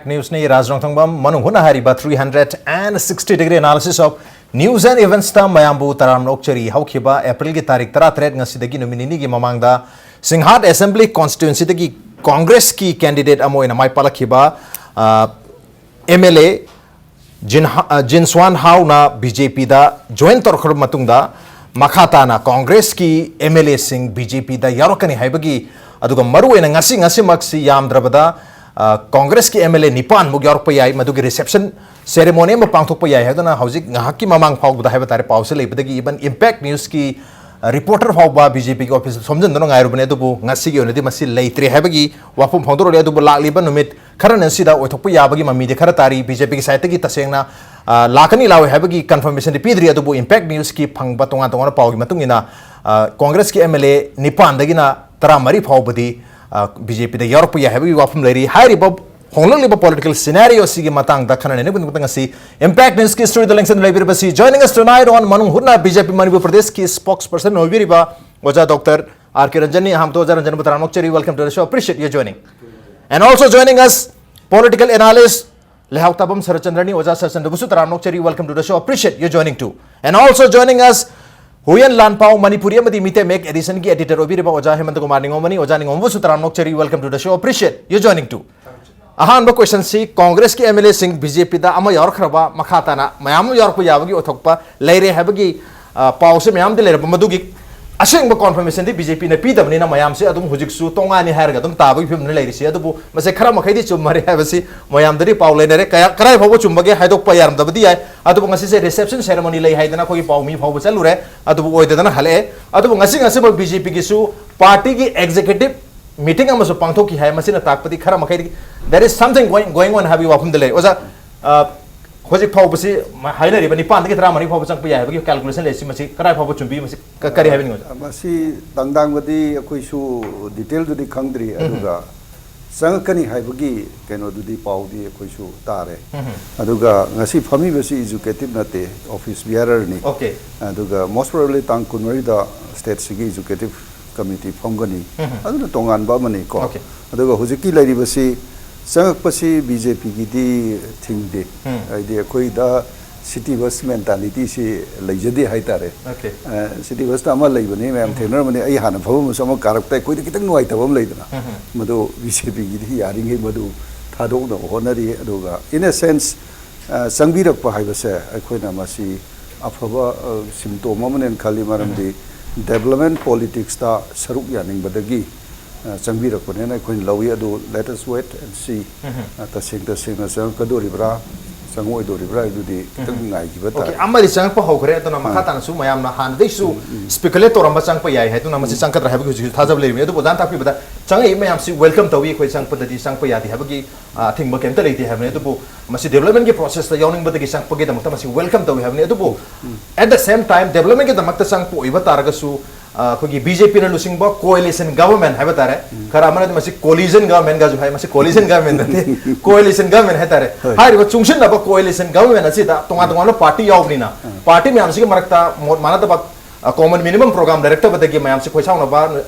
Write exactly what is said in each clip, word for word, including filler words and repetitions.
Newsꯅꯤ, ꯔꯥꯖ ꯔꯣꯡꯊꯪꯕꯝ꯫ ꯃꯅꯨꯡ ꯍꯨꯠꯅ ꯍꯥꯏꯔꯤꯕ three hundred and sixty degree analysis of news and eventsꯇ ꯃꯌꯥꯝꯕꯨ ꯇꯔꯥꯝꯅ ꯑꯣꯛꯆꯔꯤ꯫ ꯍꯧꯈꯤꯕ Aprilꯒꯤ ꯇꯥꯔꯤꯛ ꯇꯔꯥꯇꯔꯦꯠ, ꯉꯁꯤꯗꯒꯤ ꯅꯨꯃꯤꯠ ꯅꯤꯅꯤꯒꯤ ꯃꯃꯥꯡꯗ ꯁꯤꯡꯍꯥꯠ Assembly Constituencyꯗꯒꯤ Congressꯀꯤ candidate ꯑꯃ ꯑꯣꯏꯅ ꯃꯥꯏ ꯄꯥꯛꯂꯛꯈꯤꯕ, ꯑ, MLA ꯖꯤꯟ ꯍ-, ꯑ, ꯖꯤꯟꯁ꯭ꯋꯥꯟ ꯍꯥꯎꯅ BJPꯗ join ꯇꯧꯔꯛꯈ꯭ꯔꯕ ꯃꯇꯨꯡꯗ, ꯃꯈꯥ ꯇꯥꯅ Congressꯀꯤ MLAꯁꯤꯡ BJPꯗ ꯌꯥꯎꯔꯛꯀꯅꯤ ꯍꯥꯏꯕꯒꯤ, ꯑꯗꯨꯒ ꯃꯔꯨꯑꯣꯏꯅ ꯉꯁꯤ, ꯉꯁꯤꯃꯛꯁꯤ ꯌꯥꯝꯗ꯭ꯔꯕꯗ, ꯑ, Congressꯀꯤ MLA ꯅꯤꯄꯥꯟꯃꯨꯛ ꯌꯥꯎꯔꯛꯄ ꯌꯥꯏ, ꯃꯗꯨꯒꯤ reception ceremony ꯑꯃ ꯄꯥꯡꯊꯣꯛꯄ ꯌꯥꯏ ꯍꯥꯏꯗꯨꯅ ꯍꯧꯖꯤꯛ ꯉꯥꯏꯍꯥꯛꯀꯤ ꯃꯃꯥꯡ ꯐꯥꯎꯕꯗ ꯍꯥꯏꯕ ꯇꯥꯔꯦ, ꯄꯥꯎꯁꯦ ꯂꯩꯕꯗꯒꯤ even Impact Newsꯀꯤ, ꯑ, reporter ꯐꯥꯎꯕ BJPꯒꯤ officeꯇ ꯊꯣꯝꯖꯤꯟꯗꯨꯅ ꯉꯥꯏꯔꯨꯕꯅꯦ꯫ ꯑꯗꯨꯕꯨ ꯉꯁꯤꯒꯤ ꯑꯣꯏꯅꯗꯤ ꯃꯁꯤ ꯂꯩꯇ꯭ꯔꯦ ꯍꯥꯏꯕꯒꯤ ꯋꯥꯐꯝ ꯐꯣꯡꯗꯣꯔꯛꯂꯦ꯫ ꯑꯗꯨꯕꯨ ꯂꯥꯛꯂꯤꯕ ꯅꯨꯃꯤꯠ ꯈꯔꯅ ꯁꯤꯗ ꯑꯣꯏꯊꯣꯛꯄ ꯌꯥꯕꯒꯤ ꯃꯃꯤꯗꯤ ꯈꯔ ꯇꯥꯔꯤ꯫ BJPꯒꯤ sideꯇꯒꯤ ꯇꯁꯦꯡꯅ, ꯑ, ꯂꯥꯛꯀꯅꯤ ꯂꯥꯛꯑꯣꯏ ꯍꯥꯏꯕꯒꯤ confirmationꯗꯤ ꯄꯤꯗ꯭ꯔꯤ, ꯑꯗꯨꯕꯨ Impact Newsꯀꯤ ꯐꯪꯕ ꯇꯣꯉꯥꯟ ꯇꯣꯉꯥꯟꯕ ꯄꯥꯎꯒꯤ ꯃꯇꯨꯡ ꯏꯟꯅ, ꯑ, Congressꯀꯤ MLA ꯅꯤꯄꯥꯟꯗꯒꯤꯅ ꯇꯔꯥꯃꯔꯤ ꯐꯥꯎꯕꯗꯤ, ꯑ, BJPꯗ ꯌꯥꯎꯔꯛꯄ ꯌꯥꯏ ꯍꯥꯏꯕꯒꯤ ꯋꯥꯐꯝ ꯂꯩꯔꯤ꯫ ꯍꯥꯏꯔꯤꯕ ꯍꯣꯡꯂꯛꯂꯤꯕ political scenario ꯑꯁꯤꯒꯤ ꯃꯇꯥꯡꯗ ꯈꯟꯅ ꯅꯩꯅꯕꯒꯤꯗꯃꯛꯇ ꯉꯁꯤ Impact Newsꯀꯤ studioꯗ ꯂꯦꯡꯁꯟ ꯂꯩꯕꯤꯔꯤꯕꯁꯤ, joining us tonight on ꯃꯅꯨꯡ ꯍꯨꯠꯅ BJP ꯃꯅꯤꯄꯨꯔ ꯄ꯭ꯔꯗꯦꯁꯀꯤ spokesperson ꯑꯣꯏꯕꯤꯔꯤꯕ ꯑꯣꯖꯥ ꯗꯣꯛꯇꯔ ꯑꯥꯔ ꯀꯦ ꯔꯟꯖꯟꯅꯤ꯫ ꯑꯍꯥꯟꯕꯗ ꯑꯣꯖꯥ ꯔꯟꯖꯟꯕꯨ ꯇꯔꯥꯝꯅ ꯑꯣꯛꯆꯔꯤ, welcome to the show, appreciate your joining. And also joining us, political analyst ꯂꯩꯍꯥꯎ ꯇꯥꯕꯝ ꯁꯔꯠꯆꯟꯗ꯭ꯔꯅꯤ꯫ ꯑꯣꯖꯥ ꯁꯔꯠꯆꯟꯗ꯭ꯔꯕꯨꯁꯨ ꯇꯔꯥꯝꯅ ꯑꯣꯛꯆꯔꯤ, welcome to the show, appreciate your joining too. And also joining us, Huiyen ꯂꯥꯟꯄꯥꯎ ꯃꯅꯤꯄꯨꯔꯤ ꯑꯃꯗꯤ ꯃꯤꯇꯩ ꯃꯌꯦꯛ editionꯒꯤ editor ꯑꯣꯏꯕꯤꯔꯤꯕ ꯑꯣꯖꯥ ꯍꯦꯃꯟꯇ ꯀꯨꯃꯥꯔ ꯅꯤꯉꯣꯝꯕꯅꯤ꯫ ꯑꯣꯖꯥ ꯅꯤꯉꯣꯝꯕꯨꯁꯨ ꯇꯔꯥꯝꯅ ꯑꯣꯛꯆꯔꯤ, welcome to the show, appreciate your joining too. ꯑꯍꯥꯟꯕ questionꯁꯤ, Congressꯀꯤ MLAꯁꯤꯡ BJPꯗ ꯑꯃ ꯌꯥꯎꯔꯛꯈ꯭ꯔꯕ, ꯃꯈꯥ ꯇꯥꯅ ꯃꯌꯥꯝ ꯑꯃ ꯌꯥꯎꯔꯛꯄ ꯌꯥꯕꯒꯤ ꯑꯣꯏꯊꯣꯛꯄ ꯂꯩꯔꯦ ꯍꯥꯏꯕꯒꯤ, ꯑ, ꯄꯥꯎꯁꯦ ꯃꯌꯥꯝꯗꯤ ꯂꯩꯔꯕ, ꯃꯗꯨꯒꯤ ꯑꯁꯦꯡꯕ confirmationꯗꯤ BJPꯅ ꯄꯤꯗꯕꯅꯤꯅ ꯃꯌꯥꯝꯁꯦ ꯑꯗꯨꯝ ꯍꯧꯖꯤꯛꯁꯨ ꯇꯣꯉꯥꯟꯅꯤ ꯍꯥꯏꯔꯒ ꯑꯗꯨꯝ ꯇꯥꯕꯒꯤ ꯐꯤꯕꯝꯗ ꯂꯩꯔꯤꯁꯤ꯫ ꯑꯗꯨꯕꯨ ꯃꯁꯦ ꯈꯔ ꯃꯈꯩꯗꯤ ꯆꯨꯝꯃꯔꯦ ꯍꯥꯏꯕꯁꯤ ꯃꯌꯥꯝꯗꯗꯤ ꯄꯥꯎ ꯂꯩꯅꯔꯦ꯫ ꯀꯌꯥ, ꯀꯗꯥꯏ ꯐꯥꯎꯕ ꯆꯨꯝꯕꯒꯦ ꯍꯥꯏꯗꯣꯛꯄ ꯌꯥꯔꯝꯗꯕꯗꯤ ꯌꯥꯏ, ꯑꯗꯨꯕꯨ ꯉꯁꯤꯁꯦ reception ceremony ꯂꯩ ꯍꯥꯏꯗꯅ ꯑꯩꯈꯣꯏꯒꯤ ꯄꯥꯎ ꯃꯤ ꯐꯥꯎꯕ ꯆꯠꯂꯨꯔꯦ, ꯑꯗꯨꯕꯨ ꯑꯣꯏꯗꯗꯅ ꯍꯜꯂꯛꯑꯦ꯫ ꯑꯗꯨꯕꯨ ꯉꯁꯤ, ꯉꯁꯤꯃꯛ BJPꯒꯤꯁꯨ partyꯒꯤ executive meeting ꯑꯃꯁꯨ ꯄꯥꯡꯊꯣꯛꯈꯤ ꯍꯥꯏ꯫ ꯃꯁꯤꯅ ꯇꯥꯛꯄꯗꯤ ꯈꯔ ꯃꯈꯩꯗꯤ there is something going, going on ꯍꯥꯏꯕꯒꯤ ꯋꯥꯐꯝꯗ ꯂꯩ꯫ ꯑꯣꯖꯥ, ꯑ, ꯍꯧꯖꯤꯛ ꯐꯥꯎꯕꯁꯤ ꯃ-, ꯍꯥꯏꯅꯔꯤꯕ ꯅꯤꯄꯥꯟꯗꯒꯤ ꯇꯔꯥꯃꯔꯤ ꯐꯥꯎꯕ ꯆꯪꯉꯛꯄ ꯌꯥꯏ ꯍꯥꯏꯕꯒꯤ calculation ꯂꯩ꯫ ꯁꯤ ꯃꯁꯤ ꯀꯗꯥꯏ ꯐꯥꯎꯕ ꯆꯨꯝꯕꯤ? ꯃꯁꯤ ꯀ-, ꯀꯔꯤ ꯍꯥꯏꯕꯤꯅꯤꯡꯉꯤ, ꯑꯣꯖꯥ? ꯃꯁꯤ ꯇꯥꯡꯗꯥꯡꯕꯗꯤ ꯑꯩꯈꯣꯏꯁꯨ detailꯗꯨꯗꯤ ꯈꯪꯗ꯭ꯔꯤ, ꯎꯝ꯫ ꯑꯗꯨꯒ ꯆꯪꯉꯛꯀꯅꯤ ꯍꯥꯏꯕꯒꯤ ꯀꯩꯅꯣꯗꯨꯗꯤ, ꯄꯥꯎꯗꯤ ꯑꯩꯈꯣꯏꯁꯨ ꯇꯥꯔꯦ꯫ ꯎꯝ꯫ ꯑꯗꯨꯒ ꯉꯁꯤ ꯐꯝꯃꯤꯕꯁꯤ executive ꯅꯠꯇꯦ, office bearerꯅꯤ꯫ Okay꯫ ꯑꯗꯨꯒ most probably ꯇꯥꯡ ꯀꯨꯟꯃꯔꯤꯗ stateꯁꯤꯒꯤ executive committee ꯐꯝꯒꯅꯤ꯫ ꯎꯝ꯫ ꯑꯗꯨꯅ ꯇꯣꯉꯥꯟꯕ ꯑꯃꯅꯤꯀꯣ꯫ Okay꯫ ꯑꯗꯨꯒ ꯍꯧꯖꯤꯛꯀꯤ ꯂꯩꯔꯤꯕꯁꯤ ꯆꯪꯉꯛꯄꯁꯤ ꯕꯤ ꯖꯦ ꯄꯤꯒꯤꯗꯤ ꯊꯤꯡꯗꯦ꯫ ꯎꯝ꯫ ꯍꯥꯏꯗꯤ ꯑꯩꯈꯣꯏꯗ ꯁꯤꯇꯤ ꯕꯁ ꯃꯦꯟꯇꯥꯂꯤꯇꯤꯁꯤ ꯂꯩꯖꯗꯦ ꯍꯥꯏꯇꯥꯔꯦ꯫ ꯑꯣꯀꯦ꯫ ꯑ, ꯁꯤꯇꯤ ꯕꯁꯇ ꯑꯃ ꯂꯩꯕꯅꯤ, ꯃꯌꯥꯝ ꯎꯝ꯫ ꯊꯦꯡꯅꯔꯝꯃꯅꯤ꯫ ꯑꯩ ꯍꯥꯟꯅ ꯐꯝꯃꯝꯕꯁꯨ ꯑꯃ ꯀꯥꯔꯛꯇ ꯑꯩꯈꯣꯏꯗ ꯈꯤꯇꯪ ꯅꯨꯡꯉꯥꯏꯇꯕ ꯑꯃ ꯂꯩꯗꯅ, ꯎꯝ꯫ ꯃꯗꯨ ꯕꯤ ꯖꯦ ꯄꯤꯒꯤꯗꯤ ꯌꯥꯔꯤꯉꯩ ꯃꯗꯨ ꯊꯥꯗꯣꯛꯅꯕ ꯍꯣꯠꯅꯔꯤ꯫ ꯑꯗꯨꯒ in a sense, ꯑ, ꯆꯪꯕꯤꯔꯛꯄ ꯍꯥꯏꯕꯁꯦ ꯑꯩꯈꯣꯏꯅ ꯃꯁꯤ ꯑꯐꯕ, ꯑ, ꯁꯤꯝꯇꯣꯝ ꯑꯃꯅꯦꯅ ꯈꯜꯂꯤ꯫ ꯃꯔꯝꯗꯤ ꯎꯝ꯫ ꯗꯦꯕꯂꯞꯃꯦꯟ ꯄꯣꯂꯤꯇꯤꯛꯁꯇ ꯁꯔꯨꯛ ꯌꯥꯅꯤꯡꯕꯗꯒꯤ, ꯑ, ꯆꯪꯕꯤꯔꯛꯄꯅꯦꯅ ꯑꯩꯈꯣꯏꯅ ꯂꯧꯏ꯫ ꯑꯗꯨ let us wait and see꯫ ꯎꯝ꯫ ꯑ, ꯇꯁꯦꯡ ꯇꯁꯦꯡꯅ ꯆꯪꯉꯛꯀꯗꯣꯔꯤꯕ꯭ꯔꯥ, ꯆꯪꯉꯛꯑꯣꯏꯗꯣꯔꯤꯕ꯭ꯔꯥ ꯍꯥꯏꯕꯗꯨꯗꯤ ꯈꯤꯇꯪ ꯎꯝ꯫ ꯉꯥꯏꯈꯤꯕ ꯑꯣꯀꯦ, ꯇꯥꯔꯦ꯫ ꯑꯃꯗꯤ ꯆꯪꯉꯛꯄ ꯍꯧꯈ꯭ꯔꯦ꯫ ꯑꯗꯨꯅ ꯃꯈꯥ ꯑꯥ꯫ ꯇꯥꯅꯁꯨ ꯃꯌꯥꯝꯅ ꯍꯥꯟꯅꯗꯩꯁꯨ ꯎꯝ, ꯎꯝ꯫ ꯁ꯭ꯄꯦꯀꯨꯂꯦꯠ ꯇꯧꯔꯝꯕ ꯆꯪꯉꯛꯄ ꯌꯥꯏ ꯍꯥꯏꯗꯨꯅ ꯃꯁꯤ ꯎꯝ꯫ ꯆꯪꯒꯗ꯭ꯔꯥ ꯍꯥꯏꯕꯒꯤ ꯍꯧꯖꯤꯛꯁꯨ ꯊꯥꯖꯕ ꯂꯩꯔꯤꯕꯅꯤ꯫ ꯑꯗꯨꯕꯨ ꯑꯣꯖꯥꯅ ꯇꯥꯛꯄꯤꯕꯗ ꯆꯪꯉꯛꯏ ꯃꯌꯥꯝꯁꯤ ꯋꯦꯜꯀꯝ ꯇꯧꯏ, ꯑꯩꯈꯣꯏ ꯆꯪꯉꯛꯄꯗꯗꯤ ꯆꯪꯉꯛꯄ ꯌꯥꯗꯦ ꯍꯥꯏꯕꯒꯤ, ꯑ, ꯑꯊꯤꯡꯕ ꯀꯩꯝꯇ ꯂꯩꯇꯦ ꯍꯥꯏꯕꯅꯤ꯫ ꯑꯗꯨꯕꯨ ꯃꯁꯤ ꯗꯦꯕꯂꯞꯃꯦꯟꯒꯤ ꯄ꯭ꯔꯣꯁꯦꯁꯇ ꯌꯥꯎꯅꯤꯡꯕꯗꯒꯤ ꯆꯪꯉꯛꯄꯒꯤꯗꯃꯛꯇ ꯃꯁꯤ ꯋꯦꯜꯀꯝ ꯇꯧꯏ ꯍꯥꯏꯕꯅꯤ꯫ ꯑꯗꯨꯕꯨ ꯎꯝ꯫ At the same time, ꯗꯦꯕꯂꯞꯃꯦꯟꯒꯤꯗꯃꯛꯇ ꯆꯪꯉꯛꯄ ꯑꯣꯏꯕ ꯇꯥꯔꯒꯁꯨ, ꯑ, ꯑꯩꯈꯣꯏꯒꯤ ꯕꯤ ꯖꯦ ꯄꯤꯅ ꯂꯨꯆꯤꯡꯕ ꯀꯣꯑꯦꯂꯤꯁꯟ ꯒꯚꯔꯟꯃꯦꯟ ꯍꯥꯏꯕ ꯇꯥꯔꯦ꯫ ꯎꯝ꯫ ꯈꯔ ꯑꯃꯅꯗꯤ ꯃꯁꯤ ꯀꯣꯂꯤꯖꯟ ꯒꯚꯔꯟꯃꯦꯟꯒꯁꯨ ꯍꯥꯏ꯫ ꯃꯁꯤ ꯀꯣꯂꯤꯖꯟ ꯒꯚꯔꯟꯃꯦꯟ ꯅꯠꯇꯦ, ꯀꯣꯑꯦꯂꯤꯁꯟ ꯒꯚꯔꯟꯃꯦꯟ ꯍꯥꯏꯇꯥꯔꯦ꯫ ꯍꯣꯏ꯫ ꯍꯥꯏꯔꯤꯕ ꯆꯨꯡꯁꯤꯟꯅꯕ ꯀꯣꯑꯦꯂꯤꯁꯟ ꯒꯚꯔꯟꯃꯦꯟ ꯑꯁꯤꯗ ꯇꯣꯉꯥꯟ ꯇꯣꯉꯥꯟꯕ ꯄꯥꯔꯇꯤ ꯌꯥꯎꯕꯅꯤꯅ, ꯑꯥ꯫ ꯄꯥꯔꯇꯤ ꯃꯌꯥꯝꯁꯤꯒꯤ ꯃꯔꯛꯇ ꯃꯣꯠ ꯃꯥꯟꯅꯗꯕ, ꯑ, ꯀꯣꯃꯟ ꯃꯤꯅꯤꯃꯝ ꯄ꯭ꯔꯣꯒ꯭ꯔꯥꯝ ꯂꯩꯔꯛꯇꯕꯗꯒꯤ ꯃꯌꯥꯝꯁꯤ ꯈꯣꯏꯁꯥꯎꯅꯕ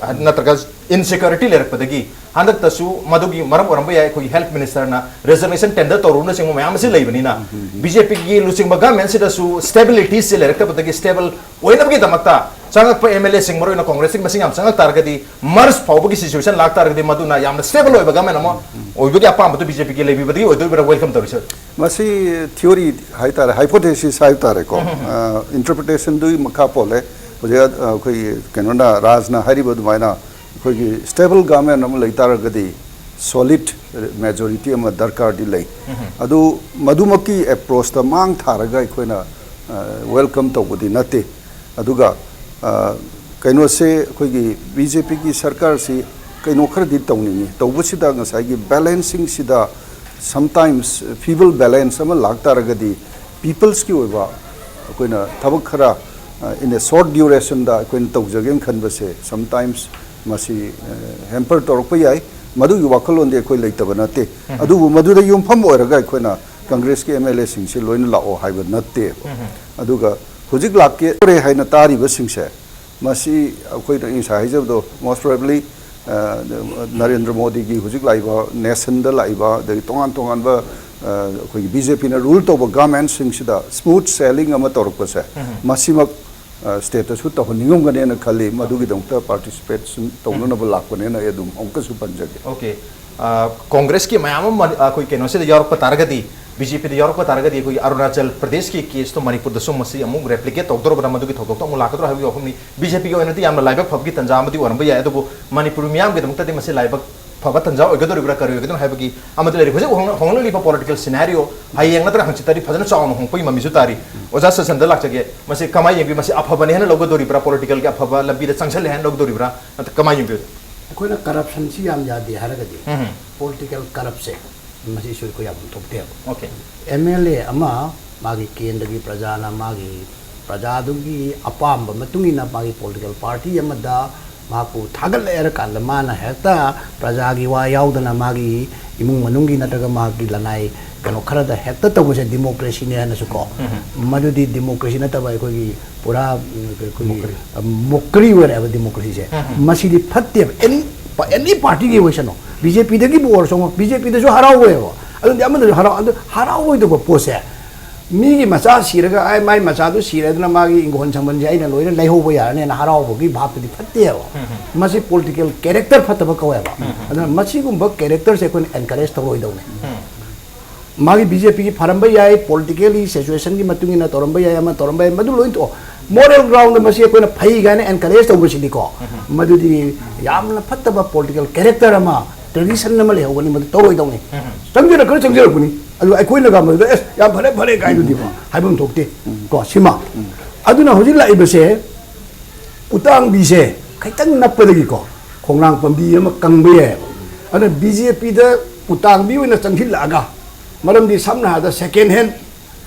ꯅꯠꯇ꯭ꯔꯒ ꯏꯟꯁꯦꯀ꯭ꯌꯨꯔꯤꯇꯤ ꯂꯩꯔꯛꯄꯗꯒꯤ ꯍꯟꯗꯛꯇꯁꯨ ꯃꯗꯨꯒꯤ ꯃꯔꯝ ꯑꯣꯏꯔꯝꯕ ꯌꯥꯏ꯫ ꯑꯩꯈꯣꯏꯒꯤ ꯍꯦꯜꯊ ꯃꯤꯅꯤꯁꯇꯔꯅ ꯔꯤꯖꯔꯕꯦꯁꯟ ꯇꯦꯟꯗꯔ ꯇꯧꯔꯨꯕꯅꯆꯤꯡꯕ ꯃꯌꯥꯝ ꯑꯁꯤ ꯂꯩꯕꯅꯤꯅ, ꯎꯝ, ꯎꯝ, ꯎꯝ꯫ ꯕꯤ ꯖꯦ ꯄꯤꯒꯤ ꯂꯨꯆꯤꯡꯕ ꯒꯚꯔꯟꯃꯦꯟꯁꯤꯗꯁꯨ ꯁ꯭ꯇꯦꯕꯤꯂꯤꯇꯤꯁꯦ ꯂꯩꯔꯛꯇꯕꯗꯒꯤ ꯁ꯭ꯇꯦꯕꯜ ꯑꯣꯏꯅꯕꯒꯤꯗꯃꯛꯇ ꯆꯪꯉꯛꯄ ꯑꯦꯝ ꯑꯦꯜ ꯑꯦꯁꯤꯡ, ꯃꯔꯨꯑꯣꯏꯅ ꯀꯣꯡꯒ꯭ꯔꯦꯁꯀꯤ ꯃꯁꯤꯡ ꯌꯥꯝ ꯆꯪꯉꯛ ꯇꯥꯔꯒꯗꯤ, ꯃꯔꯖ ꯐꯥꯎꯕꯒꯤ ꯁꯤꯆꯨꯋꯦꯁꯟ ꯂꯥꯛ ꯇꯥꯔꯒꯗꯤ, ꯃꯗꯨꯅ ꯌꯥꯝꯅ ꯁ꯭ꯇꯦꯕꯜ ꯑꯣꯏꯕ ꯒꯚꯔꯟꯃꯦꯟ ꯑꯃ ꯑꯣꯏꯕꯒꯤ ꯑꯄꯥꯝꯕꯗꯨ ꯕꯤ ꯖꯦ ꯄꯤꯒꯤ ꯂꯩꯕꯤꯕꯗꯒꯤ ꯑꯣꯏꯗꯣꯏꯕ꯭ꯔꯥ? ꯋꯦꯜꯀꯝ ꯇꯧꯔꯤꯁꯦ꯫ ꯃꯁꯤ ꯊꯤꯑꯣꯔꯤ ꯍꯥꯏꯇꯥꯔꯦ, ꯍꯥꯏꯄꯣꯊꯦꯁꯤꯁ ꯍꯥꯏꯕ ꯇꯥꯔꯦꯀꯣ꯫ ꯎꯝ, ꯎꯝ, ꯎꯝ꯫ ꯑ, ꯏꯟꯇꯔꯄ꯭ꯔꯤꯇꯦꯁꯟꯗꯨꯒꯤ ꯃꯈꯥ ꯄꯣꯜꯂꯦ꯫ ꯍꯧꯖꯤꯛ, ꯑ, ꯑꯩꯈꯣꯏꯒꯤ ꯀꯩꯅꯣꯅ, ꯔꯥꯖꯅ ꯍꯥꯏꯔꯤꯕ ꯑꯗꯨꯃꯥꯏꯅ ꯑꯩꯈꯣꯏꯒꯤ ꯁ꯭ꯇꯦꯕꯜ ꯒꯚꯔꯟꯃꯦꯟ ꯑꯃ ꯂꯩ ꯇꯥꯔꯒꯗꯤ ꯁꯣꯂꯤꯗ ꯃꯦꯖꯣꯔꯤꯇꯤ ꯑꯃ ꯗꯔꯀꯥꯔꯗꯤ ꯂꯩ꯫ ꯎꯝ, ꯎꯝ꯫ ꯑꯗꯨ ꯃꯗꯨꯃꯛꯀꯤ ꯑꯦꯄ꯭ꯔꯣꯆꯇ ꯃꯥꯡ ꯊꯥꯔꯒ ꯑꯩꯈꯣꯏꯅ, ꯑ, ꯋꯦꯜꯀꯝ ꯇꯧꯕꯗꯤ ꯅꯠꯇꯦ꯫ ꯑꯗꯨꯒ, ꯑ, ꯀꯩꯅꯣꯁꯦ, ꯑꯩꯈꯣꯏꯒꯤ ꯕꯤ ꯖꯦ ꯄꯤꯒꯤ ꯁꯔꯀꯥꯔꯁꯤ ꯀꯩꯅꯣ ꯈꯔꯗꯤ ꯇꯧꯅꯤꯡꯉꯤ꯫ ꯇꯧꯕꯁꯤꯗ ꯉꯁꯥꯏꯒꯤ ꯕꯦꯂꯦꯟꯁꯤꯡꯁꯤꯗ ꯁꯝꯇꯥꯏꯝꯁ ꯐꯤꯕꯜ ꯕꯦꯂꯦꯟꯁ ꯑꯃ ꯂꯥꯛ ꯇꯥꯔꯒꯗꯤ, ꯄꯤꯄꯜꯁꯀꯤ ꯑꯣꯏꯕ ꯑꯩꯈꯣꯏꯅ ꯊꯕꯛ ꯈꯔ, ꯑ, in a short ꯗ꯭ꯌꯨꯔꯦꯁꯟꯗ ꯑꯩꯈꯣꯏꯅ ꯇꯧꯖꯒꯦꯅ ꯈꯟꯕꯁꯦ ꯁꯝꯇꯥꯏꯝꯁ ꯃꯁꯤ, ꯑ, ꯍꯦꯝꯄꯔ ꯇꯧꯔꯛꯄ ꯌꯥꯏ꯫ ꯃꯗꯨꯒꯤ ꯋꯥꯈꯜꯂꯣꯟꯗꯤ ꯑꯩꯈꯣꯏ ꯂꯩꯇꯕ ꯅꯠꯇꯦ꯫ ꯎꯝ꯫ ꯑꯗꯨꯕꯨ ꯃꯗꯨꯗ ꯌꯨꯝꯐꯝ ꯑꯣꯏꯔꯒ ꯑꯩꯈꯣꯏꯅ ꯀꯪꯒ꯭ꯔꯦꯁꯀꯤ ꯑꯦꯝ ꯑꯦꯜ ꯑꯦꯁꯤꯡꯁꯤ ꯂꯣꯏꯅ ꯂꯥꯛꯑꯣ ꯍꯥꯏꯕ ꯅꯠꯇꯦꯕ꯫ ꯎꯝ꯫ ꯑꯗꯨꯒ ꯍꯧꯖꯤꯛ ꯂꯥꯛꯀꯦ ꯍꯥꯏꯅ ꯇꯥꯔꯤꯕꯁꯤꯡꯁꯦ, ꯃꯁꯤ ꯑꯩꯈꯣꯏꯅ ꯉꯁꯥꯏ ꯍꯥꯏꯖꯕꯗꯣ, most probably ꯅꯔꯦꯟꯗ꯭ꯔ ꯃꯣꯗꯤꯒꯤ ꯍꯧꯖꯤꯛ ꯂꯥꯛꯏꯕ ꯅꯦꯁꯟꯗ ꯂꯥꯛꯏꯕ, ꯑꯗꯒꯤ ꯇꯣꯉꯥꯟ ꯇꯣꯉꯥꯟꯕ ꯑꯩꯈꯣꯏꯒꯤ ꯕꯤ ꯖꯦ ꯄꯤꯅ ꯔꯨꯜ ꯇꯧꯕ ꯒꯚꯔꯟꯃꯦꯟꯁꯤꯡꯁꯤꯗ ꯁ꯭ꯃꯨꯠ ꯁꯦꯂꯤꯡ ꯑꯃ ꯇꯧꯔꯛꯄꯁꯦ, ꯃꯁꯤꯃꯛ ꯁ꯭ꯇꯦꯠꯇꯁꯨ ꯇꯧꯍꯟꯅꯤꯡꯉꯝꯒꯅꯦꯅ ꯈꯜꯂꯤ꯫ ꯃꯗꯨꯒꯤꯗꯃꯛꯇ ꯄꯥꯔꯇꯤꯁꯤꯄꯦꯠꯁꯟ ꯇꯧꯅꯅꯕ ꯂꯥꯛꯄꯅꯦꯅ ꯑꯩ ꯑꯗꯨꯝ ꯑꯃꯨꯛꯀꯁꯨ ꯄꯟꯖꯒꯦ꯫ ꯑꯣꯀꯦ꯫ ꯀꯣꯡꯒ꯭ꯔꯦꯁꯀꯤ ꯃꯌꯥꯝ ꯑꯃ ꯑꯩꯈꯣꯏ ꯀꯩꯅꯣꯁꯤꯗ ꯌꯥꯎꯔꯛꯄ ꯇꯥꯔꯒꯗꯤ, ꯕꯤ ꯖꯦ ꯄꯤꯗ ꯌꯥꯎꯔꯛꯄ ꯇꯥꯔꯒꯗꯤ, ꯑꯩꯈꯣꯏꯒꯤ ꯑꯔꯨꯅꯥꯆꯜ ꯄ꯭ꯔꯗꯦꯁꯀꯤ ꯀꯦꯁꯇꯣ ꯃꯅꯤꯄꯨꯔꯗꯁꯨ ꯃꯁꯤ ꯑꯃꯨꯛ ꯔꯦꯄ꯭ꯂꯤꯀꯦꯠ ꯇꯧꯗꯧꯔꯕ꯭ꯔꯥ, ꯃꯗꯨꯒꯤ ꯊꯧꯗꯣꯛꯇꯣ ꯑꯃꯨꯛ ꯂꯥꯛꯀꯗ꯭ꯔꯥ ꯍꯥꯏꯕꯒꯤ ꯋꯥꯐꯝꯅꯤ꯫ ꯕꯤ ꯖꯦ ꯄꯤꯒꯤ ꯑꯣꯏꯅꯗꯤ ꯌꯥꯝꯅ ꯂꯥꯏꯕꯛ ꯐꯕꯒꯤ ꯇꯥꯟꯖꯥ ꯑꯃꯗꯤ ꯑꯣꯏꯔꯝꯕ ꯌꯥꯏ, ꯑꯗꯨꯕꯨ ꯃꯅꯤꯄꯨꯔ ꯃꯤꯌꯥꯝꯒꯤꯗꯃꯛꯇꯗꯤ ꯃꯁꯤ ꯂꯥꯏꯕꯛ ꯐꯕ ꯇꯥꯟꯖꯥ ꯑꯣꯏꯒꯗꯧꯔꯤꯕ꯭ꯔꯥ, ꯀꯔꯤ ꯑꯣꯏꯒꯗꯣꯏꯅꯣ ꯍꯥꯏꯕꯒꯤ ꯑꯃꯗꯤ ꯂꯩꯔꯤ꯫ ꯍꯧꯖꯤꯛ ꯍꯣꯡꯂꯛꯂꯤꯕ ꯄꯣꯂꯤꯇꯤꯀꯦꯜ ꯁꯤꯅꯥꯔꯤꯑꯣ ꯍꯌꯦꯡ ꯅꯠꯇ꯭ꯔꯒ ꯍꯪꯆꯤꯠꯇꯗꯤ ꯐꯖꯅ ꯆꯥꯎꯅ ꯍꯣꯡꯉꯛꯄꯒꯤ ꯃꯃꯤꯁꯨ ꯇꯥꯔꯤ꯫ ꯑꯣꯖꯥ ꯁꯁꯟꯗ ꯂꯥꯛꯆꯒꯦ, ꯃꯁꯤ ꯀꯃꯥꯏꯅ ꯌꯦꯡꯕꯤ? ꯃꯁꯤ ꯑꯐꯕꯅꯦ ꯍꯥꯏꯅ ꯂꯧꯒꯗꯧꯔꯤꯕ꯭ꯔꯥ, ꯄꯣꯂꯤꯇꯤꯀꯦꯜꯒꯤ ꯑꯐꯕ ꯂꯝꯕꯤꯗ ꯆꯪꯁꯤꯜꯂꯦ ꯍꯥꯏꯅ ꯂꯧꯒꯗꯧꯔꯤꯕ꯭ꯔꯥ, ꯅꯠꯇ꯭ꯔꯒ ꯀꯃꯥꯏꯅ ꯌꯦꯡꯕꯤ? ꯑꯩꯈꯣꯏꯅ ꯀꯔꯞꯁꯟꯁꯤ ꯌꯥꯝ ꯌꯥꯗꯦ ꯍꯥꯏꯔꯒꯗꯤ, ꯄꯣꯂꯤꯇꯤꯀꯦꯜ ꯀꯔꯞꯁꯦ ꯃꯁꯤꯁꯨ ꯑꯩꯈꯣꯏ ꯌꯥꯐꯝ ꯊꯣꯛꯇꯦꯕ꯫ ꯑꯣꯀꯦ꯫ ꯑꯦꯝ ꯑꯦꯜ ꯑꯦ ꯑꯃ ꯃꯥꯒꯤ ꯀꯦꯟꯗ꯭ꯔꯒꯤ ꯄ꯭ꯔꯖꯥꯅ ꯃꯥꯒꯤ ꯄ꯭ꯔꯖꯥꯗꯨꯒꯤ ꯑꯄꯥꯝꯕ ꯃꯇꯨꯡ ꯏꯟꯅ ꯃꯥꯒꯤ ꯄꯣꯂꯤꯇꯤꯀꯦꯜ ꯄꯥꯔꯇꯤ ꯑꯃꯗ ꯃꯍꯥꯛꯄꯨ ꯊꯥꯒꯠꯂꯦ ꯍꯥꯏꯔ ꯀꯥꯟꯗ ꯃꯥꯅ ꯍꯦꯛꯇ ꯄ꯭ꯔꯖꯥꯒꯤ ꯋꯥ ꯌꯥꯎꯗꯅ ꯃꯥꯒꯤ ꯏꯃꯨꯡ ꯃꯅꯨꯡꯒꯤ ꯅꯠꯇ꯭ꯔꯒ ꯃꯥꯒꯤ ꯂꯅꯥꯏ ꯀꯩꯅꯣ ꯈꯔꯗ ꯍꯦꯛꯇ ꯇꯧꯕꯁꯦ ꯗꯤꯃꯣꯀ꯭ꯔꯦꯁꯤꯅꯦ ꯍꯥꯏꯅꯁꯨꯀꯣ, ꯃꯗꯨꯗꯤ ꯗꯤꯃꯣꯀ꯭ꯔꯦꯁꯤ ꯅꯠꯇꯕ ꯑꯩꯈꯣꯏꯒꯤ ꯄꯨꯔꯥ ꯑꯩꯈꯣꯏꯒꯤ ꯃꯣꯀ꯭ꯔꯤ ꯑꯣꯏꯔꯦꯕ ꯗꯤꯃꯣꯀ꯭ꯔꯦꯁꯤꯁꯦ꯫ ꯃꯁꯤꯗꯤ ꯐꯠꯇꯦꯕ꯫ ꯑꯦꯅꯤ ꯑꯦꯅꯤ ꯄꯥꯔꯇꯤꯒꯤ ꯑꯣꯏꯁꯅꯨ, ꯕꯤ ꯖꯦ ꯄꯤꯗꯒꯤꯕꯨ ꯑꯣꯏꯔꯁꯅꯨ, ꯕꯤ ꯖꯦ ꯄꯤꯗꯁꯨ ꯍꯔꯥꯎꯋꯦꯕ꯫ ꯑꯗꯨꯗꯤ ꯑꯃꯗꯁꯨ ꯍꯔꯥꯎ ꯑꯗꯨ ꯍꯔꯥꯎꯔꯣꯏꯗꯕ ꯄꯣꯠꯁꯦ, ꯃꯤꯒꯤ ꯃꯆꯥ ꯁꯤꯔꯒ ꯑꯩ ꯃꯥꯏ ꯃꯆꯥꯗꯨ ꯁꯤꯔꯦ ꯑꯗꯨꯅ ꯃꯥꯒꯤ ꯏꯪꯈꯣꯜ ꯁꯝꯕꯜꯁꯦ ꯑꯩꯅ ꯂꯣꯏꯅ ꯂꯩꯍꯧꯕ ꯌꯥꯔꯅꯤꯅ ꯍꯔꯥꯎꯕꯒꯤ ꯚꯥꯞꯇꯨꯗꯤ ꯐꯠꯇꯦꯕ꯫ ꯃꯁꯤ ꯄꯣꯂꯤꯇꯤꯀꯦꯜ ꯀꯦꯔꯦꯛꯇꯔ ꯐꯠꯇꯕ ꯀꯧꯋꯦꯕ꯫ ꯑꯗꯨꯅ ꯃꯁꯤꯒꯨꯝꯕ ꯀꯦꯔꯦꯛꯇꯔꯁꯦ ꯑꯩꯈꯣꯏꯅ ꯑꯦꯟꯀꯔꯦꯖ ꯇꯧꯔꯣꯏꯗꯧꯅꯦ꯫ ꯃꯥꯒꯤ ꯕꯤ ꯖꯦ ꯄꯤꯒꯤ ꯐꯔꯝꯕ ꯌꯥꯏ, ꯄꯣꯂꯤꯇꯤꯀꯦꯜꯂꯤ ꯁꯤꯆꯨꯋꯦꯁꯟꯒꯤ ꯃꯇꯨꯡ ꯏꯟꯅ ꯇꯧꯔꯝꯕ ꯌꯥꯏ, ꯑꯃ ꯇꯧꯔꯝꯕ ꯌꯥꯏ, ꯃꯗꯨ ꯂꯣꯏ ꯇꯣꯛꯑꯣ꯫ ꯃꯣꯔꯦꯜ ꯒ꯭ꯔꯥꯎꯟꯗ ꯃꯁꯤ ꯑꯩꯈꯣꯏꯅ ꯐꯩ ꯀꯥꯏꯅ ꯑꯦꯟꯀꯔꯦꯖ ꯇꯧꯕꯁꯤꯗꯤꯀꯣ, ꯃꯗꯨꯗꯤ ꯌꯥꯝꯅ ꯐꯠꯇꯕ ꯄꯣꯂꯤꯇꯤꯀꯦꯜ ꯀꯦꯔꯦꯛꯇꯔ ꯑꯃ, ꯇ꯭ꯔꯦꯗꯤꯁꯟ ꯑꯃ ꯂꯩꯍꯧꯒꯅꯤ, ꯃꯗꯨ ꯇꯧꯔꯣꯏꯗꯧꯅꯤ꯫ ꯆꯪꯖꯔꯛꯀꯅꯤ, ꯆꯪꯖꯔꯛꯄꯅꯤ꯫ ꯑꯗꯨ ꯑꯩꯈꯣꯏꯅꯒ ꯃꯗꯨꯗ ꯑꯦꯁ ꯌꯥꯝ ꯐꯔꯦ ꯐꯔꯦ ꯀꯥꯏꯗꯨꯗꯤꯀꯣ ꯍꯥꯏꯐꯝ ꯊꯣꯛꯇꯦ꯫ ꯀꯣ ꯁꯤꯃ꯫ ꯑꯗꯨꯅ ꯍꯧꯖꯤꯛ ꯂꯥꯛꯏꯕꯁꯦ ꯎꯇꯥꯡꯕꯤꯁꯦ ꯈꯤꯇꯪ ꯅꯞꯄꯗꯒꯤꯀꯣ ꯈꯣꯡꯅꯥꯡ ꯄꯥꯝꯕꯤ ꯑꯃ ꯀꯪꯕ ꯌꯥꯏꯑꯕ꯫ ꯑꯗꯨꯅ ꯕꯤ ꯖꯦ ꯄꯤꯗ ꯎꯇꯥꯡꯕꯤ ꯑꯣꯏꯅ ꯆꯪꯁꯤꯜꯂꯛꯑꯒ, ꯃꯔꯝꯗꯤ ꯁꯝꯅ ꯍꯥꯏꯔꯕꯗ ꯁꯦꯀꯦꯟ ꯍꯦꯟ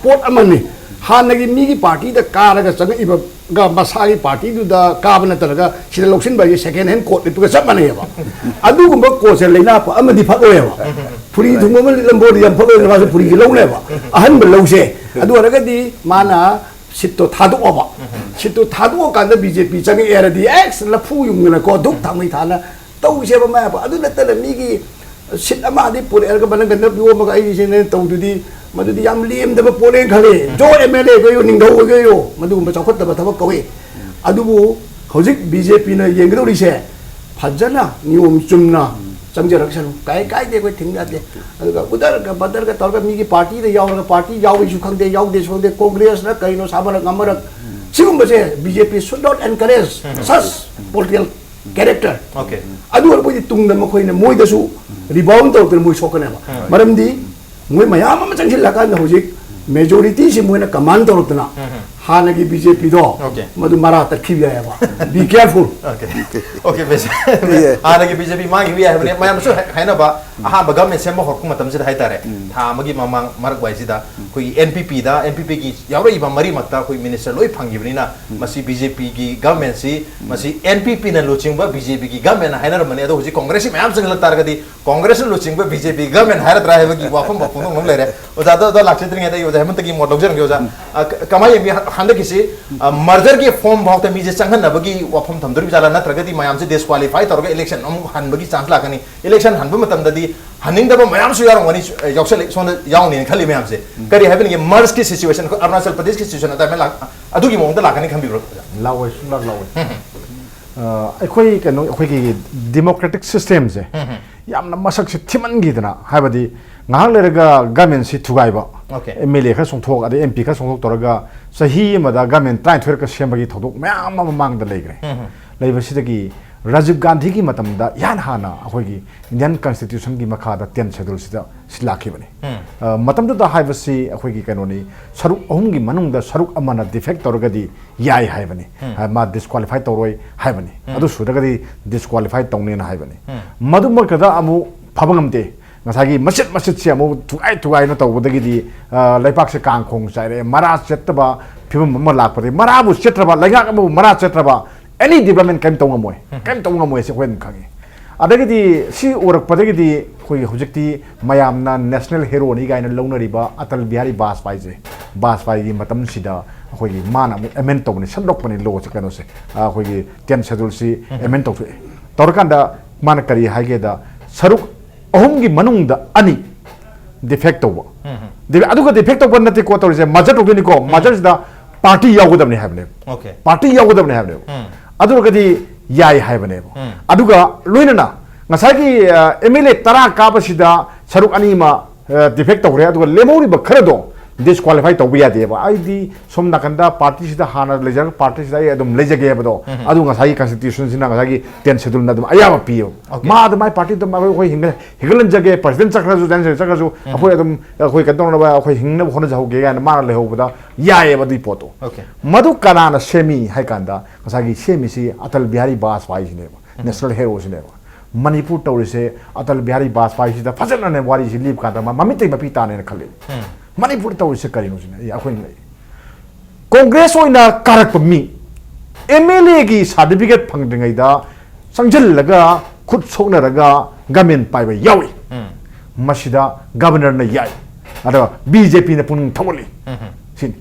ꯄꯣꯠ ꯑꯃꯅꯤ꯫ ꯍꯥꯟꯅꯒꯤ ꯃꯤꯒꯤ ꯄꯥꯔꯇꯤꯗ ꯀꯥꯔꯒ ꯆꯪꯉꯛꯏꯕꯒ ꯃꯁꯥꯒꯤ ꯄꯥꯔꯇꯤꯗꯨꯗ ꯀꯥꯕ ꯅꯠꯇ꯭ꯔꯒ ꯁꯤꯗ ꯂꯧꯁꯤꯟꯕ ꯍꯥꯏꯁꯦ ꯁꯦꯀꯦꯟ ꯍꯦꯟ ꯀꯣꯠ ꯂꯤꯠꯄꯒ ꯆꯞ ꯃꯥꯟꯅꯩꯑꯕ꯫ ꯑꯗꯨꯒꯨꯝꯕ ꯀꯣꯠꯁꯦ ꯂꯩꯅꯥ ꯄꯣꯛ ꯑꯃꯗꯤ ꯐꯠꯂꯣꯏꯑꯕ꯫ ꯐꯨꯔꯤ ꯊꯨꯡꯕ ꯑꯃ ꯂꯤꯠꯂꯝꯕ ꯑꯣꯏꯔꯗꯤ ꯌꯥꯝ ꯐꯠꯂꯣꯏꯗꯅ ꯃꯥꯁꯨ ꯐꯨꯔꯤꯁꯦ ꯂꯧꯅꯦꯕ꯫ ꯑꯍꯟꯕ ꯂꯧꯁꯦ꯫ ꯑꯗꯨ ꯑꯣꯏꯔꯒꯗꯤ ꯃꯥꯅ ꯁꯤꯠꯇꯣ ꯊꯥꯗꯣꯛꯑꯕ꯫ ꯁꯤꯠꯇꯣ ꯊꯥꯗꯣꯛꯑꯀꯥꯟꯗ ꯕꯤ ꯖꯦ ꯄꯤ ꯆꯪꯉꯛꯑꯦ ꯍꯥꯏꯔꯗꯤ ꯑꯦꯛꯁ ꯂꯐꯨ ꯌꯨꯡꯗꯅꯀꯣ ꯙꯨꯞ ꯊꯥꯡꯃꯩ ꯊꯥꯅ ꯇꯧꯁꯦꯕ ꯃꯥꯏ ꯍꯥꯏꯕ꯫ ꯑꯗꯨ ꯅꯠꯇꯅ ꯃꯤꯒꯤ ꯁꯤꯠ ꯑꯃ ꯑꯗꯤ ꯄꯨꯔꯛꯑꯒ ꯕꯅꯒꯟꯗ ꯌꯣꯝꯃꯒ ꯑꯩꯁꯤꯅ ꯇꯧꯗꯨꯗꯤ, ꯃꯗꯨꯗꯤ ꯌꯥꯝ ꯂꯦꯝꯗꯕ ꯄꯣꯠꯅꯦꯅ ꯈꯜꯂꯤ꯫ ꯖꯣ ꯑꯦꯝ ꯑꯦꯜ ꯑꯦ ꯑꯣꯏꯒꯦꯌꯣ, ꯅꯤꯡꯊꯧ ꯑꯣꯏꯒꯦꯌꯣ, ꯃꯗꯨꯒꯨꯝꯕ ꯆꯥꯎꯈꯠꯇꯕ ꯊꯕꯛ ꯀꯧꯏ꯫ ꯑꯗꯨꯕꯨ ꯍꯧꯖꯤꯛ ꯕꯤ ꯖꯦ ꯄꯤꯅ ꯌꯦꯡꯒꯗꯧꯔꯤꯁꯦ ꯐꯖꯅ ꯅꯤꯌꯣꯝ ꯆꯨꯝꯅ ꯆꯪꯖꯔꯛꯁꯅꯨ꯫ ꯀꯥꯏ ꯀꯥꯏꯗꯦ, ꯑꯩꯈꯣꯏ ꯊꯤꯡꯕ ꯌꯥꯗꯦ꯫ ꯑꯗꯨꯒ ꯎꯗꯔꯒ ꯕꯗꯔꯒ ꯇꯧꯔꯒ ꯃꯤꯒꯤ ꯄꯥꯔꯇꯤꯗ ꯌꯥꯎꯔꯒ ꯄꯥꯔꯇꯤ ꯌꯥꯎꯏꯁꯨ ꯈꯪꯗꯦ, ꯌꯥꯎꯗꯦꯁꯨ ꯈꯪꯗꯦ, ꯀꯣꯡꯒ꯭ꯔꯦꯁꯅ ꯀꯔꯤꯅꯣ ꯁꯥꯕꯔꯛ ꯉꯝꯃꯔꯛ, ꯁꯤꯒꯨꯝꯕꯁꯦ B J P should not encourage such political character꯫ Okay. ꯑꯗꯨ ꯑꯣꯏꯔꯕꯗꯤ ꯇꯨꯡꯗ ꯃꯈꯣꯏꯅ ꯃꯣꯏꯗꯁꯨ rebound ꯇꯧꯔꯛꯇꯅ ꯃꯣꯏ ꯁꯣꯛꯀꯅꯦꯕ꯫ ꯃꯔꯝꯗꯤ ꯃꯣꯏ ꯃꯌꯥꯝ ꯑꯃ ꯆꯪꯁꯤꯜꯂꯀꯥꯟꯗ ꯍꯧꯖꯤꯛ majority ꯁꯤ ꯃꯣꯏꯅ command ꯇꯧꯔꯛꯇꯅ ꯍꯥꯟꯅꯒꯤ B J P ꯗꯣ Okay. ꯃꯗꯨ ꯃꯔꯥ ꯇꯠꯈꯤꯕ ꯌꯥꯏꯑꯕ꯫ Be careful꯫ Okay. Okay, ꯃꯦꯁꯦ꯫ ꯍꯥꯟꯅꯒꯤ B J P ꯃꯥꯡꯈꯤꯕ ꯌꯥꯏ ꯍꯥꯏꯕꯅꯦ꯫ ꯃꯌꯥꯝꯅꯁꯨ ꯍꯥꯏ- ꯍꯥꯏꯅꯕ, ꯑꯍꯥꯟꯕ government ꯁꯦꯝꯕ ꯍꯧꯔꯛꯄ ꯃꯇꯝꯁꯤꯗ ꯍꯥꯏꯇꯥꯔꯦ, ꯊꯥ ꯑꯃꯒꯤ ꯃꯃꯥꯡ ꯃꯔꯛ ꯋꯥꯏꯁꯤꯗ ꯑꯩꯈꯣꯏꯒꯤ N P P ꯗ, N P P ꯒꯤ ꯌꯥꯎꯔꯛꯏꯕ ꯃꯔꯤꯃꯛꯇ ꯑꯩꯈꯣꯏ minister ꯂꯣꯏ ꯐꯪꯈꯤꯕꯅꯤꯅ, ꯃꯁꯤ B J P ꯒꯤ government ꯁꯤ, ꯃꯁꯤ N P P ꯅ ꯂꯨꯆꯤꯡꯕ B J P ꯒꯤ government ꯅ ꯍꯥꯏꯅꯔꯝꯕꯅꯦ꯫ ꯑꯗꯣ ꯍꯧꯖꯤꯛ ꯀꯣꯡꯒ꯭ꯔꯦꯁꯁꯤ ꯃꯌꯥꯝ ꯆꯪꯁꯤꯜꯂꯛ ꯇꯥꯔꯒꯗꯤ ꯀꯣꯡꯒ꯭ꯔꯦꯁꯅ ꯂꯨꯆꯤꯡꯕ B J P government ꯍꯥꯏꯔꯗ꯭ꯔꯥ ꯍꯥꯏꯕꯒꯤ ꯋꯥꯐꯝ ꯐꯣꯡꯗꯣꯛꯅꯕ ꯂꯩꯔꯦ꯫ ꯑꯣꯖꯥꯗ, ꯑꯣꯖꯥ ꯂꯥꯛꯆꯗ꯭ꯔꯤꯉꯩꯗ ꯑꯩ ꯑꯣꯖꯥ ꯍꯦꯃꯟꯇꯒꯤ ꯃꯣꯠ ꯂꯧꯖꯔꯝꯒꯦ꯫ ꯑꯣꯖꯥ, ꯑ, ꯀ- ꯀꯃꯥꯏꯅ ꯌꯦꯡꯕꯤ? ꯍ- ꯍꯟꯗꯛꯀꯤꯁꯤ, ꯑ, merger ꯒꯤ form ꯐꯥꯎꯗ ꯃꯤꯁꯦ ꯆꯪꯍꯟꯅꯕꯒꯤ ꯋꯥꯐꯝ ꯊꯝꯗꯣꯔꯤꯕ ꯖꯥꯠꯂꯥ, ꯅꯠꯇ꯭ꯔꯒꯗꯤ ꯃꯌꯥꯝꯁꯦ disqualify ꯇꯧꯔꯒ election ꯑꯃꯨꯛ ꯍꯟꯕꯒꯤ chance ꯂꯥꯛꯀꯅꯤ? Election ꯍꯟꯕ ꯃꯇꯝꯗꯗꯤ ꯍꯟꯅꯤꯡꯗꯕ ꯃꯌꯥꯝꯁꯨ ꯌꯥꯎꯔꯝꯒꯅꯤ, ꯑ, ꯌꯥꯎꯁꯜꯂꯛ-, ꯁꯣꯝꯗ ꯌꯥꯎꯅꯤꯅ ꯈꯜꯂꯤ ꯃꯌꯥꯝꯁꯦ꯫ ꯀꯔꯤ ꯍꯥꯏꯕꯤꯅꯤꯡꯒꯦ? Merge ꯀꯤ situation, ꯑꯩꯈꯣꯏ ꯑꯔꯨꯅꯥꯆꯜ ꯄ꯭ꯔꯗꯦꯁꯀꯤ situation ꯑꯗꯨꯃꯥꯏꯅ ꯂꯥꯛ-, ꯑꯗꯨꯒꯤ ꯃꯑꯣꯡꯗ ꯂꯥꯛꯀꯅꯤ ꯈꯟꯕꯤꯕ꯭ꯔꯣ, ꯑꯣꯖꯥ? ꯂꯥꯛꯑꯣꯏ, ꯁꯨꯡꯂꯥꯛ ꯂꯥꯛꯑꯣꯏ꯫ ꯑ, ꯑꯩꯈꯣꯏ ꯀꯩꯅꯣ, ꯑꯩꯈꯣꯏꯒꯤ democratic system ꯁꯦ ꯌꯥꯝꯅ ꯃꯁꯛꯁꯦ ꯊꯤꯃꯟꯈꯤꯗꯅ, ꯍꯥꯏꯕꯗꯤ ꯉꯥꯏꯍꯥꯛ ꯂꯩꯔꯒ government ꯁꯤ ꯊꯨꯒꯥꯏꯕ, Okay. M L A ꯈꯔ ꯆꯣꯡꯊꯣꯛ, ꯑꯗꯩ M P ꯈꯔ ꯆꯣꯡꯊꯣꯛ ꯇꯧꯔꯒ ꯆꯍꯤ ꯑꯃꯗ government ꯇꯔꯥꯅꯤꯊꯣꯏꯔꯛꯀ ꯁꯦꯝꯕꯒꯤ ꯊꯧꯗꯣꯛ ꯃꯌꯥꯝ ꯑꯃ ꯃꯥꯡꯗ ꯂꯩꯈ꯭ꯔꯦ꯫ ꯂꯩꯕꯁꯤꯗꯒꯤ ꯔꯥꯖꯤꯕ ꯒꯥꯟꯙꯤꯒꯤ ꯃꯇꯝꯗ ꯏꯍꯥꯟ ꯍꯥꯟꯅ ꯑꯩꯈꯣꯏꯒꯤ Indian Constitution ꯒꯤ ꯃꯈꯥꯗ ten schedule ꯁꯤꯗ ꯁꯤ ꯂꯥꯛꯈꯤꯕꯅꯤ꯫ ꯑ, ꯃꯇꯝꯗꯨꯗ ꯍꯥꯏꯕꯁꯤ ꯑꯩꯈꯣꯏꯒꯤ ꯀꯩꯅꯣꯅꯤ, ꯁꯔꯨꯛ ꯑꯍꯨꯝꯒꯤ ꯃꯅꯨꯡꯗ ꯁꯔꯨꯛ ꯑꯃꯅ defect ꯇꯧꯔꯒꯗꯤ ꯌꯥꯏ ꯍꯥꯏꯕꯅꯤ꯫ ꯍꯥꯏ-, ꯃꯥ disqualify ꯇꯧꯔꯣꯏ ꯍꯥꯏꯕꯅꯤ꯫ ꯑꯗꯨ ꯁꯨꯗ꯭ꯔꯒꯗꯤ disqualify ꯇꯧꯅꯦꯅ ꯍꯥꯏꯕꯅꯤ꯫ ꯃꯗꯨꯃꯛꯇꯗ ꯑꯃꯨꯛ ꯐꯕ ꯉꯝꯗꯦ꯫ ꯉꯁꯥꯏꯒꯤ ꯃꯆꯤꯠ ꯃꯆꯤꯠꯁꯦ ꯑꯃꯨꯛ ꯊꯨꯒꯥꯏ ꯊꯨꯒꯥꯏꯅ ꯇꯧꯕꯗꯒꯤꯗꯤ, ꯑ, ꯂꯩꯕꯥꯛꯁꯦ ꯀꯥꯡꯈꯣꯡ ꯆꯥꯏꯔꯛꯑꯦ, ꯃꯔꯥ ꯆꯠꯇꯕ ꯐꯤꯕꯝ ꯑꯃ ꯂꯥꯛꯄꯗꯒꯤ, ꯃꯔꯥꯕꯨ ꯆꯠꯇ꯭ꯔꯕ, ꯂꯩꯉꯥꯛ ꯑꯃꯕꯨ ꯃꯔꯥ ꯆꯠꯇ꯭ꯔꯕ, any development ꯀꯔꯤꯝ ꯇꯧ ꯉꯝꯃꯣꯏ꯫ ꯀꯔꯤꯝ ꯇꯧ ꯉꯝꯃꯣꯏ ꯍꯥꯏꯁꯦ ꯑꯩꯈꯣꯏ ꯑꯗꯨꯝ ꯈꯪꯉꯤ꯫ ꯑꯗꯒꯤꯗꯤ ꯁꯤ ꯎꯔꯛꯄꯗꯒꯤꯗꯤ ꯑꯩꯈꯣꯏꯒꯤ ꯍꯧꯖꯤꯛꯇꯤ ꯃꯌꯥꯝꯅ national hero ꯅꯤ ꯀꯥꯏꯅ ꯂꯧꯅꯔꯤꯕ ꯑꯇꯜ ꯕꯤꯍꯥꯔꯤ ꯕꯥꯖꯄꯥꯏꯁꯦ, ꯕꯥꯖꯄꯥꯏꯒꯤ ꯃꯇꯝꯁꯤꯗ ꯑꯩꯈꯣꯏꯒꯤ ꯃꯥꯅ ꯑꯃꯨꯛ amend ꯇꯧꯕꯅꯤ, ꯁꯦꯝꯗꯣꯛꯄꯅꯤ law ꯁꯦ, ꯀꯩꯅꯣꯁꯦ, ꯑꯩꯈꯣꯏꯒꯤ ten schedule ꯁꯤ amend ꯇꯧꯊꯣꯛꯑꯦ꯫ ꯇꯧꯔꯀꯥꯟꯗ ꯃꯥꯅ ꯀꯔꯤ ꯍꯥꯏꯒꯦꯗ, ꯁꯔꯨꯛ ꯑꯍꯨꯝꯒꯤ ꯃꯅꯨꯡꯗ ꯑꯅꯤ ꯗꯤꯐꯦꯛ ꯇꯧꯕ꯫ ꯗꯤ- ꯑꯗꯨꯒ ꯗꯤꯐꯦꯛ ꯇꯧꯕ ꯅꯠꯇꯦꯀꯣ ꯇꯧꯔꯤꯁꯦ, ꯃꯔꯖꯔ ꯇꯧꯗꯣꯏꯅꯤꯀꯣ, ꯃꯔꯖꯔꯁꯤꯗ ꯄꯥꯔꯇꯤ ꯌꯥꯎꯒꯗꯕꯅꯤ ꯍꯥꯏꯕꯅꯦꯕ꯫ ꯑꯣꯀꯦ ꯄꯥꯔꯇꯤ ꯌꯥꯎꯒꯗꯕꯅꯤ ꯍꯥꯏꯕꯅꯦꯕ꯫ ꯑꯗꯨꯔꯒꯗꯤ ꯌꯥꯏ ꯍꯥꯏꯕꯅꯦꯕ꯫ ꯑꯗꯨꯒ ꯂꯣꯏꯅꯅ ꯉꯁꯥꯏꯒꯤ ꯑꯦꯝ ꯑꯦꯜ ꯑꯦ ꯇꯔꯥ ꯀꯥꯕꯁꯤꯗ ꯁꯔꯨꯛ ꯑꯅꯤ ꯑꯃ ꯗꯤꯐꯦꯛ ꯇꯧꯈ꯭ꯔꯦ, ꯑꯗꯨꯒ ꯂꯦꯝꯍꯧꯔꯤꯕ ꯈꯔꯗꯣ ꯗꯤꯁꯀ꯭ꯋꯥꯂꯤꯐꯥꯏ ꯇꯧꯕ ꯌꯥꯗꯦꯕ꯫ ꯑꯩꯗꯤ ꯁꯣꯝ ꯅꯥꯀꯟꯗ ꯄꯥꯔꯇꯤꯁꯤꯗ ꯍꯥꯟꯅ ꯂꯩꯖꯔꯒ ꯄꯥꯔꯇꯤꯁꯤꯗ ꯑꯩ ꯑꯗꯨꯝ ꯂꯩꯖꯒꯦ ꯍꯥꯏꯕꯗꯣ, ꯑꯗꯨ ꯉꯁꯥꯏꯒꯤ ꯀꯟꯁꯇꯤꯇ꯭ꯌꯨꯁꯟꯁꯤꯅ ꯉꯁꯥꯏꯒꯤ ꯇꯦꯟ ꯁꯦꯗꯨꯜꯅ ꯑꯗꯨꯝ ꯑꯌꯥꯕ ꯄꯤꯌꯦꯕ꯫ Okay. ꯃꯥ ꯑꯗꯨꯃꯥꯏ ꯄꯥꯔꯇꯤ ꯑꯗꯨꯝ ꯑꯩꯈꯣꯏ ꯍꯤꯡꯒ- ꯍꯤꯡꯒꯠꯍꯟꯖꯒꯦ, ꯄ꯭ꯔꯁꯤꯗꯦꯟ ꯆꯠꯈ꯭ꯔꯁꯨ, ꯖꯦꯅꯔꯦꯜ ꯁꯦꯀ꯭ꯔꯦꯇꯔꯤ ꯆꯠꯈ꯭ꯔꯁꯨ, ꯑꯩꯈꯣꯏ ꯑꯗꯨꯝ ꯑꯩꯈꯣꯏ ꯀꯩꯅꯣ ꯇꯧꯅꯕ ꯑꯩꯈꯣꯏ ꯍꯤꯡꯅꯕ ꯍꯣꯠꯅꯖꯍꯧꯒꯦ ꯀꯥꯏꯅ ꯃꯥꯅ ꯂꯩꯍꯧꯕꯗ ꯌꯥꯏꯑꯕ ꯑꯗꯨꯒꯤ ꯄꯣꯠꯇꯣ꯫ Okay. ꯃꯗꯨ ꯀꯅꯥꯅ ꯁꯦꯝꯃꯤ ꯍꯥꯏ ꯀꯥꯟꯗ, ꯉꯁꯥꯏꯒꯤ ꯁꯦꯝꯃꯤꯁꯤ ꯑꯇꯜ ꯕꯤꯍꯥꯔꯤ ꯕꯥꯖꯄꯥꯏꯁꯤꯅꯦꯕ, ꯅꯦꯁꯅꯦꯜ ꯍꯦꯔꯣꯁꯤꯅꯦꯕ꯫ ꯃꯅꯤꯄꯨꯔ ꯇꯧꯔꯤꯁꯦ ꯑꯇꯜ ꯕꯤꯍꯥꯔꯤ ꯕꯥꯖꯄꯥꯏꯁꯤꯗ ꯐꯖꯅꯅꯦ ꯋꯥꯔꯤꯁꯤ ꯂꯤꯞ ꯀꯥꯟꯗ ꯃꯥ ꯃꯃꯤꯠꯇꯩ ꯃꯄꯤ ꯇꯥꯅꯦꯅ ꯈꯜꯂꯤ꯫ ꯃꯅꯤꯄꯨꯔ ꯇꯧꯔꯤꯁꯦ ꯀꯔꯤꯅꯣ ꯁꯤꯅ ꯑꯩ ꯑꯩꯈꯣꯏꯅ ꯂꯩ꯫ ꯀꯣꯡꯒ꯭ꯔꯦꯁ ꯑꯣꯏꯅ ꯀꯥꯔꯛꯄ ꯃꯤ, ꯑꯦꯝ ꯑꯦꯜ ꯑꯦꯒꯤ ꯁꯥꯔꯇꯤꯐꯤꯀꯦꯠ ꯐꯪꯗ꯭ꯔꯤꯉꯩꯗ ꯆꯪꯁꯤꯜꯂꯒ ꯈꯨꯠ ꯁꯣꯛꯅꯔꯒ ꯒꯃꯦꯟ ꯄꯥꯏꯕ ꯌꯥꯎꯏ꯫ ꯃꯁꯤꯗ ꯒꯕꯔꯅꯔꯅ ꯌꯥꯏ, ꯑꯗꯨꯒ ꯕꯤ ꯖꯦ ꯄꯤꯅ ꯄꯨꯛꯅꯤꯡ ꯊꯧꯒꯠꯂꯤ꯫ ꯁꯤꯅꯤ꯫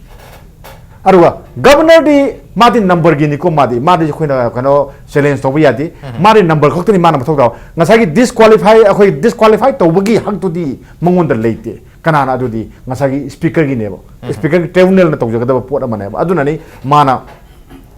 ꯑꯗꯨꯒ ꯒꯕꯔꯅꯔꯗꯤ ꯃꯥꯗꯤ ꯅꯝꯕꯔꯒꯤꯅꯤꯀꯣ, ꯃꯥꯗꯤ ꯃꯥꯗꯤ ꯑꯩꯈꯣꯏꯅ ꯀꯩꯅꯣ ꯆꯦꯂꯦꯟꯖ ꯇꯧꯕ ꯌꯥꯗꯦ꯫ ꯃꯥꯗꯤ ꯅꯝꯕꯔ ꯈꯛꯇꯅꯤ ꯃꯥꯅ ꯃꯊꯧ ꯇꯧ꯫ ꯉꯁꯥꯏꯒꯤ ꯗꯤꯁꯀ꯭ꯋꯥꯂꯤꯐꯥꯏ, ꯑꯩꯈꯣꯏ ꯗꯤꯁꯀ꯭ꯋꯥꯂꯤꯐꯥꯏ ꯇꯧꯕꯒꯤ ꯍꯛꯇꯨꯗꯤ ꯃꯉꯣꯟꯗ ꯂꯩꯇꯦ꯫ ꯀꯅꯥꯅ? ꯑꯗꯨꯗꯤ ꯉꯁꯥꯏꯒꯤ ꯁ꯭ꯄꯤꯀꯔꯒꯤꯅꯦꯕ꯫ ꯁ꯭ꯄꯤꯀꯔꯒꯤ ꯇ꯭ꯔꯤꯕꯨꯅꯦꯜꯅ ꯇꯧꯖꯒꯗꯕ ꯄꯣꯠ ꯑꯃꯅꯦꯕ꯫ ꯑꯗꯨꯅꯅꯤ ꯃꯥꯅ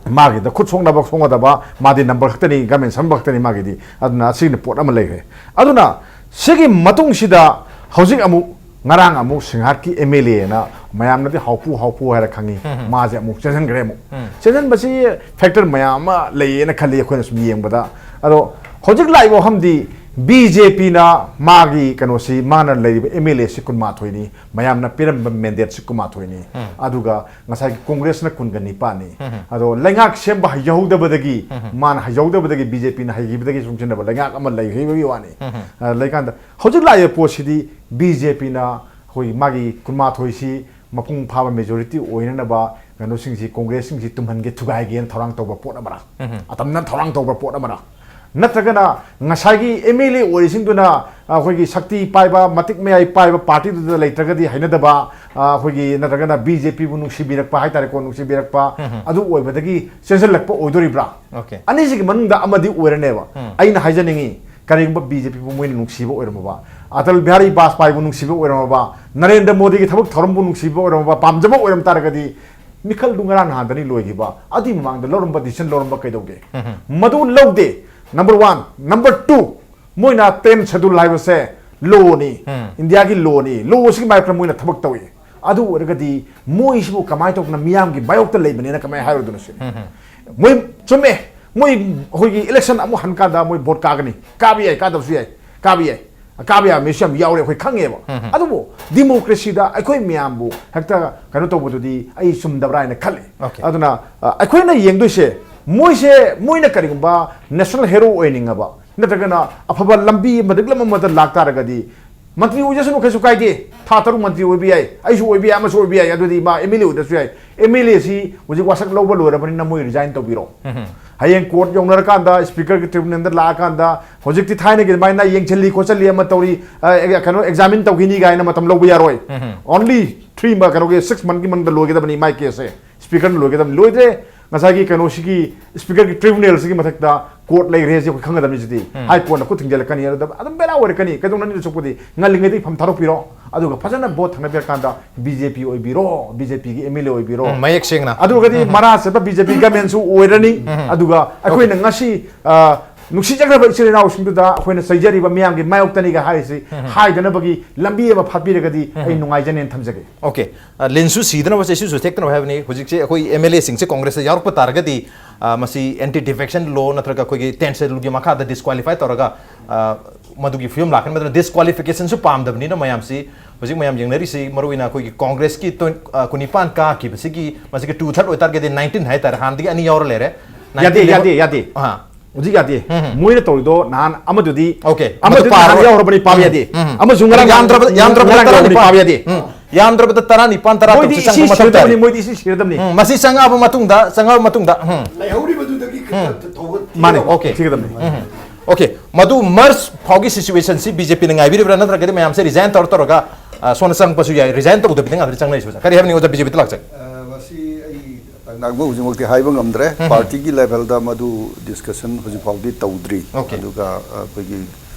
ꯃꯥꯒꯤꯗ ꯈꯨꯠ ꯁꯣꯛꯅꯕ ꯁꯣꯛꯅꯗꯕ, ꯃꯥꯗꯤ ꯅꯝꯕꯔ ꯈꯛꯇꯅꯤ, ꯒꯃꯦꯟ ꯁꯝꯕ ꯈꯛꯇꯅꯤ ꯃꯥꯒꯤꯗꯤ꯫ ꯑꯗꯨꯅ ꯑꯁꯤꯅ ꯄꯣꯠ ꯑꯃ ꯂꯩꯈ꯭ꯔꯦ꯫ ꯑꯗꯨꯅ ꯁꯤꯒꯤ ꯃꯇꯨꯡꯁꯤꯗ ꯍꯧꯖꯤꯛ ꯑꯃꯨꯛ ꯉꯔꯥꯡ ꯑꯃꯨꯛ ꯁꯤꯡꯍꯥꯠꯀꯤ ꯑꯦꯝ ꯑꯦꯜ ꯑꯦꯅ ꯃꯌꯥꯝꯅꯗꯤ ꯍꯥꯎꯄꯨ ꯍꯥꯎꯄꯨ ꯍꯥꯏꯔ ꯈꯪꯉꯤ, ꯃꯥꯁꯦ ꯑꯃꯨꯛ ꯆꯦꯟꯁꯤꯟꯈ꯭ꯔꯦ꯫ ꯑꯃꯨꯛ ꯆꯦꯟꯁꯤꯟꯕꯁꯤ ꯐꯦꯛꯇꯔ ꯃꯌꯥꯝ ꯑꯃ ꯂꯩꯌꯦꯅ ꯈꯜꯂꯤ ꯑꯩꯈꯣꯏꯅ ꯁꯨꯝ ꯌꯦꯡꯕꯗ꯫ ꯑꯗꯣ ꯍꯧꯖꯤꯛ ꯂꯥꯛꯏꯕ ꯋꯥꯐꯝꯗꯤ ꯕꯤ ꯖꯦ ꯄꯤꯅ ꯃꯥꯒꯤ ꯀꯩꯅꯣꯁꯤ, ꯃꯥꯅ ꯂꯩꯔꯤꯕ ꯑꯦꯝ ꯑꯦꯜ ꯑꯦꯁꯤ ꯀꯨꯟꯃꯥꯊꯣꯏꯅꯤ, ꯃꯌꯥꯝꯅ ꯄꯤꯔꯝꯕ ꯃꯦꯟꯗꯦꯠꯁꯤ ꯀꯨꯟꯃꯥꯊꯣꯏꯅꯤ꯫ ꯑꯗꯨꯒ ꯉꯁꯥꯏꯒꯤ ꯀꯣꯡꯒ꯭ꯔꯦꯁꯅ ꯀꯨꯟꯒ ꯅꯤꯄꯥꯟꯅꯤ꯫ ꯑꯗꯣ ꯂꯩꯉꯥꯛ ꯁꯦꯝꯕ ꯍꯩꯍꯧꯗꯕꯗꯒꯤ, ꯃꯥꯅ ꯍꯩꯍꯧꯗꯕꯗꯒꯤ ꯕꯤ ꯖꯦ ꯄꯤꯅ ꯍꯩꯈꯤꯕꯗꯒꯤ ꯆꯨꯡꯁꯤꯟꯅꯕ ꯂꯩꯉꯥꯛ ꯑꯃ ꯂꯩꯈꯤꯕꯒꯤ ꯋꯥꯅꯤ꯫ ꯑ, ꯂꯩꯀꯥꯟꯗ ꯍꯧꯖꯤꯛ ꯂꯥꯛꯏꯕ ꯄꯣꯠꯁꯤꯗꯤ ꯕꯤ ꯖꯦ ꯄꯤꯅ ꯑꯩꯈꯣꯏ ꯃꯥꯒꯤ ꯀꯨꯟꯃꯥꯊꯣꯏꯁꯤ ꯃꯄꯨꯡ ꯐꯥꯕ ꯃꯦꯖꯣꯔꯤꯇꯤ ꯑꯣꯏꯅꯅꯕ ꯀꯩꯅꯣꯁꯤꯡꯁꯤ, ꯀꯣꯡꯒ꯭ꯔꯦꯁꯁꯤꯡꯁꯤ ꯇꯨꯝꯍꯟꯒꯦ, ꯊꯨꯒꯥꯏꯒꯦꯅ ꯊꯧꯔꯥꯡ ꯇꯧꯕ ꯄꯣꯠ ꯑꯃꯔ, ꯑꯇꯝꯅ ꯊꯧꯔꯥꯡ ꯇꯧꯕ ꯄꯣꯠ ꯑꯃꯔ, ꯅꯠꯇ꯭ꯔꯒꯅ ꯉꯁꯥꯏꯒꯤ ꯑꯦꯝ ꯑꯦꯜ ꯑꯦ ꯑꯣꯏꯔꯤꯁꯤꯡꯗꯨꯅ ꯑꯩꯈꯣꯏꯒꯤ ꯁꯛꯇꯤ ꯄꯥꯏꯕ, ꯃꯇꯤꯛ ꯃꯌꯥꯏ ꯄꯥꯏꯕ ꯄꯥꯔꯇꯤꯗꯨꯗ ꯂꯩꯇ꯭ꯔꯒꯗꯤ ꯍꯩꯅꯗꯕ, ꯑꯩꯈꯣꯏꯒꯤ, ꯅꯠꯇ꯭ꯔꯒꯅ ꯕꯤ ꯖꯦ ꯄꯤꯕꯨ ꯅꯨꯡꯁꯤꯕꯤꯔꯛꯄ ꯍꯥꯏꯇꯥꯔꯦꯀꯣ, ꯅꯨꯡꯁꯤꯕꯤꯔꯛꯄ, ꯑꯗꯨ ꯑꯣꯏꯕꯗꯒꯤ ꯆꯦꯟꯁꯤꯜꯂꯛꯄ ꯑꯣꯏꯗꯣꯔꯤꯕ꯭ꯔꯥ? Okay. ꯑꯅꯤꯁꯤꯒꯤ ꯃꯅꯨꯡꯗ ꯑꯃꯗꯤ ꯑꯣꯏꯔꯅꯦꯕ꯫ ꯑꯩꯅ ꯍꯥꯏꯖꯅꯤꯡꯉꯤ, ꯀꯔꯤꯒꯨꯝꯕ ꯕꯤ ꯖꯦ ꯄꯤꯕꯨ ꯃꯣꯏꯅ ꯅꯨꯡꯁꯤꯕ ꯑꯣꯏꯔꯝꯃꯕ, ꯑꯇꯜ ꯕꯤꯍꯥꯔꯤ ꯕꯥꯖꯄꯥꯏꯕꯨ ꯅꯨꯡꯁꯤꯕ ꯑꯣꯏꯔꯝꯃꯕ, ꯅꯔꯦꯟꯗ꯭ꯔ ꯃꯣꯗꯤꯒꯤ ꯊꯕꯛ ꯊꯧꯔꯝꯕꯨ ꯅꯨꯡꯁꯤꯕ ꯑꯣꯏꯔꯝꯃꯕ, ꯄꯥꯝꯖꯕ ꯑꯣꯏꯔꯝ ꯇꯥꯔꯒꯗꯤ, ꯃꯤꯈꯜꯗꯨ ꯉꯔꯥꯡ ꯅꯍꯥꯟꯗꯅꯤ ꯂꯣꯏꯈꯤꯕ꯫ ꯑꯗꯨꯏ ꯃꯃꯥꯡꯗ ꯂꯧꯔꯝꯕ decision ꯂꯧꯔꯝꯕ ꯀꯩꯗꯧꯒꯦ? ꯃꯗꯨ ꯂꯧꯗꯦ꯫ Number one꯫ Number two, ꯃꯣꯏꯅ tenth schedule ꯍꯥꯏꯕꯁꯦ lawꯅꯤ, ꯏꯟꯗꯤꯌꯥꯒꯤ lawꯅꯤ, law ꯑꯁꯤꯒꯤ ꯃꯥꯌꯣꯛꯇ ꯃꯣꯏꯅ ꯊꯕꯛ ꯇꯧꯏ꯫ ꯑꯗꯨ ꯑꯣꯏꯔꯒꯗꯤ ꯃꯣꯏꯁꯤꯕꯨ ꯀꯃꯥꯏꯅ ꯇꯧꯗꯅ ꯃꯤꯌꯥꯝꯒꯤ ꯃꯥꯌꯣꯛꯇ ꯂꯩꯕꯅꯦꯅ ꯀꯃꯥꯏꯅ ꯍꯥꯏꯔꯨꯗꯣꯏꯅꯣ ꯁꯤꯅꯤ꯫ ꯃꯣꯏ ꯆꯨꯝꯃꯦ, ꯃꯣꯏ ꯑꯩꯈꯣꯏꯒꯤ election ꯑꯃꯨꯛ ꯍꯟꯀꯥꯟꯗ ꯃꯣꯏ vote ꯀꯥꯒꯅꯤ, ꯀꯥꯕ ꯌꯥꯏ, ꯀꯥꯗꯕꯁꯨ ꯌꯥꯏ, ꯀꯥꯕ ꯌꯥꯏ, ꯀꯥꯕ ꯌꯥꯕ ꯃꯤꯁꯨ ꯌꯥꯝ ꯌꯥꯎꯔꯦ, ꯑꯩꯈꯣꯏ ꯈꯪꯉꯦꯕ꯫ ꯑꯗꯨꯕꯨ democracyꯗ ꯑꯩꯈꯣꯏ ꯃꯌꯥꯝꯕꯨ ꯍꯦꯛꯇ ꯀꯩꯅꯣ ꯇꯧꯕꯗꯨꯗꯤ ꯑꯩ ꯆꯨꯝꯗꯕ꯭ꯔꯥ ꯍꯥꯏꯅ ꯈꯜꯂꯤ꯫ Okay. ꯑꯗꯨꯅ ꯑ, ꯑꯩꯈꯣꯏꯅ ꯌꯦꯡꯗꯣꯏꯁꯦ, ꯃꯣꯏꯁꯦ, ꯃꯣꯏꯅ ꯀꯔꯤꯒꯨꯝꯕ national hero ꯑꯣꯏꯅꯤꯡꯉꯕ ꯅꯠꯇ꯭ꯔꯒꯅ ꯑꯐꯕ ꯂꯝꯕꯤ ꯑꯃ ꯂꯝ ꯑꯃꯗ ꯂꯥꯛꯇꯥꯔꯒꯗꯤ ꯃꯟꯇ꯭ꯔꯤ ꯑꯣꯏꯖꯁꯅꯨ, ꯀꯩꯁꯨ ꯀꯥꯏꯗꯦ꯫ ꯊꯥ ꯇꯔꯨꯛ ꯃꯟꯇ꯭ꯔꯤ ꯑꯣꯏꯕ ꯌꯥꯏ, ꯑꯩꯁꯨ ꯑꯣꯏꯕ ꯌꯥꯏ, ꯑꯃꯁꯨ ꯑꯣꯏꯕ ꯌꯥꯏ, ꯑꯗꯨꯗꯤ ꯃꯥ ꯑꯦꯝ ꯑꯦꯜ ꯑꯦ ꯑꯣꯏꯗ꯭ꯔꯁꯨ ꯌꯥꯏ꯫ ꯑꯦꯝ ꯑꯦꯜ ꯑꯦꯁꯤ ꯍꯧꯖꯤꯛ ꯋꯥꯁꯛ ꯂꯧꯕ ꯂꯣꯏꯔꯕꯅꯤꯅ ꯃꯣꯏ resign ꯇꯧꯕꯤꯔꯣ꯫ ꯍꯌꯦꯡ court ꯌꯧꯅꯔꯀꯥꯟꯗ, speakerꯒꯤ tribunalꯗ ꯂꯥꯛꯑꯀꯥꯟꯗ, ꯍꯧꯖꯤꯛꯇꯤ ꯊꯥꯏꯅꯒꯤ ꯑꯗꯨꯃꯥꯏꯅ ꯌꯦꯡꯁꯤꯜꯂꯤ ꯈꯣꯠꯆꯜꯂꯤ ꯑꯃ ꯇꯧꯔꯤ, ꯑ, ꯑꯦ, ꯀꯩꯅꯣ, examine ꯇꯧꯈꯤꯅꯤ ꯀꯥꯏꯅ ꯃꯇꯝ ꯂꯧꯕ ꯌꯥꯔꯣꯏ꯫ Only three ꯃ-, ꯀꯩꯅꯣꯒꯤ six monthꯁꯀꯤ ꯃꯅꯨꯡꯗ ꯂꯣꯏꯒꯗꯕꯅꯤ ꯃꯥꯏ caseꯁꯦ꯫ Speakerꯅ ꯂꯣꯏꯒꯗꯕꯅꯤ꯫ ꯂꯣꯏꯗ꯭ꯔꯦ, ꯉꯁꯥꯏꯒꯤ ꯀꯩꯅꯣꯁꯤꯒꯤ, speakerꯒꯤ tribunalꯁꯤꯒꯤ ꯃꯊꯛꯇ court ꯂꯩꯔꯦꯁꯦ ꯑꯩꯈꯣꯏ ꯈꯪꯒꯗꯕꯅꯤ꯫ ꯁꯤꯗꯤ High Courtꯅ ꯈꯨꯠ ꯊꯤꯡꯖꯤꯜꯂꯛꯀꯅꯤ꯫ ꯑꯗꯨꯗ ꯑꯗꯨꯝ ꯕꯦꯔꯥ ꯑꯣꯏꯔꯛꯀꯅꯤ꯫ ꯀꯩꯗꯧꯅꯅꯤ? ꯆꯨꯞꯄꯗꯤ ꯉꯜꯂꯤꯉꯩꯗꯒꯤ ꯐꯝ ꯊꯥꯗꯣꯛꯄꯤꯔꯣ, ꯑꯗꯨꯒ ꯐꯖꯅ vote ꯊꯥꯅꯕꯤꯔꯀꯥꯟꯗ ꯕꯤ ꯖꯦ ꯄꯤ ꯑꯣꯏꯕꯤꯔꯣ, ꯕꯤ ꯖꯦ ꯄꯤꯒꯤ ꯑꯦꯝ ꯑꯦꯜ ꯑꯦ ꯑꯣꯏꯕꯤꯔꯣ꯫ ꯎꯝ, ꯃꯌꯦꯛ ꯁꯦꯡꯅ꯫ ꯑꯗꯨꯒꯗꯤ ꯃꯔꯥ ꯆꯠꯄ ꯕꯤ ꯖꯦ ꯄꯤ governmentꯁꯨ ꯑꯣꯏꯔꯅꯤ꯫ ꯑꯗꯨꯒ ꯑꯩꯈꯣꯏꯅ ꯉꯁꯤ, ꯑ, ꯅꯨꯡꯁꯤꯖꯈ꯭ꯔꯕ ꯏꯆꯤꯜ ꯏꯅꯥꯎꯁꯤꯡꯗꯨꯗ ꯑꯩꯈꯣꯏꯅ ꯆꯩꯖꯔꯤꯕ ꯃꯤꯌꯥꯝꯒꯤ ꯃꯥꯌꯣꯛꯇꯅꯤꯒ ꯍꯥꯏꯔꯤꯁꯤ ꯍꯥꯏꯗꯅꯕꯒꯤ ꯂꯝꯕꯤ ꯑꯃ ꯐꯥꯠꯄꯤꯔꯒꯗꯤ ꯑꯩ ꯅꯨꯡꯉꯥꯏꯖꯅꯦꯅ ꯊꯝꯖꯒꯦ꯫ Okay. ꯑ, ꯂꯤꯟꯁꯨ ꯁꯤꯗꯅꯕ, ꯆꯩꯁꯨꯁꯨ ꯊꯦꯛꯇꯅꯕ ꯍꯥꯏꯕꯅꯤ꯫ ꯍꯧꯖꯤꯛꯁꯦ ꯑꯩꯈꯣꯏ ꯑꯦꯝ ꯑꯦꯜ ꯑꯦꯁꯤꯡꯁꯦ ꯀꯣꯡꯒ꯭ꯔꯦꯁꯇ ꯌꯥꯎꯔꯛꯄ ꯇꯥꯔꯒꯗꯤ, ꯑ, ꯃꯁꯤ anti defection law ꯅꯠꯇ꯭ꯔꯒ ꯑꯩꯈꯣꯏꯒꯤ tenth scheduleꯒꯤ ꯃꯈꯥꯗ disqualify ꯇꯧꯔꯒ, ꯑ, ꯃꯗꯨꯒꯤ ꯐꯤꯕꯝ ꯂꯥꯛꯀꯅꯤ꯫ ꯃꯗꯨꯅ disqualificationꯁꯨ ꯄꯥꯝꯗꯕꯅꯤꯅ ꯃꯌꯥꯝꯁꯤ, ꯍꯧꯖꯤꯛ ꯃꯌꯥꯝ ꯌꯦꯡꯅꯔꯤꯁꯤ ꯃꯔꯨꯑꯣꯏꯅ ꯑꯩꯈꯣꯏꯒꯤ ꯀꯣꯡꯒ꯭ꯔꯦꯁꯀꯤ ꯇꯣꯏ-, ꯑ, ꯀꯨꯟꯅꯤꯄꯥꯟ ꯀꯥꯈꯤꯕꯁꯤꯒꯤ ꯃꯁꯤꯒꯤ two third ꯑꯣꯏꯇꯥꯔꯒꯗꯤ nineteen ꯍꯥꯏꯇꯥꯔꯦ, ꯍꯥꯟꯅꯗꯒꯤ ꯑꯅꯤ ꯌꯥꯎꯔ ꯂꯩꯔꯦ꯫ ꯌꯥꯗꯦ, Nineteen ꯌꯥꯗꯦ, ꯌꯥꯗꯦ꯫ ꯑꯥ꯫ ꯍꯧꯖꯤꯛ ꯌꯥꯗꯦ꯫ ꯃꯣꯏꯅ ꯇꯧꯔꯤꯗꯣ ꯅꯍꯥꯟ ꯑꯃꯗꯨꯗꯤ, Okay. ꯑꯃꯗꯨꯗꯤ ꯃꯗꯨ ꯄꯥꯔꯣ꯫ ꯅꯍꯥꯟ ꯌꯥꯎꯈ꯭ꯔꯕꯅꯤ, ꯄꯥꯕ ꯌꯥꯗꯦ꯫ ꯑꯃꯁꯨ ꯉꯔꯥꯡ ꯌꯥꯝꯗ꯭ꯔꯕ-, ꯌꯥꯝꯗ꯭ꯔꯕꯗ ꯉꯔꯥꯡ ꯌꯥꯎꯈ꯭ꯔꯕꯅꯤ, ꯇꯔꯥꯅꯤꯄꯥꯜ꯫ ꯄꯥꯕ ꯌꯥꯗꯦ꯫ ꯌꯥꯝꯗ꯭ꯔꯕꯗ ꯇꯔꯥꯅꯤꯄꯥꯜ, ꯇꯔꯥ ꯃꯣꯏꯗꯤ ꯏꯁꯤꯡ ꯁꯤꯔꯗꯕꯅꯤ, ꯃꯣꯏꯗꯤ ꯏꯁꯤꯡ ꯁꯤꯔꯗꯕꯅꯤ꯫ ꯎꯝ, ꯃꯁꯤ ꯆꯪꯉꯛꯑꯕ ꯃꯇꯨꯡꯗ, ꯆꯪꯉꯛꯑꯕ ꯃꯇꯨꯡꯗ, ꯎꯝ꯫ ꯂꯩꯍꯧꯔꯤꯕꯗꯨꯗꯒꯤ ꯈꯔ ꯊꯧꯒꯠ ꯃꯥꯅꯦ, okay, ꯊꯤꯒꯗꯕꯅꯤ꯫ ꯎꯝ꯫ Okay, ꯃꯗꯨ ꯃꯔꯆ ꯐꯥꯎꯒꯤ ꯁꯤꯆꯨꯋꯦꯁꯟꯁꯤ ꯕꯤ ꯖꯦ ꯄꯤꯅ ꯉꯥꯏꯕꯤꯔꯤꯕ꯭ꯔꯥ, ꯅꯠꯇ꯭ꯔꯒꯗꯤ ꯃꯌꯥꯝꯁꯦ ꯔꯤꯖꯥꯏꯟ ꯇꯧꯔ ꯇꯧꯔꯒ, ꯑ, ꯁꯣꯝꯗ ꯆꯪꯉꯛꯄꯁꯨ ꯌꯥꯏ, ꯔꯤꯖꯥꯏꯟ ꯇꯧꯗꯕꯤꯗ ꯉꯥꯛꯇ ꯆꯪꯅꯔꯤꯁꯦ? ꯑꯣꯖꯥ, ꯀꯔꯤ ꯍꯥꯏꯕꯅꯤ ꯑꯣꯖꯥ, ꯕꯤ ꯖꯦ ꯄꯤꯗ ꯂꯥꯛꯆꯒꯦ꯫ ꯑ, ꯃꯁꯤ ꯑꯩ ꯇꯥꯡꯅꯥꯡꯕ ꯍꯧꯖꯤꯛꯃꯛꯇꯤ ꯍꯥꯏꯕ ꯉꯝꯗ꯭ꯔꯦ꯫ ꯎꯝ꯫ ꯄꯥꯔꯇꯤꯒꯤ ꯂꯦꯚꯦꯜꯗ ꯃꯗꯨ ꯗꯤꯁꯀꯁꯟ ꯍꯧꯖꯤꯛ ꯐꯥꯎꯗꯤ ꯇꯧꯗ꯭ꯔꯤ꯫ Okay. ꯑꯗꯨꯒ, ꯑ, ꯑꯩꯈꯣꯏꯒꯤ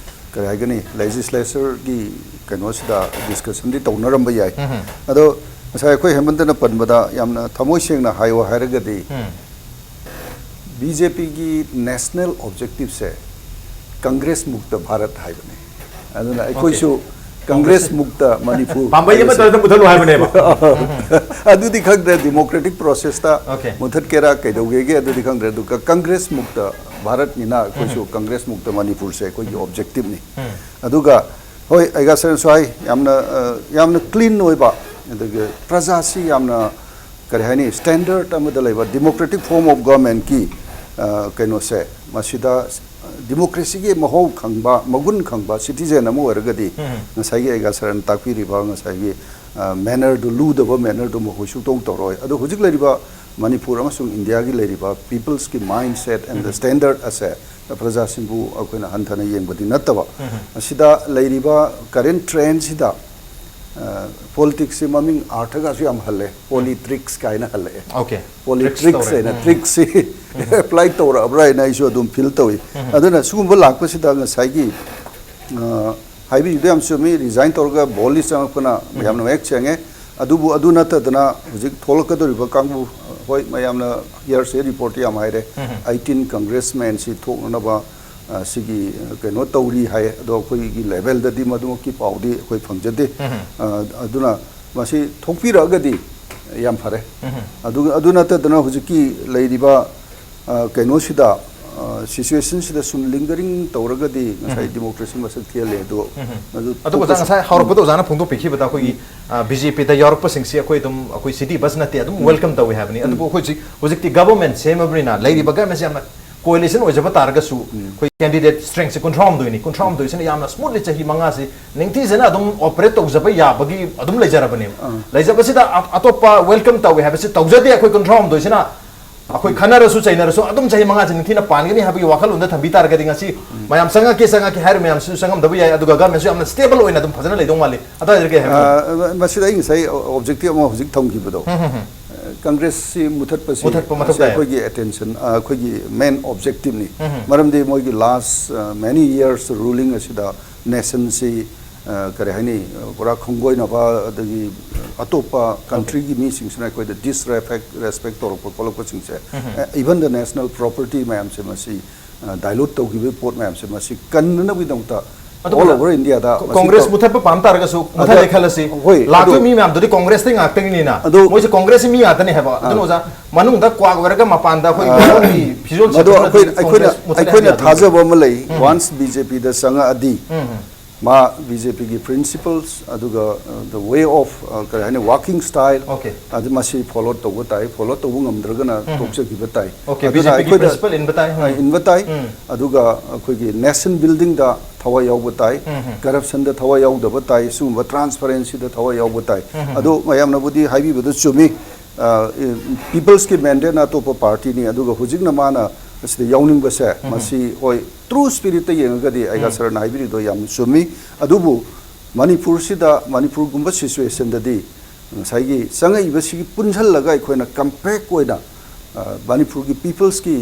ꯀꯔꯤ ꯍꯥꯏꯒꯅꯤ, ꯂꯦꯖꯤꯁꯂꯦꯆꯔꯒꯤ ꯀꯩꯅꯣꯁꯤꯗ ꯗꯤꯁꯀꯁꯟꯗꯤ ꯇꯧꯅꯔꯝꯕ ꯌꯥꯏ꯫ ꯎꯝ꯫ ꯑꯗꯣ ꯉꯁꯥꯏ ꯑꯩꯈꯣꯏ ꯍꯦꯃꯟꯇꯅ ꯄꯟꯕꯗ ꯌꯥꯝꯅ ꯊꯃꯣꯏ ꯁꯦꯡꯅ ꯍꯥꯏꯌꯣ ꯍꯥꯏꯔꯒꯗꯤ, ꯎꯝ꯫ ꯕꯤ ꯖꯦ ꯄꯤꯒꯤ ꯅꯦꯁꯅꯦꯜ ꯑꯣꯕꯖꯦꯛꯇꯤꯚꯁꯦ ꯀꯪꯒ꯭ꯔꯦꯁ ꯃꯨꯛꯇ ꯚꯥꯔꯠ ꯍꯥꯏꯕꯅꯦ꯫ ꯑꯗꯨꯅ ꯑꯩꯈꯣꯏꯁꯨ ꯀꯪꯒ꯭ꯔꯦꯁ ꯃꯨꯛꯇ ꯃꯅꯤꯄꯨꯔ ꯄꯥꯝꯕꯩ ꯑꯃ ꯍꯥꯏꯕꯁꯦ ꯇꯧꯔꯒ ꯃꯨꯊꯠꯂꯨ ꯍꯥꯏꯕꯅꯦꯕ꯫ ꯑꯗꯨꯗꯤ ꯈꯪꯗ꯭ꯔꯦ, ꯗꯤꯃꯣꯀ꯭ꯔꯦꯇꯤꯛ ꯄ꯭ꯔꯣꯁꯦꯁꯇ Okay. ꯃꯨꯊꯠꯀꯦꯔꯥ ꯀꯩꯗꯧꯒꯦꯒꯦ ꯑꯗꯨꯗꯤ ꯈꯪꯗ꯭ꯔꯦ꯫ ꯑꯗꯨꯒ ꯀꯪꯒ꯭ꯔꯦꯁ ꯃꯨꯛꯇ ꯚꯥꯔꯠꯅꯤꯅ ꯑꯩꯈꯣꯏꯁꯨ ꯎꯝ꯫ ꯀꯪꯒ꯭ꯔꯦꯁ ꯃꯨꯛꯇ ꯃꯅꯤꯄꯨꯔꯁꯦ ꯑꯩꯈꯣꯏꯒꯤ ꯎꯝ꯫ ꯑꯣꯕꯖꯦꯛꯇꯤꯚꯅꯤ꯫ ꯎꯝ꯫ ꯑꯗꯨꯒ ꯍꯣꯏ, ꯑꯩꯒꯥ ꯁꯔꯦꯟꯁꯨ ꯍꯥꯏ, ꯌꯥꯝꯅ, ꯑ, ꯌꯥꯝꯅ ꯀ꯭ꯂꯤꯟ ꯑꯣꯏꯕ, ꯑꯗꯨꯒ ꯄ꯭ꯔꯖꯥꯁꯤ ꯌꯥꯝꯅ, ꯀꯔꯤ ꯍꯥꯏꯅꯤ, ꯁ꯭ꯇꯦꯟꯗꯔꯠ ꯑꯃꯗ ꯂꯩꯕ democratic form of governmentꯀꯤ, ꯑ, ꯀꯩꯅꯣꯁꯦ, ꯃꯁꯤꯗ ꯗꯤꯃꯣꯀ꯭ꯔꯦꯁꯤꯒꯤ ꯃꯍꯥꯎ ꯈꯪꯕ, ꯃꯒꯨꯟ ꯈꯪꯕ ꯁꯤꯇꯤꯖꯦꯟ ꯑꯃ ꯑꯣꯏꯔꯒꯗꯤ ꯎꯝ꯫ ꯉꯁꯥꯏꯒꯤ ꯑꯩꯒꯥ ꯁꯔꯦꯟ ꯇꯥꯛꯄꯤꯔꯤꯕ ꯉꯁꯥꯏꯒꯤ, ꯑ, ꯃꯦꯅꯔꯗꯨ, ꯂꯨꯗꯕ ꯃꯦꯅꯔꯗꯨ ꯃꯈꯣꯏ ꯁꯨꯛꯇꯧ ꯇꯧꯔꯣꯏ꯫ ꯑꯗꯣ ꯍꯧꯖꯤꯛ ꯂꯩꯔꯤꯕ ꯃꯅꯤꯄꯨꯔ ꯑꯃꯁꯨꯡ ꯏꯟꯗꯤꯌꯥꯒꯤ ꯂꯩꯔꯤꯕ peopleꯁꯀꯤ mindset and the um. Standard ꯑꯁꯦ ꯄ꯭ꯔꯖꯥꯁꯤꯡꯕꯨ ꯑꯩꯈꯣꯏꯅ ꯍꯟꯊꯅ ꯌꯦꯡꯕꯗꯤ ꯅꯠꯇꯕ, ꯎꯝ꯫ ꯑꯁꯤꯗ ꯂꯩꯔꯤꯕ current trendꯁꯤꯗ, ꯑ, politicsꯁꯤ ꯃꯃꯤꯡ ꯑꯥꯔꯊꯒꯁꯨ ꯌꯥꯝ ꯍꯜꯂꯦ, politics ꯀꯥꯏꯅ ꯍꯜꯂꯛꯑꯦ꯫ Okay. Politics ꯇꯧꯔꯦ꯫ Politics ꯍꯥꯏꯅ ꯎꯝ꯫ Tricksꯁꯤ apply ꯇꯧꯔꯛꯑꯕ꯭ꯔꯥ ꯍꯥꯏꯅ ꯑꯩꯁꯨ ꯑꯗꯨꯝ feel ꯇꯧꯏ꯫ ꯎꯝ꯫ ꯑꯗꯨꯅ ꯁꯤꯒꯨꯝꯕ ꯂꯥꯛꯄꯁꯤꯗ ꯉꯁꯥꯏꯒꯤ, ꯑ, ꯍꯥꯏꯕꯤꯔꯤꯗꯣ ꯌꯥꯝ ꯆꯨꯝꯃꯤ, resign ꯇꯧꯔꯒ boldly ꯆꯪꯉꯛꯄꯅ ꯎꯝ꯫ ꯌꯥꯝꯅ ꯃꯌꯦꯛ ꯁꯦꯡꯉꯦ꯫ ꯑꯗꯨꯕꯨ ꯑꯗꯨ ꯅꯠꯇꯗꯅ ꯍꯧꯖꯤꯛ ꯊꯣꯛꯂꯛꯀꯗꯧꯔꯤꯕ ꯀꯥꯡꯕꯨ, ꯍꯣꯏ, ꯃꯌꯥꯝꯅ hearsay reportꯇ ꯌꯥꯝ ꯍꯥꯏꯔꯦ, ꯎꯝ꯫ Eighteen congressmanꯁꯤ ꯊꯣꯛꯅꯅꯕ, ꯑ, ꯁꯤꯒꯤ, ꯑ, ꯀꯩꯅꯣ ꯇꯧꯔꯤ ꯍꯥꯏ꯫ ꯑꯗꯣ ꯑꯩꯈꯣꯏꯒꯤ ꯂꯦꯚꯦꯜꯗꯗꯤ ꯃꯗꯨꯃꯛꯀꯤ ꯄꯥꯎꯗꯤ ꯑꯩꯈꯣꯏ ꯐꯪꯖꯗꯦ꯫ ꯎꯝ꯫ ꯑ, ꯑꯗꯨꯅ ꯃꯁꯤ ꯊꯣꯛꯄꯤꯔꯛꯑꯒꯗꯤ ꯌꯥꯝ ꯐꯔꯦ꯫ ꯎꯝ꯫ ꯑꯗꯨꯒ, ꯑꯗꯨ ꯅꯠꯇꯗꯅ ꯍꯧꯖꯤꯛꯀꯤ ꯂꯩꯔꯤꯕ, ꯑ, ꯀꯩꯅꯣꯁꯤꯗ, ꯑ, situationꯁꯤꯗ ꯁꯨꯝ lingering ꯇꯧꯔꯒꯗꯤ ꯉꯁꯥꯏ ꯎꯝ꯫ Democracy ꯃꯁꯛ ꯊꯤꯍꯜꯂꯦ꯫ ꯑꯗꯣ ꯎꯝ꯫ ꯃꯗꯨ ꯑꯗꯨꯒ ꯑꯣꯖꯥ, focus ꯉꯁꯥꯏ ꯍꯧꯔꯛꯄꯗ ꯑꯣꯖꯥꯅ ꯐꯣꯡꯗꯣꯛꯄꯤꯈꯤꯕꯗ ꯑꯩꯈꯣꯏꯒꯤ, ꯎꯝ꯫ ꯑ, ꯕꯤ ꯖꯦ ꯄꯤꯗ ꯌꯥꯎꯔꯛꯄꯁꯤꯡꯁꯤ ꯑꯩꯈꯣꯏ ꯑꯗꯨꯝ, ꯑꯩꯈꯣꯏ city bus ꯅꯠꯇꯦ, ꯑꯗꯨꯝ ꯎꯝ꯫ Welcome ꯇꯧꯏ ꯍꯥꯏꯕꯅꯤ꯫ ꯎꯝ꯫ ꯑꯗꯨꯕꯨ ꯑꯩꯈꯣꯏ ꯍꯧꯖꯤꯛ, ꯍꯧꯖꯤꯛꯇꯤ government ꯁꯦꯝꯃꯕꯅꯤꯅ ꯂꯩꯔꯤꯕ governmentꯁꯤ ꯌꯥꯝꯅ coalition ꯑꯣꯏꯖꯕ ꯇꯥꯔꯒꯁꯨ ꯎꯝ꯫ ꯑꯩꯈꯣꯏ candidate strengthꯁꯦ ꯀꯨꯟꯊ꯭ꯔꯥꯍꯨꯝꯗꯣꯏꯅꯤ꯫ ꯀꯨꯟꯊ꯭ꯔꯥꯍꯨꯝꯗꯣꯏꯁꯤꯅ ꯌꯥꯝꯅ smoothly ꯆꯍꯤ ꯃꯉꯥꯁꯤ ꯅꯤꯡꯊꯤꯖꯅ ꯑꯗꯨꯝ operate ꯇꯧꯖꯕ ꯌꯥꯕꯒꯤ ꯑꯗꯨꯝ ꯂꯩꯖꯔꯕꯅꯦꯕ꯫ ꯑꯥ꯫ ꯂꯩꯖꯕꯁꯤꯗ ꯑ-, ꯑꯇꯣꯞꯄ welcome ꯇꯧꯏ ꯍꯥꯏꯕꯁꯤ ꯇꯧꯖꯗꯦ꯫ ꯑꯩꯈꯣꯏ ꯀꯨꯟꯊ꯭ꯔꯥꯍꯨꯝꯗꯣꯏꯁꯤꯅ ꯑꯩꯈꯣꯏ ꯈꯟꯅꯔꯁꯨ ꯆꯩꯅꯔꯁꯨ ꯑꯗꯨꯝ ꯆꯍꯤ ꯃꯉꯥꯁꯤ ꯅꯤꯡꯊꯤꯅ ꯄꯥꯟꯒꯅꯤ ꯍꯥꯏꯕꯒꯤ ꯋꯥꯈꯜꯂꯣꯟꯗ ꯊꯝꯕꯤ ꯇꯥꯔꯒꯗꯤ ꯉꯁꯤ ꯃꯌꯥꯝ ꯆꯪꯉꯛꯀꯦ ꯆꯪꯉꯛꯀꯦ ꯍꯥꯏꯔꯤꯕ ꯃꯌꯥꯝꯁꯤꯁꯨ ꯆꯪꯉꯝꯗꯕ ꯌꯥꯏ, ꯑꯗꯨꯒ ꯒꯃꯦꯟꯁꯨ ꯌꯥꯝꯅ ꯁ꯭ꯇꯦꯕꯜ ꯑꯣꯏꯅ ꯑꯗꯨꯝ ꯐꯖꯅ ꯂꯩꯗꯧ ꯃꯥꯜꯂꯤ꯫ ꯑꯗꯨꯋꯥꯏꯗ ꯀꯩ ꯍꯥꯏꯕ? ꯑ, ꯃꯁꯤꯗ ꯑꯩ ꯉꯁꯥꯏ ꯑꯣꯕꯖꯦꯛꯇꯤꯚ ꯑꯃ ꯍꯧꯖꯤꯛ ꯊꯝꯈꯤꯕꯗꯣ, ꯀꯪꯒ꯭ꯔꯦꯁꯁꯤ ꯃꯨꯊꯠꯄꯁꯤ ꯃꯨꯊꯠꯄ ꯃꯊꯧ ꯃꯁꯤ ꯇꯥꯏ꯫ ꯑꯩꯈꯣꯏꯒꯤ ꯑꯦꯇꯦꯟꯁꯟ, ꯑ, ꯑꯩꯈꯣꯏꯒꯤ ꯃꯦꯟ ꯑꯣꯕꯖꯦꯛꯇꯤꯚꯅꯤ꯫ ꯃꯔꯝꯗꯤ ꯃꯣꯏꯒꯤ ꯂꯥꯁ ꯃꯦꯅꯤ ꯌꯔꯁ ꯔꯨꯂꯤꯡ ꯑꯁꯤꯗ ꯅꯦꯁꯟꯁꯤ, ꯑ, ꯀꯔꯤ ꯍꯥꯏꯅꯤ, ꯄꯨꯔꯥ ꯈꯣꯡꯒꯣꯏꯅꯕ, ꯑꯗꯒꯤ ꯑꯇꯣꯞꯄ ꯀꯟꯇ꯭ꯔꯤꯒꯤ ꯃꯤꯁꯤꯡꯁꯤꯅ ꯑꯩꯈꯣꯏꯗ ꯗꯤꯁꯔꯦꯁꯄꯦꯛ ꯇꯧꯔꯛꯄ ꯈꯣꯠꯂꯛꯄꯁꯤꯡꯁꯦ, even the national property ꯃꯌꯥꯝꯁꯦ ꯃꯁꯤ, ꯑ, ꯗꯥꯏꯂꯨꯠ ꯇꯧꯈꯤꯕꯒꯤ ꯄꯣꯠ ꯃꯌꯥꯝꯁꯦ ꯃꯁꯤ ꯀꯟꯅꯅꯕꯒꯤꯗꯃꯛꯇ ꯑꯗꯨ all over India ꯗ ꯀꯣ-, ꯃꯁꯤ ꯀꯣꯡꯒ꯭ꯔꯦꯁ ꯇꯧ-, ꯃꯨꯊꯠꯄ ꯄꯥꯝ ꯇꯥꯔꯒꯁꯨ, ꯑꯗ, ꯃꯨꯊꯠꯂꯦ ꯈꯜꯂꯁꯤ, ꯍꯣꯏ, ꯂꯥꯛꯇꯣꯏ ꯑꯗꯨ ꯃꯤ ꯃꯌꯥꯝꯗꯨꯗꯤ ꯀꯣꯡꯒ꯭ꯔꯦꯁꯇꯩ ꯉꯥꯛꯇꯒꯤꯅꯤꯅ, ꯑꯗꯨ ꯃꯣꯏꯁꯦ ꯀꯣꯡꯒ꯭ꯔꯦꯁꯀꯤ ꯃꯤ ꯉꯥꯛꯇꯅꯦ ꯍꯥꯏꯕ꯫ ꯑꯗꯨꯅ ꯑꯣꯖꯥ, ꯃꯅꯨꯡꯗ ꯀ꯭ꯋꯥꯛ ꯑꯣꯏꯔꯒ ꯃꯄꯥꯟꯗ ꯑꯩꯈꯣꯏ ꯑ, ꯃꯤꯔꯣꯟꯒꯤ ꯐꯤꯖꯣꯜ ꯃꯗꯨ ꯁꯦꯠꯄꯗꯨꯅꯗꯤ ꯑꯩꯈꯣꯏ, ꯑꯩꯈꯣꯏꯅ, ꯀꯣꯡꯒ꯭ꯔꯦꯁ ꯃꯨꯊꯠꯂꯦ ꯑꯩꯈꯣꯏꯅ ꯍꯥꯏꯕ ꯌꯥꯗꯦ꯫ ꯊꯥꯖꯕ ꯑꯃ ꯂꯩ꯫ Once ꯕꯤ ꯖꯦ ꯄꯤꯗ ꯆꯪꯉꯛꯑꯗꯤ, ꯃꯥ ꯕꯤ ꯖꯦ ꯄꯤꯒꯤ ꯄ꯭ꯔꯤꯟꯁꯤꯄꯜꯁ, ꯑꯗꯨꯒ, ꯑ, the way of, ꯑ, ꯀꯔꯤ ꯍꯥꯏꯅꯤ, ꯋꯥꯔꯀꯤꯡ ꯁ꯭ꯇꯥꯏꯜ, ꯑꯣꯀꯦ꯫ ꯑꯗꯨ ꯃꯁꯤ ꯐꯣꯂꯣ ꯇꯧꯕ ꯇꯥꯏ꯫ ꯐꯣꯂꯣ ꯇꯧꯕ ꯉꯝꯗ꯭ꯔꯒꯅ ꯇꯣꯛꯆꯈꯤꯕ ꯇꯥꯏ꯫ ꯑꯣꯀꯦ, ꯑꯗꯨꯅ ꯕꯤ ꯖꯦ ꯄꯤꯒꯤ ꯑꯩꯈꯣꯏꯗ, ꯄ꯭ꯔꯤꯟꯁꯤꯄꯜ ꯏꯟꯕ ꯇꯥꯏ꯫ ꯑ, ꯏꯟꯕ ꯇꯥꯏ꯫ ꯑꯗꯨꯒ ꯑꯩꯈꯣꯏꯒꯤ ꯅꯦꯁꯟ ꯕꯤꯜꯗꯤꯡꯗ ꯊꯋꯥꯏ ꯌꯥꯎꯕ ꯇꯥꯏ꯫ ꯀꯔꯞꯁꯟꯗ ꯊꯋꯥꯏ ꯌꯥꯎꯗꯕ ꯇꯥꯏ꯫ ꯁꯤꯒꯨꯝꯕ ꯇ꯭ꯔꯥꯟꯁꯄꯔꯦꯟꯁꯤꯗ ꯊꯋꯥꯏ ꯌꯥꯎꯕ ꯇꯥꯏ꯫ ꯑꯗꯨ ꯃꯌꯥꯝꯅꯕꯨꯗꯤ ꯍꯥꯏꯕꯤꯕꯗꯨ ꯆꯨꯝꯃꯤ꯫ ꯑ, ꯄꯤꯄꯜꯁꯀꯤ ꯃꯦꯟꯗꯦꯠꯅ ꯑꯇꯣꯞꯄ ꯄꯥꯔꯇꯤꯅꯤ, ꯑꯗꯨꯒ ꯍꯧꯖꯤꯛꯅ ꯃꯥꯅ ꯁꯤꯗ ꯌꯥꯎꯅꯤꯡꯕꯁꯦ, ꯃꯁꯤ ꯍꯣꯏ, ꯇ꯭ꯔꯨ ꯁ꯭ꯄꯤꯔꯤꯠꯇ ꯌꯦꯡꯉꯒꯗꯤ ꯑꯩꯒ ꯁꯔꯅ ꯍꯥꯏꯕꯤꯔꯤꯗꯣ ꯌꯥꯝꯅ ꯆꯨꯝꯃꯤ꯫ ꯑꯗꯨꯕꯨ ꯃꯅꯤꯄꯨꯔꯁꯤꯗ, ꯃꯅꯤꯄꯨꯔꯒꯨꯝꯕ ꯁꯤꯆꯨꯋꯦꯁꯟꯗꯗꯤ ꯉꯁꯥꯏꯒꯤ ꯆꯪꯉꯛꯏꯕꯁꯤꯒꯤ ꯄꯨꯟꯁꯤꯜꯂꯒ ꯑꯩꯈꯣꯏꯅ ꯀꯝꯄꯦꯛ ꯑꯣꯏꯅ, ꯑ, ꯃꯅꯤꯄꯨꯔꯒꯤ ꯄꯤꯄꯜꯁꯀꯤ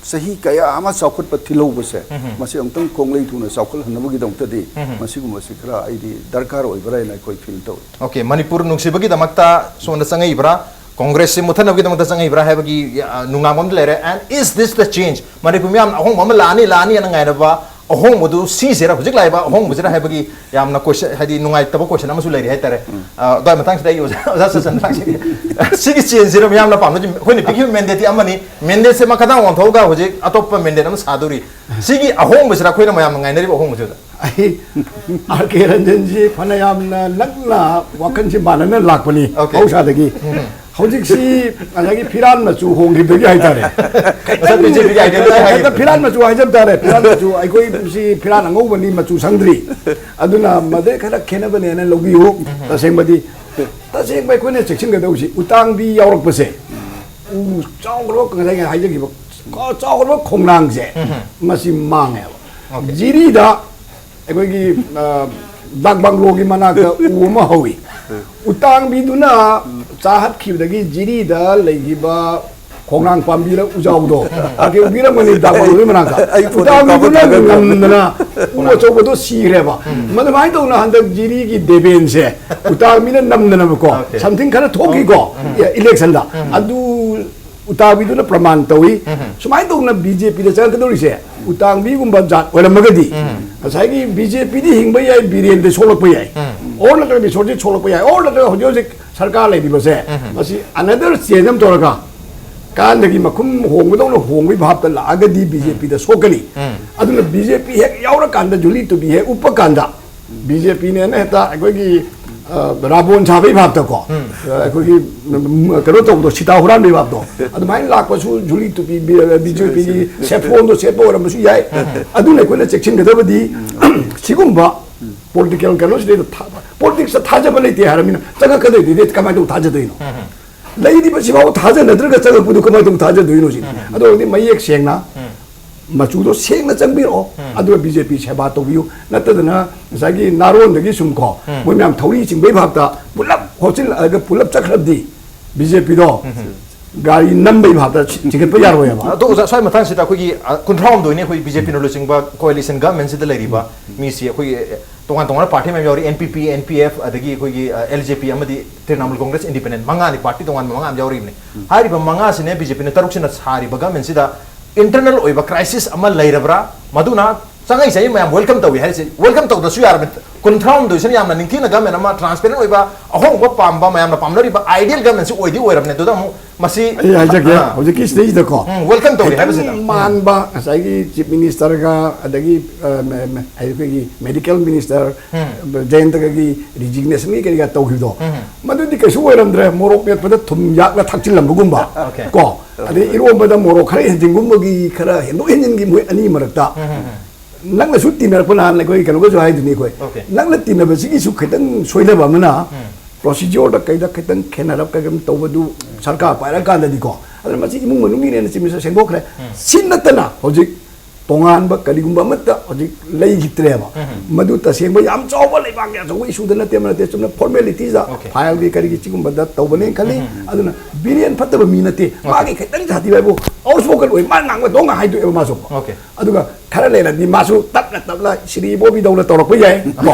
ꯆꯍꯤ ꯀꯌꯥ ꯑꯃ ꯆꯥꯎꯈꯠꯄ ꯊꯤꯜꯍꯧꯕꯁꯦ, ꯃꯁꯤ ꯑꯃꯨꯛꯇꯪ ꯈꯣꯡꯂꯩ ꯊꯨꯅ ꯆꯥꯎꯈꯠꯍꯟꯅꯕꯒꯤꯗꯃꯛꯇꯗꯤ ꯃꯁꯤꯒꯨꯝꯕꯁꯤ ꯈꯔ ꯑꯩꯗꯤ ꯗꯔꯀꯥꯔ ꯑꯣꯏꯕ꯭ꯔꯥ ꯍꯥꯏꯅ ꯑꯩꯈꯣꯏ ꯐꯤꯜ ꯇꯧꯏ꯫ ꯑꯣꯀꯦ, ꯃꯅꯤꯄꯨꯔ ꯅꯨꯡꯁꯤꯕꯒꯤꯗꯃꯛꯇ ꯁꯣꯝꯗ ꯆꯪꯉꯛꯏꯕ꯭ꯔꯥ, ꯀꯣꯡꯒ꯭ꯔꯦꯁꯁꯤ ꯃꯨꯊꯠꯅꯕꯒꯤꯗꯃꯛꯇ ꯆꯪꯉꯛꯏꯕ꯭ꯔꯥ ꯍꯥꯏꯕꯒꯤ, ꯑ, ꯅꯨꯡꯅꯥꯡꯕ ꯑꯃꯗꯤ ꯂꯩꯔꯦ꯫ And is this the change? Manipur ꯃꯤꯌꯥꯝꯅ ꯑꯍꯣꯡꯕ ꯑꯃ ꯂꯥꯛꯑꯅꯤ, ꯂꯥꯛꯑꯅꯤ ꯍꯥꯏꯅ ꯉꯥꯏꯅꯕ ꯑꯍꯣꯡꯕꯗꯨ ꯁꯤꯁꯤꯔꯥ, ꯍꯧꯖꯤꯛ ꯂꯥꯛꯏꯕ ꯑꯍꯣꯡꯕꯁꯤꯔꯥ ꯍꯥꯏꯕꯒꯤ ꯌꯥꯝꯅ ꯀꯣꯏꯁꯟ, ꯍꯥꯏꯗꯤ ꯅꯨꯡꯉꯥꯏꯇꯕ ꯀꯣꯏꯁꯟ ꯑꯃꯁꯨ ꯂꯩꯔꯤ ꯍꯥꯏꯇꯥꯔꯦ꯫ ꯑ, ꯑꯗꯨꯒꯤ ꯃꯇꯥꯡꯁꯤꯗ ꯑꯩ ꯑꯣꯖꯥ, ꯑꯣꯖꯥ ꯁꯆꯟꯗ ꯂꯥꯛꯆꯒꯦ꯫ ꯁꯤꯒꯤ ꯆꯦꯟꯖꯁꯤꯔ ꯃꯤꯌꯥꯝꯅ ꯄꯥꯝꯅ, ꯑꯩꯈꯣꯏꯅ ꯄꯤꯈꯤꯕ ꯃꯦꯟꯗꯦꯠꯇꯤ ꯑꯃꯅꯤ, ꯃꯦꯟꯗꯦꯠꯁꯦ ꯃꯈꯥ ꯇꯥꯅ ꯑꯣꯟꯊꯣꯛꯑꯒ ꯍꯧꯖꯤꯛ ꯑꯇꯣꯞꯄ ꯃꯦꯟꯗꯦꯠ ꯑꯃ ꯁꯥꯗꯣꯔꯤ꯫ ꯁꯤꯒꯤ ꯑꯍꯣꯡꯕꯁꯤꯔ ꯑꯩꯈꯣꯏꯅ ꯃꯌꯥꯝꯅ ꯉꯥꯏꯅꯔꯤꯕ ꯑꯍꯣꯡꯕꯁꯤꯗ? ꯑꯩ ꯑꯥꯔ ꯀꯦ ꯔꯟꯖꯟꯁꯤ ꯐꯅ ꯌꯥꯝꯅ ꯅꯛꯅ ꯋꯥꯈꯜꯁꯤ ꯃꯥꯟꯅꯅ ꯂꯥꯛꯄꯅꯤ ꯑꯣꯀꯦ꯫ ꯃꯍꯧꯁꯥꯗꯒꯤ꯫ ꯍꯧꯖꯤꯛꯁꯤ ꯉꯁꯥꯏꯒꯤ ꯐꯤꯔꯥꯟ ꯃꯆꯨ ꯍꯣꯡꯈꯤꯕꯗꯒꯤ ꯍꯥꯏꯇꯥꯔꯦ꯫ ꯉꯁꯥꯏ ꯕꯤ ꯖꯦ ꯄꯤꯒꯤ ꯑꯥꯏꯗꯤꯌꯥꯗ ꯍꯥꯏꯈꯤꯕꯗꯣ꯫ ꯍꯦꯛꯇ ꯐꯤꯔꯥꯟ ꯃꯆꯨ ꯍꯥꯏꯖꯕ ꯇꯥꯔꯦ꯫ ꯐꯤꯔꯥꯟ ꯃꯆꯨ, ꯑꯩꯈꯣꯏꯁꯤ ꯐꯤꯔꯥꯟ ꯑꯉꯧꯕꯅꯤ, ꯃꯆꯨ ꯁꯪꯗ꯭ꯔꯤ꯫ ꯑꯗꯨꯅ ꯃꯗꯩ ꯈꯔ ꯈꯦꯠꯅꯕꯅꯦꯅ ꯂꯧꯕꯤꯌꯨ꯫ ꯇꯁꯦꯡꯕꯗꯤ, ꯇꯁꯦꯡꯕ ꯑꯩꯈꯣꯏꯅ ꯆꯦꯛꯁꯤꯟꯒꯗꯧꯕꯁꯤ ꯎꯇꯥꯡꯕꯤ ꯌꯥꯎꯔꯛꯄꯁꯦ꯫ ꯎ ꯆꯥꯎꯈ꯭ꯔꯕ, ꯉꯁꯥꯏ ꯍꯥꯏꯖꯈꯤꯕ ꯆꯥꯎꯈ꯭ꯔꯕ ꯈꯣꯡꯅꯥꯡꯁꯦ, ꯎꯝ꯫ ꯃꯁꯤ ꯃꯥꯡꯉꯦꯕ꯫ Okay. ꯖꯤꯔꯤꯗ ꯑꯩꯈꯣꯏꯒꯤ, ꯑ, ꯗꯥꯛ ꯕꯪꯒ꯭ꯂꯣꯒꯤ ꯃꯅꯥꯛꯇ ꯎ ꯑꯃ ꯍꯧꯋꯤ꯫ ꯎꯇꯥꯡꯕꯤꯗꯨꯅ ꯆꯥꯍꯠꯈꯤꯕꯗꯒꯤ ꯖꯤꯔꯤꯗ ꯂꯩꯈꯤꯕ ꯈꯣꯡꯅꯥꯡ ꯄꯥꯝꯕꯤꯔ ꯎꯖꯥꯎꯗꯣ, ꯑꯥ, ꯀꯩ ꯎꯕꯤꯔꯝꯒꯅꯤ, ꯗꯥꯛ ꯕꯪꯒ꯭ꯂꯣꯒꯤ ꯃꯅꯥꯛꯇ꯫ ꯑꯩ ꯐꯣꯇꯣ ꯎꯇꯥꯡꯕꯤꯗꯨꯅ ꯀꯥꯞꯄ ꯊꯥꯗꯣꯛꯈ꯭ꯔꯦ꯫ ꯉꯝꯗꯅ ꯎ ꯑꯆꯧꯕꯗꯣ ꯁꯤꯈ꯭ꯔꯦꯕ꯫ ꯃꯗꯨꯃꯥꯏꯅ ꯇꯧꯅ ꯍꯟꯗꯛ ꯖꯤꯔꯤꯒꯤ ꯗꯦꯕꯦꯟꯁꯦ ꯎꯇꯥꯡꯕꯤꯅ ꯅꯝꯗꯅꯕꯀꯣ, Okay. something ꯈꯔ ꯊꯣꯛꯈꯤꯀꯣ, ꯏꯂꯦꯛꯁꯟꯗ꯫ ꯑꯗꯨ ꯎꯇꯥꯡꯕꯤꯗꯨꯅ ꯄ꯭ꯔꯃꯥꯟ ꯇꯧꯏ꯫ ꯁꯨꯃꯥꯏꯅ ꯇꯧꯅ ꯕꯤ ꯖꯦ ꯄꯤꯗ ꯆꯪꯉꯛꯀꯗꯧꯔꯤꯁꯦ ꯎꯇꯥꯡꯕꯤꯒꯨꯝꯕ ꯖꯥꯠ ꯑꯣꯏꯔꯝꯃꯒꯗꯤ, ꯉꯁꯥꯏꯒꯤ ꯕꯤ ꯖꯦ ꯄꯤꯗꯤ ꯍꯤꯡꯕ ꯌꯥꯏ, ꯕꯤꯔꯦꯟꯗ ꯁꯣꯛꯂꯛꯄ ꯌꯥꯏ, ꯑꯣꯔ ꯅꯠꯇ꯭ꯔꯒ ꯕꯤꯁꯣꯔꯖꯤꯠ ꯁꯣꯛꯂꯛꯄ ꯌꯥꯏ, ꯑꯣꯔ ꯅꯠꯇ꯭ꯔꯒ ꯍꯧꯖꯤꯛ ꯍꯧꯖꯤꯛ ꯁꯔꯀꯥꯔ ꯂꯩꯔꯤꯕꯁꯦ, ꯃꯁꯤ another change ꯑꯃ ꯇꯧꯔꯒ, ꯀꯥꯟꯗꯒꯤ ꯃꯈꯨꯝ ꯍꯣꯡꯕꯗꯧꯅ ꯍꯣꯡꯕꯒꯤ ꯚꯥꯞꯇ ꯂꯥꯛꯑꯒꯗꯤ ꯕꯤ ꯖꯦ ꯄꯤꯗ ꯁꯣꯛꯀꯅꯤ꯫ ꯑꯗꯨꯅ ꯕꯤ ꯖꯦ ꯄꯤ ꯍꯦꯛ ꯌꯥꯎꯔꯀꯥꯟꯗ, ꯖꯨꯂꯤ ꯇꯨꯕꯤ ꯍꯦꯛ ꯎꯞꯄ ꯀꯥꯟꯗ, ꯕꯤ ꯖꯦ ꯄꯤꯅꯦꯅ ꯍꯦꯛꯇ ꯑꯩꯈꯣꯏꯒꯤ, ꯑ, ꯔꯥꯕꯣꯟ ꯁꯥꯕꯒꯤ ꯚꯥꯞꯇꯀꯣ, ꯑ, ꯑꯩꯈꯣꯏꯒꯤ, ꯎꯝ, ꯀꯩꯅꯣ ꯇꯧꯕꯗꯣ, ꯁꯤꯇꯥ ꯍꯨꯔꯥꯟꯕꯒꯤ ꯚꯥꯞꯇꯣ, ꯑꯗꯨꯃꯥꯏꯅ ꯂꯥꯛꯄꯁꯨ, ꯖꯨꯂꯤ ꯇꯨꯕꯤ, ꯕꯤ-, ꯕꯤ ꯖꯦ ꯄꯤꯒꯤ ꯁꯦꯐ꯭ꯔꯣꯟꯗꯣ ꯁꯦꯠꯄ ꯑꯣꯏꯔꯝꯕꯁꯨ ꯌꯥꯏ꯫ ꯑꯗꯨꯅ ꯑꯩꯈꯣꯏꯅ ꯆꯦꯛꯁꯤꯟꯒꯗꯕꯗꯤ, ꯁꯤꯒꯨꯝꯕ ꯄꯣꯂꯤꯇꯤꯀꯦꯜ ꯀꯩꯅꯣꯁꯤꯗꯩꯗ ꯊꯥ-, ꯄꯣꯂꯤꯇꯤꯛꯁꯇ ꯊꯥꯖꯕ ꯂꯩꯇꯦ ꯍꯥꯏꯔꯃꯤꯅ, ꯆꯪꯉꯛꯀꯗꯣꯏꯗꯨꯗꯤ ꯀꯃꯥꯏꯅ ꯇꯧ ꯊꯥꯖꯗꯣꯏꯅꯣ? ꯂꯩꯔꯤꯕꯁꯤꯐꯥꯎ ꯊꯥꯖꯅꯗ꯭ꯔꯒ ꯆꯪꯉꯛꯄꯗꯨ ꯀꯃꯥꯏꯅ ꯇꯧ ꯊꯥꯖꯗꯣꯏꯅꯣ ꯁꯤꯅꯤ꯫ ꯑꯗꯨ ꯑꯣꯏꯔꯗꯤ ꯃꯌꯦꯛ ꯁꯦꯡꯅ, ꯃꯆꯨꯗꯣ ꯁꯦꯡꯅ ꯆꯪꯕꯤꯔꯛꯑꯣ꯫ ꯑꯗꯨꯒ ꯕꯤ ꯖꯦ ꯄꯤ ꯁꯦꯕꯥ ꯇꯧꯕꯤꯌꯨ꯫ ꯅꯠꯇꯗꯅ ꯉꯁꯥꯏꯒꯤ ꯅꯥꯔꯣꯟꯗꯒꯤ ꯁꯨꯝ ꯀꯣ, ꯃꯣꯏ ꯃꯌꯥꯝ ꯊꯧꯔꯤ ꯆꯤꯡꯕꯩ ꯚꯥꯞꯇ ꯄꯨꯂꯞ ꯍꯣꯠꯆꯤꯜꯂꯛꯑꯒ ꯄꯨꯂꯞ ꯆꯠꯈ꯭ꯔꯕꯗꯤ, ꯕꯤ ꯖꯦ ꯄꯤꯗꯣ ꯒꯥꯔꯤ ꯅꯝꯕꯩ ꯚꯥꯞꯇ ꯆꯤꯡꯈꯠꯄ ꯌꯥꯔꯣꯏꯕ꯫ ꯑꯗꯣ ꯑꯣꯖꯥ, ꯁ꯭ꯋꯥꯏ ꯃꯇꯥꯡꯁꯤꯗ ꯑꯩꯈꯣꯏꯒꯤ, ꯑ, ꯀꯨꯟꯊ꯭ꯔꯥ ꯍꯨꯝꯗꯣꯏꯅꯦ ꯑꯩꯈꯣꯏ ꯕꯤ ꯖꯦ ꯄꯤꯅ ꯂꯨꯆꯤꯡꯕ ꯀꯣꯑꯦꯂꯤꯁꯟ ꯒꯃꯦꯟꯁꯤꯗ ꯂꯩꯔꯤꯕ ꯃꯤꯁꯤ꯫ ꯑꯩꯈꯣꯏꯒꯤ, ꯑ, ꯇꯣꯉꯥꯟ ꯇꯣꯉꯥꯟꯕ ꯄꯥꯔꯇꯤ ꯃꯌꯥꯝ ꯌꯥꯎꯔꯤ, ꯑꯦꯟ ꯄꯤ ꯄꯤ, ꯑꯦꯟ ꯄꯤ ꯑꯦꯐ, ꯑꯗꯒꯤ ꯑꯩꯈꯣꯏꯒꯤ, ꯑ, ꯑꯦꯜ ꯖꯦ ꯄꯤ ꯑꯃꯗꯤ ꯇ꯭ꯔꯤꯅꯥꯃꯨꯜ ꯀꯣꯡꯒ꯭ꯔꯦꯁ, ꯏꯟꯗꯤꯄꯦꯟꯗꯦꯟ, ꯃꯉꯥꯅꯤ, ꯄꯥꯔꯇꯤ ꯇꯣꯉꯥꯟꯕ ꯃꯉꯥ ꯑꯃ ꯌꯥꯎꯔꯤꯕꯅꯤ꯫ ꯍꯥꯏꯔꯤꯕ ꯃꯉꯥꯁꯤꯅꯦ ꯕꯤ ꯖꯦ ꯄꯤꯅ ꯇꯔꯨꯛꯁꯤꯅ ꯁꯥꯔꯤꯕ ꯒꯃꯦꯟꯁꯤꯗ ꯏꯟꯇꯔꯅꯦꯜ ꯑꯣꯏꯕ ꯀ꯭ꯔꯥꯏꯁꯤꯁ ꯑꯃ ꯂꯩꯔꯕ꯭ꯔꯥ? ꯃꯗꯨꯅ ꯆꯪꯉꯛꯏ ꯆꯍꯤ ꯃꯌꯥꯝ ꯋꯦꯜꯀꯝ ꯇꯧꯏ ꯍꯥꯏꯔꯤꯁꯦ, ꯋꯦꯜꯀꯝ ꯇꯧꯗ꯭ꯔꯁꯨ ꯌꯥꯔꯕꯅꯤ꯫ ꯀꯨꯟꯊ꯭ꯔꯥ ꯍꯨꯝꯗꯣꯏꯁꯤꯅ ꯌꯥꯝꯅ ꯅꯤꯡꯊꯤꯅ ꯒꯃꯦꯟ ꯑꯃ, ꯇ꯭ꯔꯥꯟꯁꯄꯦꯔꯦꯟ ꯑꯣꯏꯕ, ꯑꯍꯣꯡꯕ ꯄꯥꯝꯕ, ꯃꯌꯥꯝꯅ ꯄꯥꯝꯅꯔꯤꯕ ꯑꯥꯏꯗꯤꯌꯦꯜ ꯒꯃꯦꯟꯁꯤ ꯑꯣꯏꯗꯤ ꯑꯣꯏꯔꯕꯅꯤ꯫ ꯑꯗꯨꯗ ꯑꯃꯨꯛ ꯃꯁꯤ, ꯑꯩ ꯍꯥꯏꯖꯒꯦ, ꯑ, ꯍꯧꯖꯤꯛꯀꯤꯁꯤꯗꯩꯁꯤꯗꯀꯣ, ꯎꯝ, welcome ꯇꯧꯔꯤ ꯈꯤꯇꯪ ꯍꯥꯏꯕꯁꯤꯗ꯫ ꯃꯥꯟꯕ, ꯉꯁꯥꯏꯒꯤ ꯆꯤꯐ ꯃꯤꯅꯤꯁꯇꯔꯒ ꯑꯗꯒꯤ, ꯑ, ꯃ-, ꯃ-, ꯑꯩꯈꯣꯏꯒꯤ ꯃꯦꯗꯤꯀꯦꯜ ꯃꯤꯅꯤꯁꯇꯔ ꯖꯌꯟꯇꯒꯒꯤ ꯔꯤꯖꯤꯒꯅꯦꯁꯟꯒꯤ ꯀꯔꯤꯒ ꯇꯧꯈꯤꯕꯗꯣ, ꯃꯗꯨꯗꯤ ꯀꯩꯁꯨ ꯑꯣꯏꯔꯝꯗ꯭ꯔꯦ꯫ ꯃꯣꯔꯣꯛ ꯃꯦꯠꯄꯗ ꯊꯨꯝ ꯌꯥꯛꯅ ꯊꯥꯛꯆꯤꯜꯂꯝꯕꯒꯨꯝꯕ, Okay. ꯀꯣ, ꯑꯗꯩ ꯏꯔꯣꯝꯕꯗ ꯃꯣꯔꯣꯛ ꯈꯔ ꯍꯦꯟꯖꯤꯟꯒꯨꯝꯕꯒꯤ, ꯈꯔ ꯍꯦꯟꯗꯣꯛ ꯍꯦꯟꯖꯤꯟꯒꯤ ꯃꯣꯏ ꯑꯅꯤ ꯃꯔꯛꯇ ꯅꯪꯅꯁꯨ ꯇꯤꯟꯅꯔꯛꯄ, ꯅꯍꯥꯟ ꯑꯩꯈꯣꯏ ꯀꯩꯅꯣꯒꯁꯨ ꯍꯥꯏꯗꯨꯅꯤ ꯑꯩꯈꯣꯏ, Okay. ꯅꯪꯅ ꯇꯤꯟꯅꯕꯁꯤꯒꯤꯁꯨ ꯈꯤꯇꯪ ꯁꯣꯏꯗꯕ ꯑꯃꯅ, ꯄ꯭ꯔꯣꯁꯤꯗ꯭ꯌꯣꯔꯗ ꯀꯩꯗ ꯈꯤꯇꯪ ꯈꯦꯠꯅꯔꯞ ꯀꯩꯒꯨꯝ ꯇꯧꯕꯗꯨ ꯁꯔꯀꯥꯔ ꯄꯥꯏꯔꯀꯥꯟꯗꯗꯤꯀꯣ, ꯑꯗꯨꯅ ꯃꯁꯤ ꯏꯃꯨꯡ ꯃꯅꯨꯡꯒꯤꯅꯦꯅ ꯆꯤꯞ ꯃꯤꯅꯤꯁꯇꯔ ꯁꯦꯡꯗꯣꯛꯈ꯭ꯔꯦ꯫ ꯁꯤ ꯅꯠꯇꯅ ꯍꯧꯖꯤꯛ ꯇꯣꯉꯥꯟꯕ ꯀꯔꯤꯒꯨꯝꯕ ꯑꯃꯠꯇ ꯍꯧꯖꯤꯛ ꯂꯩꯈꯤꯗ꯭ꯔꯦꯕ꯫ ꯃꯗꯨ ꯇꯁꯦꯡꯕ ꯌꯥꯝ ꯆꯥꯎꯕ ꯂꯩꯕꯥꯛꯀꯤ ꯑꯆꯧꯕ ꯏꯁꯨꯗ ꯅꯠꯇꯦ, ꯑꯃ ꯅꯠꯇꯦ, ꯆꯨꯝꯅ ꯐꯣꯔꯃꯦꯂꯤꯇꯤꯁ, OK꯫ ꯐꯥꯏꯜꯒꯤ ꯀꯔꯤꯒꯤ ꯁꯤꯒꯨꯝꯕꯗ ꯇꯧꯕꯅꯦꯅ ꯈꯜꯂꯤ꯫ ꯑꯗꯨꯅ ꯕꯤꯔꯦꯟ ꯐꯠꯇꯕ ꯃꯤ ꯅꯠꯇꯦ꯫ OK꯫ ꯃꯥꯒꯤ ꯈꯤꯇꯪ ꯁꯥꯊꯤꯕ ꯍꯥꯏꯕꯨ ꯑꯥꯎꯠ ꯁ꯭ꯄꯣꯀꯟ ꯑꯣꯏ, ꯃꯥ ꯉꯥꯡꯕ ꯗꯣꯡ ꯉꯥꯡ ꯍꯥꯏꯗꯣꯛꯑꯦꯕ ꯃꯥꯁꯨ꯫ OK꯫ ꯑꯗꯨꯒ ꯈꯔ ꯂꯩꯔꯗꯤ ꯃꯥꯁꯨ ꯇꯞꯅ ꯇꯞꯅ ꯁ꯭ꯔꯤ ꯕꯣꯕꯤꯗꯧꯅ ꯇꯧꯔꯛꯄ ꯌꯥꯏ ꯀꯣ꯫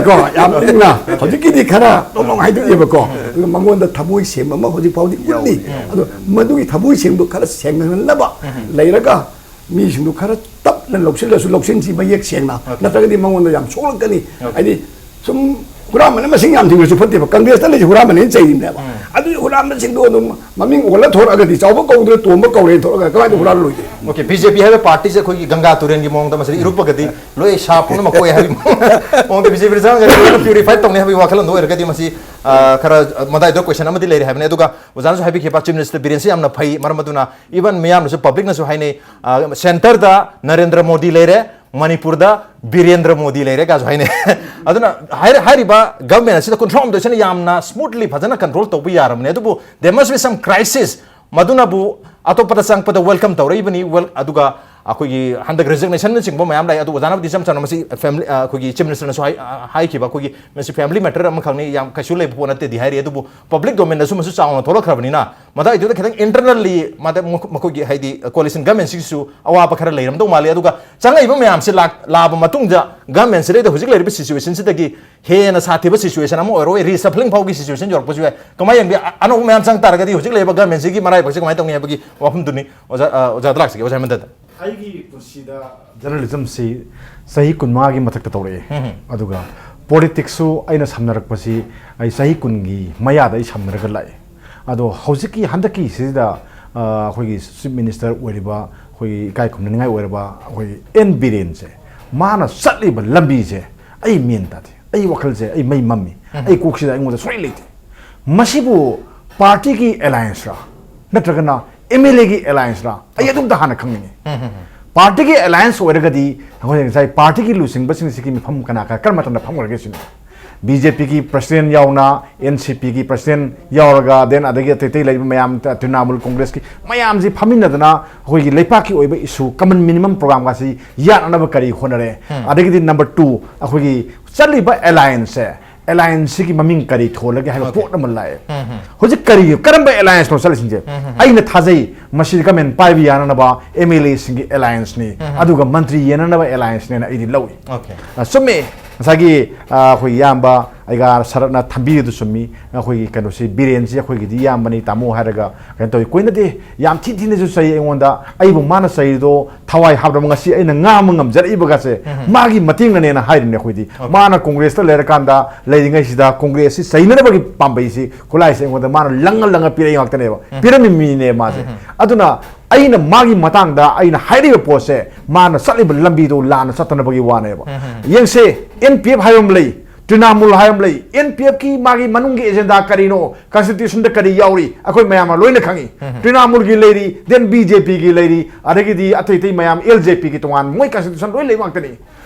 ꯀꯣ, ꯌꯥꯝ ꯏꯪꯅ꯫ ꯍꯧꯖꯤꯛꯀꯤꯗꯤ ꯈꯔ ꯗꯣꯡ ꯗꯣꯡ ꯍꯥꯏꯗꯣꯛꯑꯦꯕꯀꯣ꯫ ꯑꯗꯨꯒ ꯃꯉꯣꯟꯗ ꯊꯃꯣꯏ ꯁꯦꯡꯕ ꯑꯃ ꯍꯧꯖꯤꯛ ꯐꯥꯎꯗꯤ ꯎꯠꯂꯤ꯫ ꯑꯗꯣ ꯃꯗꯨꯒꯤ ꯊꯃꯣꯏ ꯁꯦꯡꯕꯗꯣ ꯈꯔ ꯁꯦꯡꯍꯜꯂꯕ ꯂꯩꯔꯒ ꯃꯤꯁꯤꯡꯗꯨ ꯈꯔ ꯇꯞꯅ ꯂꯧꯁꯤꯜꯂꯁꯨ, ꯂꯧꯁꯤꯟꯁꯤ ꯃꯌꯦꯛ ꯁꯦꯡꯅ, OK꯫ ꯅꯠꯇ꯭ꯔꯒꯗꯤ ꯃꯉꯣꯟꯗ ꯌꯥꯝ ꯁꯣꯛꯂꯛꯀꯅꯤ꯫ OK꯫ ꯍꯥꯏꯗꯤ ꯁꯨꯝ ꯍꯨꯔꯥꯟꯕꯅ ꯃꯁꯤꯡ ꯌꯥꯝ ꯊꯤꯕꯁꯨ ꯐꯠꯇꯦꯕ꯫ ꯀꯪꯒ꯭ꯔꯦꯁꯇ ꯂꯩꯁꯦ ꯍꯨꯔꯥꯟꯕꯅꯦꯅ ꯆꯩꯔꯤꯕꯅꯦꯕ꯫ ꯑꯗꯨꯒꯤ ꯍꯨꯔꯥꯟꯕꯁꯤꯡꯗꯣ ꯑꯗꯨꯝ ꯃꯃꯤꯡ ꯑꯣꯜꯂ ꯊꯣꯔꯛꯑꯒꯗꯤ, ꯆꯥꯎꯕ ꯀꯧꯗ꯭ꯔꯦ ꯇꯣꯝꯕ ꯀꯧꯔꯦꯅ ꯊꯣꯔꯛꯑꯒ ꯀꯃꯥꯏꯅ ꯍꯨꯔꯥꯟꯂꯣꯏꯗꯣꯏꯅꯣ? OK, BJP ꯍꯥꯏꯕ ꯄꯥꯔꯇꯤꯁꯦ ꯑꯩꯈꯣꯏꯒꯤ ꯒꯪꯒꯥ ꯇꯨꯔꯦꯜꯒꯤ ꯃꯑꯣꯡꯗ ꯃꯁꯤꯗ ꯏꯔꯨꯞꯄꯒꯗꯤ ꯂꯣꯏ ꯁꯥ ꯄꯨꯝꯅꯃꯛ ꯀꯣꯛꯑꯦ ꯍꯥꯏꯕꯒꯤ ꯃꯑꯣꯡꯗ BJP ꯆꯪꯉꯒꯗꯤ ꯂꯣꯏꯅ purify ꯇꯧꯅꯤ ꯍꯥꯏꯕꯒꯤ ꯋꯥꯈꯜꯂꯣꯟꯗꯣ ꯑꯣꯏꯔꯒꯗꯤ ꯃꯁꯤ, ꯑ, ꯈꯔ, ꯑ, ꯃꯗꯥꯏꯗ question ꯑꯃꯗꯤ ꯂꯩꯔꯦ ꯍꯥꯏꯕꯅꯤ꯫ ꯑꯗꯨꯒ ꯑꯣꯖꯥꯅꯁꯨ ꯍꯥꯏꯕꯤꯈꯤꯕ Chief Minister ꯕꯤꯔꯦꯟꯁꯤ ꯌꯥꯝꯅ ꯐꯩ, ꯃꯔꯝ ꯑꯗꯨꯅ even ꯃꯤꯌꯥꯝꯅꯁꯨ, publicꯅꯁꯨ ꯍꯥꯏꯅꯩ, ꯑ, centreꯗ ꯅꯔꯦꯟꯗ꯭ꯔ ꯃꯣꯗꯤ ꯂꯩꯔꯦ, ꯃꯅꯤꯄꯨꯔꯗ ꯕꯤꯔꯦꯟꯗ꯭ꯔ ꯃꯣꯗꯤ ꯂꯩꯔꯦ ꯀꯥꯏꯁꯨ ꯍꯥꯏꯅꯩ꯫ ꯑꯗꯨꯅ ꯍꯥꯏꯔ-, ꯍꯥꯏꯔꯤꯕ government ꯑꯁꯤꯗ ꯀꯨꯟꯊ꯭ꯔꯥꯍꯨꯝꯗꯣꯏꯁꯤꯅ ꯌꯥꯝꯅ smoothly ꯐꯖꯅ control ꯇꯧꯕ ꯌꯥꯔꯕꯅꯦ, ꯑꯗꯨꯕꯨ there must be some crisis꯫ ꯃꯗꯨꯅꯕꯨ ꯑꯇꯣꯞꯄꯗ ꯆꯪꯉꯛꯄꯗ welcome ꯇꯧꯔꯛꯏꯕꯅꯤ꯫ Well, ꯑꯗꯨꯒ ꯑꯩꯈꯣꯏꯒꯤ ꯍꯟꯗꯛ resignation ꯅꯆꯤꯡꯕ ꯃꯌꯥꯝ ꯂꯥꯛꯑꯦ꯫ ꯑꯗꯨ ꯑꯣꯖꯥꯅꯕꯨꯗꯤ ꯏꯆꯝ ꯆꯝꯅ ꯃꯁꯤ family, ꯑ, ꯑꯩꯈꯣꯏꯒꯤ Chief Ministerꯅꯁꯨ ꯍꯥꯏ-, ꯑ, ꯍꯥꯏꯈꯤꯕ, ꯑꯩꯈꯣꯏꯒꯤ ꯃꯁꯤ family matter ꯑꯃꯈꯛꯅꯤ, ꯌꯥꯝ ꯀꯩꯁꯨ ꯂꯩꯕ ꯄꯣꯠ ꯅꯠꯇꯦꯗꯤ ꯍꯥꯏꯔꯤ꯫ ꯑꯗꯨꯕꯨ public domainꯗꯁꯨ ꯃꯁꯤ ꯆꯥꯎꯅ ꯊꯣꯛꯂꯛꯈ꯭ꯔꯕꯅꯤꯅ ꯃꯗꯥꯏꯗꯨꯗ ꯈꯤꯇꯪ internally ꯃꯗ-, ꯃꯈꯣ-, ꯃꯈꯣꯏꯒꯤ ꯍꯥꯏꯗꯤ coalition governmentꯁꯤꯒꯤꯁꯨ ꯑꯋꯥꯕ ꯈꯔ ꯂꯩꯔꯝꯗꯧ ꯃꯥꯜꯂꯤ꯫ ꯑꯗꯨꯒ ꯆꯪꯉꯛꯏꯕ ꯃꯌꯥꯝꯁꯤ ꯂꯥꯛ-, ꯂꯥꯛꯑꯕ ꯃꯇꯨꯡꯗ governmentꯁꯤꯗꯩꯗ ꯍꯧꯖꯤꯛ ꯂꯩꯔꯤꯕ situationꯁꯤꯗꯒꯤ ꯍꯦꯟꯅ ꯁꯥꯊꯤꯕ situation ꯑꯃ ꯑꯣꯏꯔꯣꯏ, reshuffling ꯐꯥꯎꯒꯤ situation ꯌꯧꯔꯛꯄꯁꯨ ꯌꯥꯏ꯫ ꯀꯃꯥꯏꯅ ꯌꯦꯡꯕꯤ? ꯑ-, ꯑꯅꯧꯕ ꯃꯌꯥꯝ ꯆꯪ ꯇꯥꯔꯒꯗꯤ ꯍꯧꯖꯤꯛ ꯂꯩꯔꯤꯕ governmentꯁꯤꯒꯤ ꯃꯔꯥꯏꯕꯛꯁꯦ ꯀꯃꯥꯏꯅ ꯇꯧꯅꯤ ꯍꯥꯏꯕꯒꯤ ꯋꯥꯐꯝꯗꯨꯅꯤ ꯑꯣꯖꯥ, ꯑ, ꯑꯣꯖꯥꯗ ꯂꯥꯛꯆꯒꯦ, ꯑꯣꯖꯥ ꯍꯦꯃꯟꯇꯗ꯫ ꯑꯩꯒꯤ ꯄꯨꯟꯁꯤꯗ journalismꯁꯤ ꯆꯍꯤ ꯀꯨꯟꯃꯉꯥꯒꯤ ꯃꯊꯛꯇ ꯇꯧꯔꯛꯑꯦ꯫ ꯎꯝ꯫ ꯑꯗꯨꯒ politicsꯁꯨ ꯑꯩꯅ ꯁꯝꯅꯔꯛꯄꯁꯤ ꯑꯩ ꯆꯍꯤ ꯀꯨꯟꯒꯤ ꯃꯌꯥꯗ ꯑꯩ ꯁꯝꯅꯔꯒ ꯂꯥꯛꯑꯦ꯫ ꯑꯗꯣ ꯍꯧꯖꯤꯛꯀꯤ ꯍꯟꯗꯛꯀꯤ ꯁꯤꯗ, ꯑ, ꯑꯩꯈꯣꯏꯒꯤ Chief Minister ꯑꯣꯏꯔꯤꯕ, ꯑꯩꯈꯣꯏꯒꯤ ꯏꯀꯥꯏ ꯈꯨꯝꯅꯅꯤꯡꯉꯥꯏ ꯑꯣꯏꯔꯕ ꯑꯩꯈꯣꯏ ꯑꯦꯟ ꯕꯤꯔꯦꯟꯁꯦ, ꯃꯥꯅ ꯆꯠꯂꯤꯕ ꯂꯝꯕꯤꯁꯦ ꯑꯩ ꯃꯦꯟ ꯇꯥꯗꯦ꯫ ꯑꯩ ꯋꯥꯈꯜꯁꯦ ꯑꯩ ꯃꯩ ꯃꯝꯃꯤ꯫ ꯎꯝ꯫ ꯑꯩ ꯀꯣꯛꯁꯤꯗ ꯑꯩꯉꯣꯟꯗ ꯁꯨꯡꯂꯩ ꯂꯩꯇꯦ꯫ ꯃꯁꯤꯕꯨ partyꯒꯤ allianceꯔ ꯅꯠꯇ꯭ꯔꯒꯅ MLAꯒꯤ allianceꯔ? ꯑꯩ ꯑꯗꯨꯝꯇ ꯍꯥꯟꯅ ꯈꯪꯅꯤꯡꯉꯤ꯫ ꯎꯝ, ꯎꯝ, ꯎꯝ꯫ Partyꯒꯤ alliance ꯑꯣꯏꯔꯒꯗꯤ ꯑꯩꯈꯣꯏ ꯉꯁꯥꯏ partyꯒꯤ ꯂꯨꯆꯤꯡꯕꯁꯤꯡꯁꯤꯒꯤ ꯃꯐꯝ ꯀꯅꯥ ꯀꯅꯥ ꯀꯔꯝꯕ ꯃꯇꯝꯗ ꯐꯝꯈ꯭ꯔꯒꯦ ꯁꯤꯅꯤ꯫ ꯕꯤ ꯖꯦ ꯄꯤꯒꯤ ꯄ꯭ꯔꯁꯤꯗꯦꯟ ꯌꯥꯎꯅ, ꯑꯦꯟ ꯁꯤ ꯄꯤꯒꯤ ꯄ꯭ꯔꯁꯤꯗꯦꯟ ꯌꯥꯎꯔꯒ, then ꯑꯗꯒꯤ ꯑꯇꯩ ꯑꯇꯩ ꯂꯩꯔꯤꯕ ꯃꯌꯥꯝ, ꯇ꯭ꯔꯤꯅꯥꯃꯨꯜ ꯀꯣꯡꯒ꯭ꯔꯦꯁꯀꯤ ꯃꯌꯥꯝꯁꯤ ꯐꯝꯃꯤꯟꯅꯗꯅ ꯑꯩꯈꯣꯏꯒꯤ ꯂꯩꯄꯥꯛꯀꯤ ꯑꯣꯏꯕ ꯏꯁꯨ, ꯀꯃꯟ ꯃꯤꯅꯤꯃꯝ ꯄ꯭ꯔꯣꯒ꯭ꯔꯥꯝꯒꯁꯤ ꯌꯥꯠꯅꯅꯕ ꯀꯔꯤ ꯍꯣꯠꯅꯔꯦ? ꯑꯗꯒꯤꯗꯤ number two, ꯑꯩꯈꯣꯏꯒꯤ ꯆꯠꯂꯤꯕ ꯑꯦꯂꯥꯏꯟꯁꯁꯦ, ꯑꯦꯂꯥꯏꯟꯁꯁꯤꯒꯤ ꯃꯃꯤꯡ ꯀꯔꯤ ꯊꯣꯜꯂꯒꯦ ꯍꯥꯏꯕ ꯄꯣꯠ ꯑꯃ ꯂꯥꯛꯑꯦ꯫ ꯍꯧꯖꯤꯛ ꯀꯔꯤ, ꯀꯔꯝꯕ ꯑꯦꯂꯥꯏꯟꯁꯅꯣ ꯆꯠꯂꯤꯁꯤꯡꯁꯦ? ꯑꯩꯅ ꯊꯥꯖꯩ, ꯃꯁꯤ ꯒꯃꯦꯟ ꯄꯥꯏꯕ ꯌꯥꯅꯅꯕ ꯑꯦꯝ ꯑꯦꯜ ꯑꯦꯁꯤꯡꯒꯤ ꯑꯦꯂꯥꯏꯟꯁꯅꯤ, ꯑꯗꯨꯒ ꯃꯟꯇ꯭ꯔꯤ ꯌꯦꯟꯅꯅꯕ ꯑꯦꯂꯥꯏꯟꯁꯅꯦꯅ ꯑꯩꯗꯤ ꯂꯧꯏ꯫ ꯑ, ꯆꯨꯝꯃꯦ, ꯉꯁꯥꯏꯒꯤ, ꯑ, ꯑꯩꯈꯣꯏ ꯏꯌꯥꯝꯕ ꯑꯩꯒꯥ ꯁꯔꯠꯅ ꯊꯝꯕꯤꯔꯤꯗꯨ ꯆꯨꯝꯃꯤ꯫ ꯑꯩꯈꯣꯏꯒꯤ ꯀꯩꯅꯣꯁꯤ, ꯕꯤꯔꯦꯟꯁꯤ ꯑꯩꯈꯣꯏꯒꯤꯗꯤ ꯏꯌꯥꯝꯕꯅꯤ, ꯇꯥꯃꯣ ꯍꯥꯏꯔꯒ ꯀꯩꯅꯣ ꯇꯧꯏ꯫ ꯀꯣꯏꯅꯗꯦ, ꯌꯥꯝ ꯊꯤ ꯊꯤꯅꯁꯨ ꯆꯩ ꯑꯩꯉꯣꯟꯗ꯫ ꯑꯩꯕꯨ ꯃꯥꯅ ꯆꯩꯔꯤꯗꯣ ꯊꯋꯥꯏ ꯍꯥꯞꯅꯕ ꯉꯁꯤ ꯑꯩꯅ ꯉꯥꯡꯕ ꯉꯝꯖꯔꯛꯏꯕꯒꯁꯦ ꯃꯥꯒꯤ ꯃꯇꯦꯡꯅꯅꯦꯅ ꯍꯥꯏꯔꯤꯅꯦ ꯑꯩꯈꯣꯏꯗꯤ꯫ ꯃꯥꯅ ꯀꯣꯡꯒ꯭ꯔꯦꯁꯇ ꯂꯩꯔꯀꯥꯟꯗ, ꯂꯩꯔꯤꯉꯩꯁꯤꯗ ꯀꯣꯡꯒ꯭ꯔꯦꯁꯁꯤ ꯆꯩꯅꯅꯕꯒꯤ ꯄꯥꯝꯕꯩꯁꯤ, ꯈꯨꯠꯂꯥꯏꯁꯤ ꯑꯩꯉꯣꯟꯗ ꯃꯥꯅ ꯂꯪꯉ ꯂꯪꯉ ꯄꯤꯔꯛꯏ ꯉꯥꯛꯇꯅꯦꯕ꯫ ꯄꯤꯔꯝꯃꯤ ꯃꯤꯅꯦ ꯃꯥꯁꯦ꯫ ꯑꯗꯨꯅ ꯑꯩꯅ ꯃꯥꯒꯤ ꯃꯇꯥꯡꯗ ꯑꯩꯅ ꯍꯥꯏꯔꯤꯕ ꯄꯣꯠꯁꯦ, ꯃꯥꯅ ꯆꯠꯂꯤꯕ ꯂꯝꯕꯤꯗꯣ ꯂꯥꯟꯅ ꯆꯠꯇꯅꯕꯒꯤ ꯋꯥꯅꯦꯕ꯫ ꯌꯦꯡꯁꯦ, ꯑꯦꯟ ꯄꯤ ꯑꯦꯐ ꯍꯥꯏꯕ ꯑꯃ ꯂꯩ, ꯇ꯭ꯔꯤꯅꯥꯃꯨꯜ ꯍꯥꯏꯕ ꯑꯃ ꯂꯩ꯫ ꯑꯦꯟ ꯄꯤ ꯑꯦꯐꯀꯤ ꯃꯥꯒꯤ ꯃꯅꯨꯡꯒꯤ ꯑꯦꯖꯦꯟꯗꯥ ꯀꯔꯤꯅꯣ, ꯀꯟꯁꯇꯤꯇ꯭ꯌꯨꯁꯟꯗ ꯀꯔꯤ ꯌꯥꯎꯔꯤ, ꯑꯩꯈꯣꯏ ꯃꯌꯥꯝꯅ ꯂꯣꯏꯅ ꯈꯪꯉꯤ꯫ ꯇ꯭ꯔꯤꯅꯥꯃꯨꯜꯒꯤ ꯂꯩꯔꯤ, then ꯕꯤ ꯖꯦ ꯄꯤꯒꯤ ꯂꯩꯔꯤ, ꯑꯗꯒꯤꯗꯤ ꯑꯇꯩ ꯑꯇꯩ ꯃꯌꯥꯝ, ꯑꯦꯜ ꯖꯦ ꯄꯤꯒꯤ ꯇꯣꯉꯥꯟ, ꯃꯣꯏ ꯀꯟꯁꯇꯤꯇ꯭ꯌꯨꯁꯟ ꯂꯣꯏ ꯂꯩꯕ ꯉꯥꯛꯇꯅꯤ꯫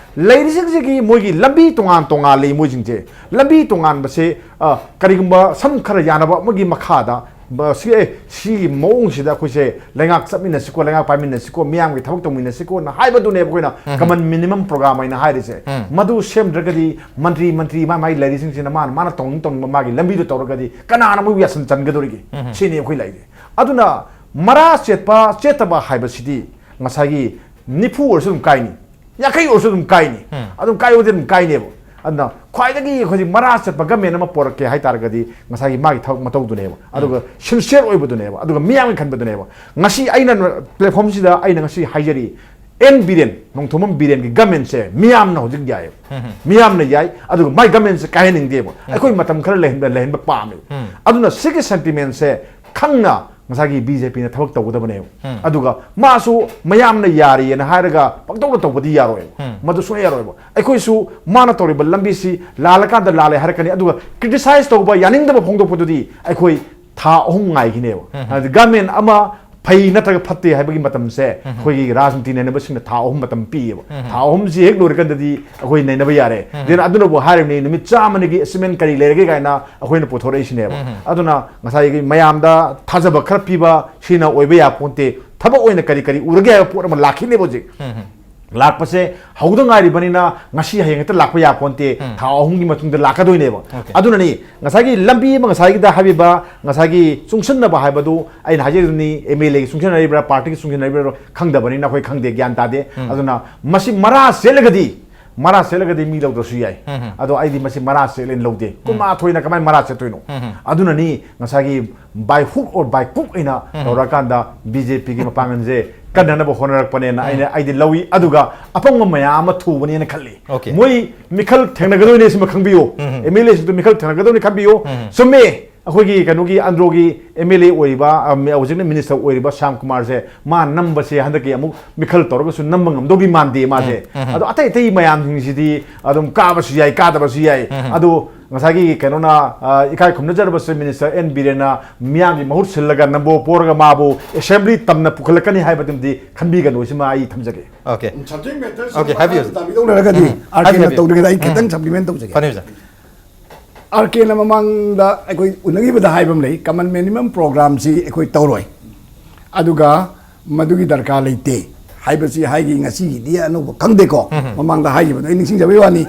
ꯂꯩꯔꯤꯁꯤꯡꯁꯤꯒꯤ ꯃꯣꯏꯒꯤ ꯂꯝꯕꯤ ꯇꯣꯉꯥꯟ ꯇꯣꯉꯥꯜꯂꯤ꯫ ꯃꯣꯏꯁꯤꯡꯁꯦ ꯂꯝꯕꯤ ꯇꯣꯉꯥꯟꯕꯁꯦ, ꯑ, ꯀꯔꯤꯒꯨꯝꯕ ꯁꯝ ꯈꯔ ꯌꯥꯅꯕ ꯑꯃꯒꯤ ꯃꯈꯥꯗ, ꯕ-, ꯁꯤ, ꯑꯦ, ꯁꯤꯒꯤ ꯃꯑꯣꯡꯁꯤꯗ ꯑꯩꯈꯣꯏꯁꯦ ꯂꯩꯉꯥꯛ ꯆꯠꯃꯤꯟꯅꯁꯤꯀꯣ, ꯂꯩꯉꯥꯛ ꯄꯥꯏꯃꯤꯟꯅꯁꯤꯀꯣ, ꯃꯤꯌꯥꯝꯒꯤ ꯊꯕꯛ ꯇꯧꯃꯤꯟꯅꯁꯤꯀꯣꯅ ꯍꯥꯏꯕꯗꯨꯅꯦꯕ ꯑꯩꯈꯣꯏꯅ ꯀꯃꯟ ꯃꯤꯅꯤꯃꯝ ꯄ꯭ꯔꯣꯒ꯭ꯔꯥꯝ ꯍꯥꯏꯅ ꯍꯥꯏꯔꯤꯁꯦ꯫ ꯃꯗꯨ ꯁꯦꯝꯗ꯭ꯔꯒꯗꯤ ꯃꯟꯇ꯭ꯔꯤ, ꯃꯟꯇ꯭ꯔꯤ ꯃꯥ ꯃꯥꯒꯤ ꯂꯩꯔꯤꯁꯤꯡꯁꯤꯅ ꯃꯥꯅ, ꯃꯥꯅ ꯇꯧꯅꯤꯡ ꯇꯧꯅꯤꯡꯕ ꯃꯥꯒꯤ ꯂꯝꯕꯤꯗꯣ ꯇꯧꯔꯒꯗꯤ ꯀꯅꯥꯅ ꯃꯣꯏꯕꯨ ꯌꯥꯁꯟ ꯆꯟꯒꯗꯧꯔꯤꯒꯦ? ꯁꯤꯅꯤ ꯑꯩꯈꯣꯏ ꯂꯩꯔꯤꯁꯦ꯫ ꯑꯗꯨꯅ ꯃꯔꯥ ꯆꯦꯠꯄ ꯆꯦꯠꯇꯕ ꯍꯥꯏꯕꯁꯤꯗꯤ ꯉꯁꯥꯏꯒꯤ ꯅꯤꯐꯨ ꯑꯣꯏꯔꯁꯨ ꯑꯗꯨꯝ ꯀꯥꯏꯅꯤ, ꯌꯥꯡꯈꯩ ꯑꯣꯏꯔꯁꯨ ꯑꯗꯨꯝ ꯀꯥꯏꯅꯤ, ꯑꯗꯨꯝ ꯀꯥꯏꯕꯗꯤ ꯑꯗꯨꯝ ꯀꯥꯏꯅꯦꯕ꯫ ꯑꯗꯨꯅ ꯈ꯭ꯋꯥꯏꯗꯒꯤ ꯑꯩꯈꯣꯏꯁꯤ ꯃꯔꯥ ꯆꯠꯄ ꯒꯃꯦꯟ ꯑꯃ ꯄꯣꯔꯛꯀꯦ ꯍꯥꯏ ꯇꯥꯔꯒꯗꯤ ꯉꯁꯥꯏꯒꯤ ꯃꯥꯒꯤ ꯊꯕꯛ ꯃꯇꯧꯗꯨꯅꯦꯕ, ꯑꯗꯨꯒ ꯁꯤꯟꯁꯤꯌꯔ ꯑꯣꯏꯕꯗꯨꯅꯦꯕ, ꯑꯗꯨꯒ ꯃꯤꯌꯥꯝꯒꯤ ꯈꯟꯕꯗꯨꯅꯦꯕ꯫ ꯉꯁꯤ ꯑꯩꯅ ꯄ꯭ꯂꯦꯠꯐꯣꯝꯁꯤꯗ ꯑꯩꯅ ꯉꯁꯤ ꯍꯥꯏꯖꯔꯤ, ꯑꯦꯟ ꯕꯤꯔꯦꯟ, ꯅꯣꯡꯊꯣꯝꯕꯝ ꯕꯤꯔꯦꯟꯒꯤ ꯒꯃꯦꯟꯁꯦ ꯃꯤꯌꯥꯝꯅ ꯍꯧꯖꯤꯛ ꯌꯥꯏꯌꯦꯕ, ꯃꯤꯌꯥꯝꯅ ꯌꯥꯏ, ꯑꯗꯨꯒ ꯃꯥꯏ ꯒꯃꯦꯟꯁꯦ ꯀꯥꯏꯍꯟꯅꯤꯡꯗꯦꯕ꯫ ꯑꯩꯈꯣꯏ ꯃꯇꯝ ꯈꯔ ꯂꯩꯍꯟꯕ, ꯂꯩꯍꯟꯕ ꯄꯥꯝꯃꯦꯕ꯫ ꯑꯗꯨꯅ ꯁꯤꯒꯤ ꯁꯦꯟꯇꯤꯃꯦꯟꯁꯦ ꯈꯪꯅ ꯉꯁꯥꯏꯒꯤ ꯕꯤ ꯖꯦ ꯄꯤꯅ ꯊꯕꯛ ꯇꯧꯒꯗꯕꯅꯦꯕ꯫ ꯑꯗꯨꯒ ꯃꯥꯁꯨ ꯃꯌꯥꯝꯅ ꯌꯥꯔꯤꯌꯦꯅ ꯍꯥꯏꯔꯒ ꯄꯪꯇꯧꯗ ꯇꯧꯕꯗꯤ ꯌꯥꯔꯣꯏꯕ꯫ ꯃꯗꯨ ꯁꯨꯡꯌꯥ ꯌꯥꯔꯣꯏꯕ꯫ ꯑꯩꯈꯣꯏꯁꯨ ꯃꯥꯅ ꯇꯧꯔꯤꯕ ꯂꯝꯕꯤꯁꯤ ꯂꯥꯜꯂꯀꯥꯟꯗ ꯂꯥꯜꯂꯦ ꯍꯥꯏꯔꯛꯀꯅꯤ, ꯑꯗꯨꯒ ꯀ꯭ꯔꯤꯇꯤꯁꯥꯏꯖ ꯇꯧꯕ, ꯌꯥꯅꯤꯡꯗꯕ ꯐꯣꯡꯗꯣꯛꯄꯗꯨꯗꯤ ꯑꯩꯈꯣꯏ ꯊꯥ ꯑꯍꯨꯝ ꯉꯥꯏꯈꯤꯅꯦꯕ꯫ ꯍꯥꯏꯗꯤ ꯒꯃꯦꯟ ꯑꯃ ꯐꯩ ꯅꯠꯇ꯭ꯔꯒ ꯐꯠꯇꯦ ꯍꯥꯏꯕꯒꯤ ꯃꯇꯝꯁꯦ ꯑꯩꯈꯣꯏꯒꯤ ꯔꯥꯖꯅꯤꯇꯤ ꯅꯩꯅꯕꯁꯤꯡꯅ ꯊꯥ ꯑꯍꯨꯝ ꯃꯇꯝ ꯄꯤꯌꯦꯕ꯫ ꯊꯥ ꯑꯍꯨꯝꯁꯤ ꯍꯦꯛ ꯂꯣꯏꯔꯀꯥꯟꯗꯗꯤ ꯑꯩꯈꯣꯏ ꯅꯩꯅꯕ ꯌꯥꯔꯦ꯫ Then ꯑꯗꯨꯅꯕꯨ ꯍꯥꯏꯔꯤꯕꯅꯤ, ꯅꯨꯃꯤꯠ ꯆꯥꯝꯃꯅꯤꯒꯤ achievement ꯀꯔꯤ ꯂꯩꯔꯒꯦ ꯀꯥꯏꯅ ꯑꯩꯈꯣꯏꯅ ꯄꯨꯊꯣꯔꯛꯏꯁꯤꯅꯦꯕ꯫ ꯑꯗꯨꯅ ꯉꯁꯥꯏꯒꯤ ꯃꯌꯥꯝꯗ ꯊꯥꯖꯕ ꯈꯔ ꯄꯤꯕ ꯁꯤꯅ ꯑꯣꯏꯕ ꯌꯥꯄꯣꯟꯇꯦ꯫ ꯊꯕꯛ ꯑꯣꯏꯅ ꯀꯔꯤ ꯀꯔꯤ ꯎꯔꯒꯦ ꯍꯥꯏꯕ ꯄꯣꯠ ꯑꯃ ꯂꯥꯛꯈꯤꯅꯦꯕ ꯍꯧꯖꯤꯛ꯫ ꯂꯥꯛꯄꯁꯦ ꯍꯧꯗ ꯉꯥꯏꯔꯤꯕꯅꯤꯅ ꯉꯁꯤ ꯍꯌꯦꯡ ꯍꯦꯛꯇ ꯂꯥꯛꯄ ꯌꯥꯄꯣꯟꯇꯦ꯫ ꯊꯥ ꯑꯍꯨꯝꯒꯤ ꯃꯇꯨꯡꯗ ꯂꯥꯛꯀꯗꯣꯏꯅꯦꯕ꯫ ꯑꯗꯨꯅꯅꯤ ꯉꯁꯥꯏꯒꯤ ꯂꯝꯕꯤ ꯑꯃ, ꯉꯁꯥꯏꯒꯤꯗ ꯍꯥꯏꯕꯤꯕ ꯉꯁꯥꯏꯒꯤ ꯆꯨꯡꯁꯤꯟꯅꯕ ꯍꯥꯏꯕꯗꯨ ꯑꯩꯅ ꯍꯥꯏꯖꯔꯤꯗꯨꯅꯤ, MLAꯒꯤ ꯆꯨꯡꯁꯤꯟꯅꯔꯤꯕ꯭ꯔꯥ, partyꯒꯤ ꯆꯨꯡꯁꯤꯟꯅꯔꯤꯕ꯭ꯔꯥ ꯈꯪꯗꯕꯅꯤꯅ ꯑꯩꯈꯣꯏ ꯈꯪꯗꯦ, ꯒ꯭ꯌꯥꯟ ꯇꯥꯗꯦ꯫ ꯑꯗꯨꯅ ꯃꯁꯤ ꯃꯔꯥ ꯁꯦꯠꯂꯒꯗꯤ, ꯃꯔꯥ ꯁꯦꯠꯂꯒꯗꯤ ꯃꯤ ꯂꯧꯗ꯭ꯔꯁꯨ ꯌꯥꯏ꯫ ꯑꯗꯣ ꯑꯩꯗꯤ ꯃꯁꯤ ꯃꯔꯥ ꯁꯦꯠꯂꯦꯅ ꯂꯧꯗꯦ꯫ ꯀꯨꯟꯃꯥꯊꯣꯏꯅ ꯀꯃꯥꯏꯅ ꯃꯔꯥ ꯁꯦꯠꯇꯣꯏꯅꯣ? ꯑꯗꯨꯅꯅꯤ ꯉꯁꯥꯏꯒꯤ by hook or by crook ꯑꯩꯅ ꯇꯧꯔꯀꯥꯟꯗ BJPꯒꯤ ꯃꯄꯥꯡꯒꯜꯁꯦ ꯀꯟꯅꯅꯕ ꯍꯣꯠꯅꯔꯛꯄꯅꯦꯅ ꯑꯩꯅ, ꯑꯩꯗꯤ ꯂꯧꯏ꯫ ꯑꯗꯨꯒ ꯑꯄꯪꯕ ꯃꯌꯥꯝ ꯑꯃ ꯊꯨꯕꯅꯦꯅ ꯈꯜꯂꯤ꯫ Okay. ꯃꯣꯏ ꯃꯤꯈꯜ ꯊꯦꯡꯅꯒꯗꯣꯏꯅꯦ ꯁꯤꯃ ꯈꯪꯕꯤꯌꯨ꯫ MLAꯁꯤꯡꯗꯨ ꯃꯤꯈꯜ ꯊꯦꯡꯅꯒꯗꯣꯏꯅꯤ ꯈꯟꯕꯤꯌꯨ꯫ ꯆꯨꯝꯃꯦ, ꯑꯩꯈꯣꯏꯒꯤ ꯀꯩꯅꯣꯒꯤ ꯑꯟꯗ꯭ꯔꯣꯒꯤ MLA ꯑꯣꯏꯔꯤꯕ, ꯑ, ꯃꯤ-, ꯍꯧꯖꯤꯛꯅ minister ꯑꯣꯏꯔꯤꯕ ꯁ꯭ꯌꯥꯝ ꯀꯨꯃꯥꯔꯁꯦ, ꯃꯥ ꯅꯝꯕꯁꯦ ꯍꯟꯗꯛꯀꯤ ꯑꯃꯨꯛ ꯃꯤꯈꯜ ꯇꯧꯔꯒꯁꯨ ꯅꯝꯕ ꯉꯝꯗꯧꯗꯤ ꯃꯥꯟꯗꯦ ꯃꯥꯁꯦ꯫ ꯑꯗꯣ ꯑꯇꯩ ꯑꯇꯩ ꯃꯌꯥꯝꯁꯤꯡꯁꯤꯗꯤ ꯑꯗꯨꯝ ꯀꯥꯕꯁꯨ ꯌꯥꯏ, ꯀꯥꯗꯕꯁꯨ ꯌꯥꯏ꯫ ꯑꯗꯣ ꯉꯁꯥꯏꯒꯤ ꯀꯩꯅꯣꯅ, ꯑ, ꯏꯀꯥꯏ ꯈꯨꯝꯅꯖꯔꯕꯁꯦ, minister N ꯕꯤꯔꯦꯟꯅ ꯃꯤꯌꯥꯝꯒꯤ ꯃꯍꯨꯠ ꯁꯤꯜꯂꯒ ꯅꯝꯕꯣ ꯄꯣꯔꯒ ꯃꯥꯕꯨ assembly ꯇꯝꯅ ꯄꯨꯈꯠꯂꯛꯀꯅꯤ ꯍꯥꯏꯕꯗꯨꯃꯗꯤ ꯈꯟꯕꯤꯒꯅꯨ, ꯁꯤꯃ ꯑꯩ ꯊꯝꯖꯒꯦ꯫ Okay. Subject matter Okay, ꯍꯥꯏꯕꯤꯌꯨ꯫ ꯃꯈꯥ ꯇꯥꯕꯤꯗꯧꯅꯔꯒꯗꯤ ꯎꯝ, ꯍꯥꯏꯕꯤꯌꯨ, RKꯅ ꯍꯥꯏꯕꯤꯌꯨ꯫ ꯇꯧꯗ꯭ꯔꯤꯉꯩꯗ ꯑꯩ ꯎꯝ꯫ ꯈꯤꯇꯪ supplement ꯇꯧꯖꯒꯦ꯫ ꯐꯅꯤ, ꯑꯣꯖꯥ꯫ RKꯅ ꯃꯃꯥꯡꯗ ꯑꯩꯈꯣꯏ ꯎꯅꯈꯤꯕꯗ ꯍꯥꯏꯕ ꯑꯃ ꯂꯩ, common minimum programꯁꯤ ꯑꯩꯈꯣꯏ ꯇꯧꯔꯣꯏ, ꯑꯗꯨꯒ ꯃꯗꯨꯒꯤ ꯗꯔꯀꯥꯔ ꯂꯩꯇꯦ ꯍꯥꯏꯕꯁꯤ ꯍꯥꯏꯈꯤ꯫ ꯉꯁꯤꯒꯤꯗꯤ ꯑꯅꯧꯕ ꯈꯪꯗꯦꯀꯣ, ꯎꯝ꯫ ꯃꯃꯥꯡꯗ ꯍꯥꯏꯈꯤꯕꯗꯣ ꯑꯩ ꯅꯤꯡꯁꯤꯡꯖꯕꯩ ꯋꯥꯅꯤ꯫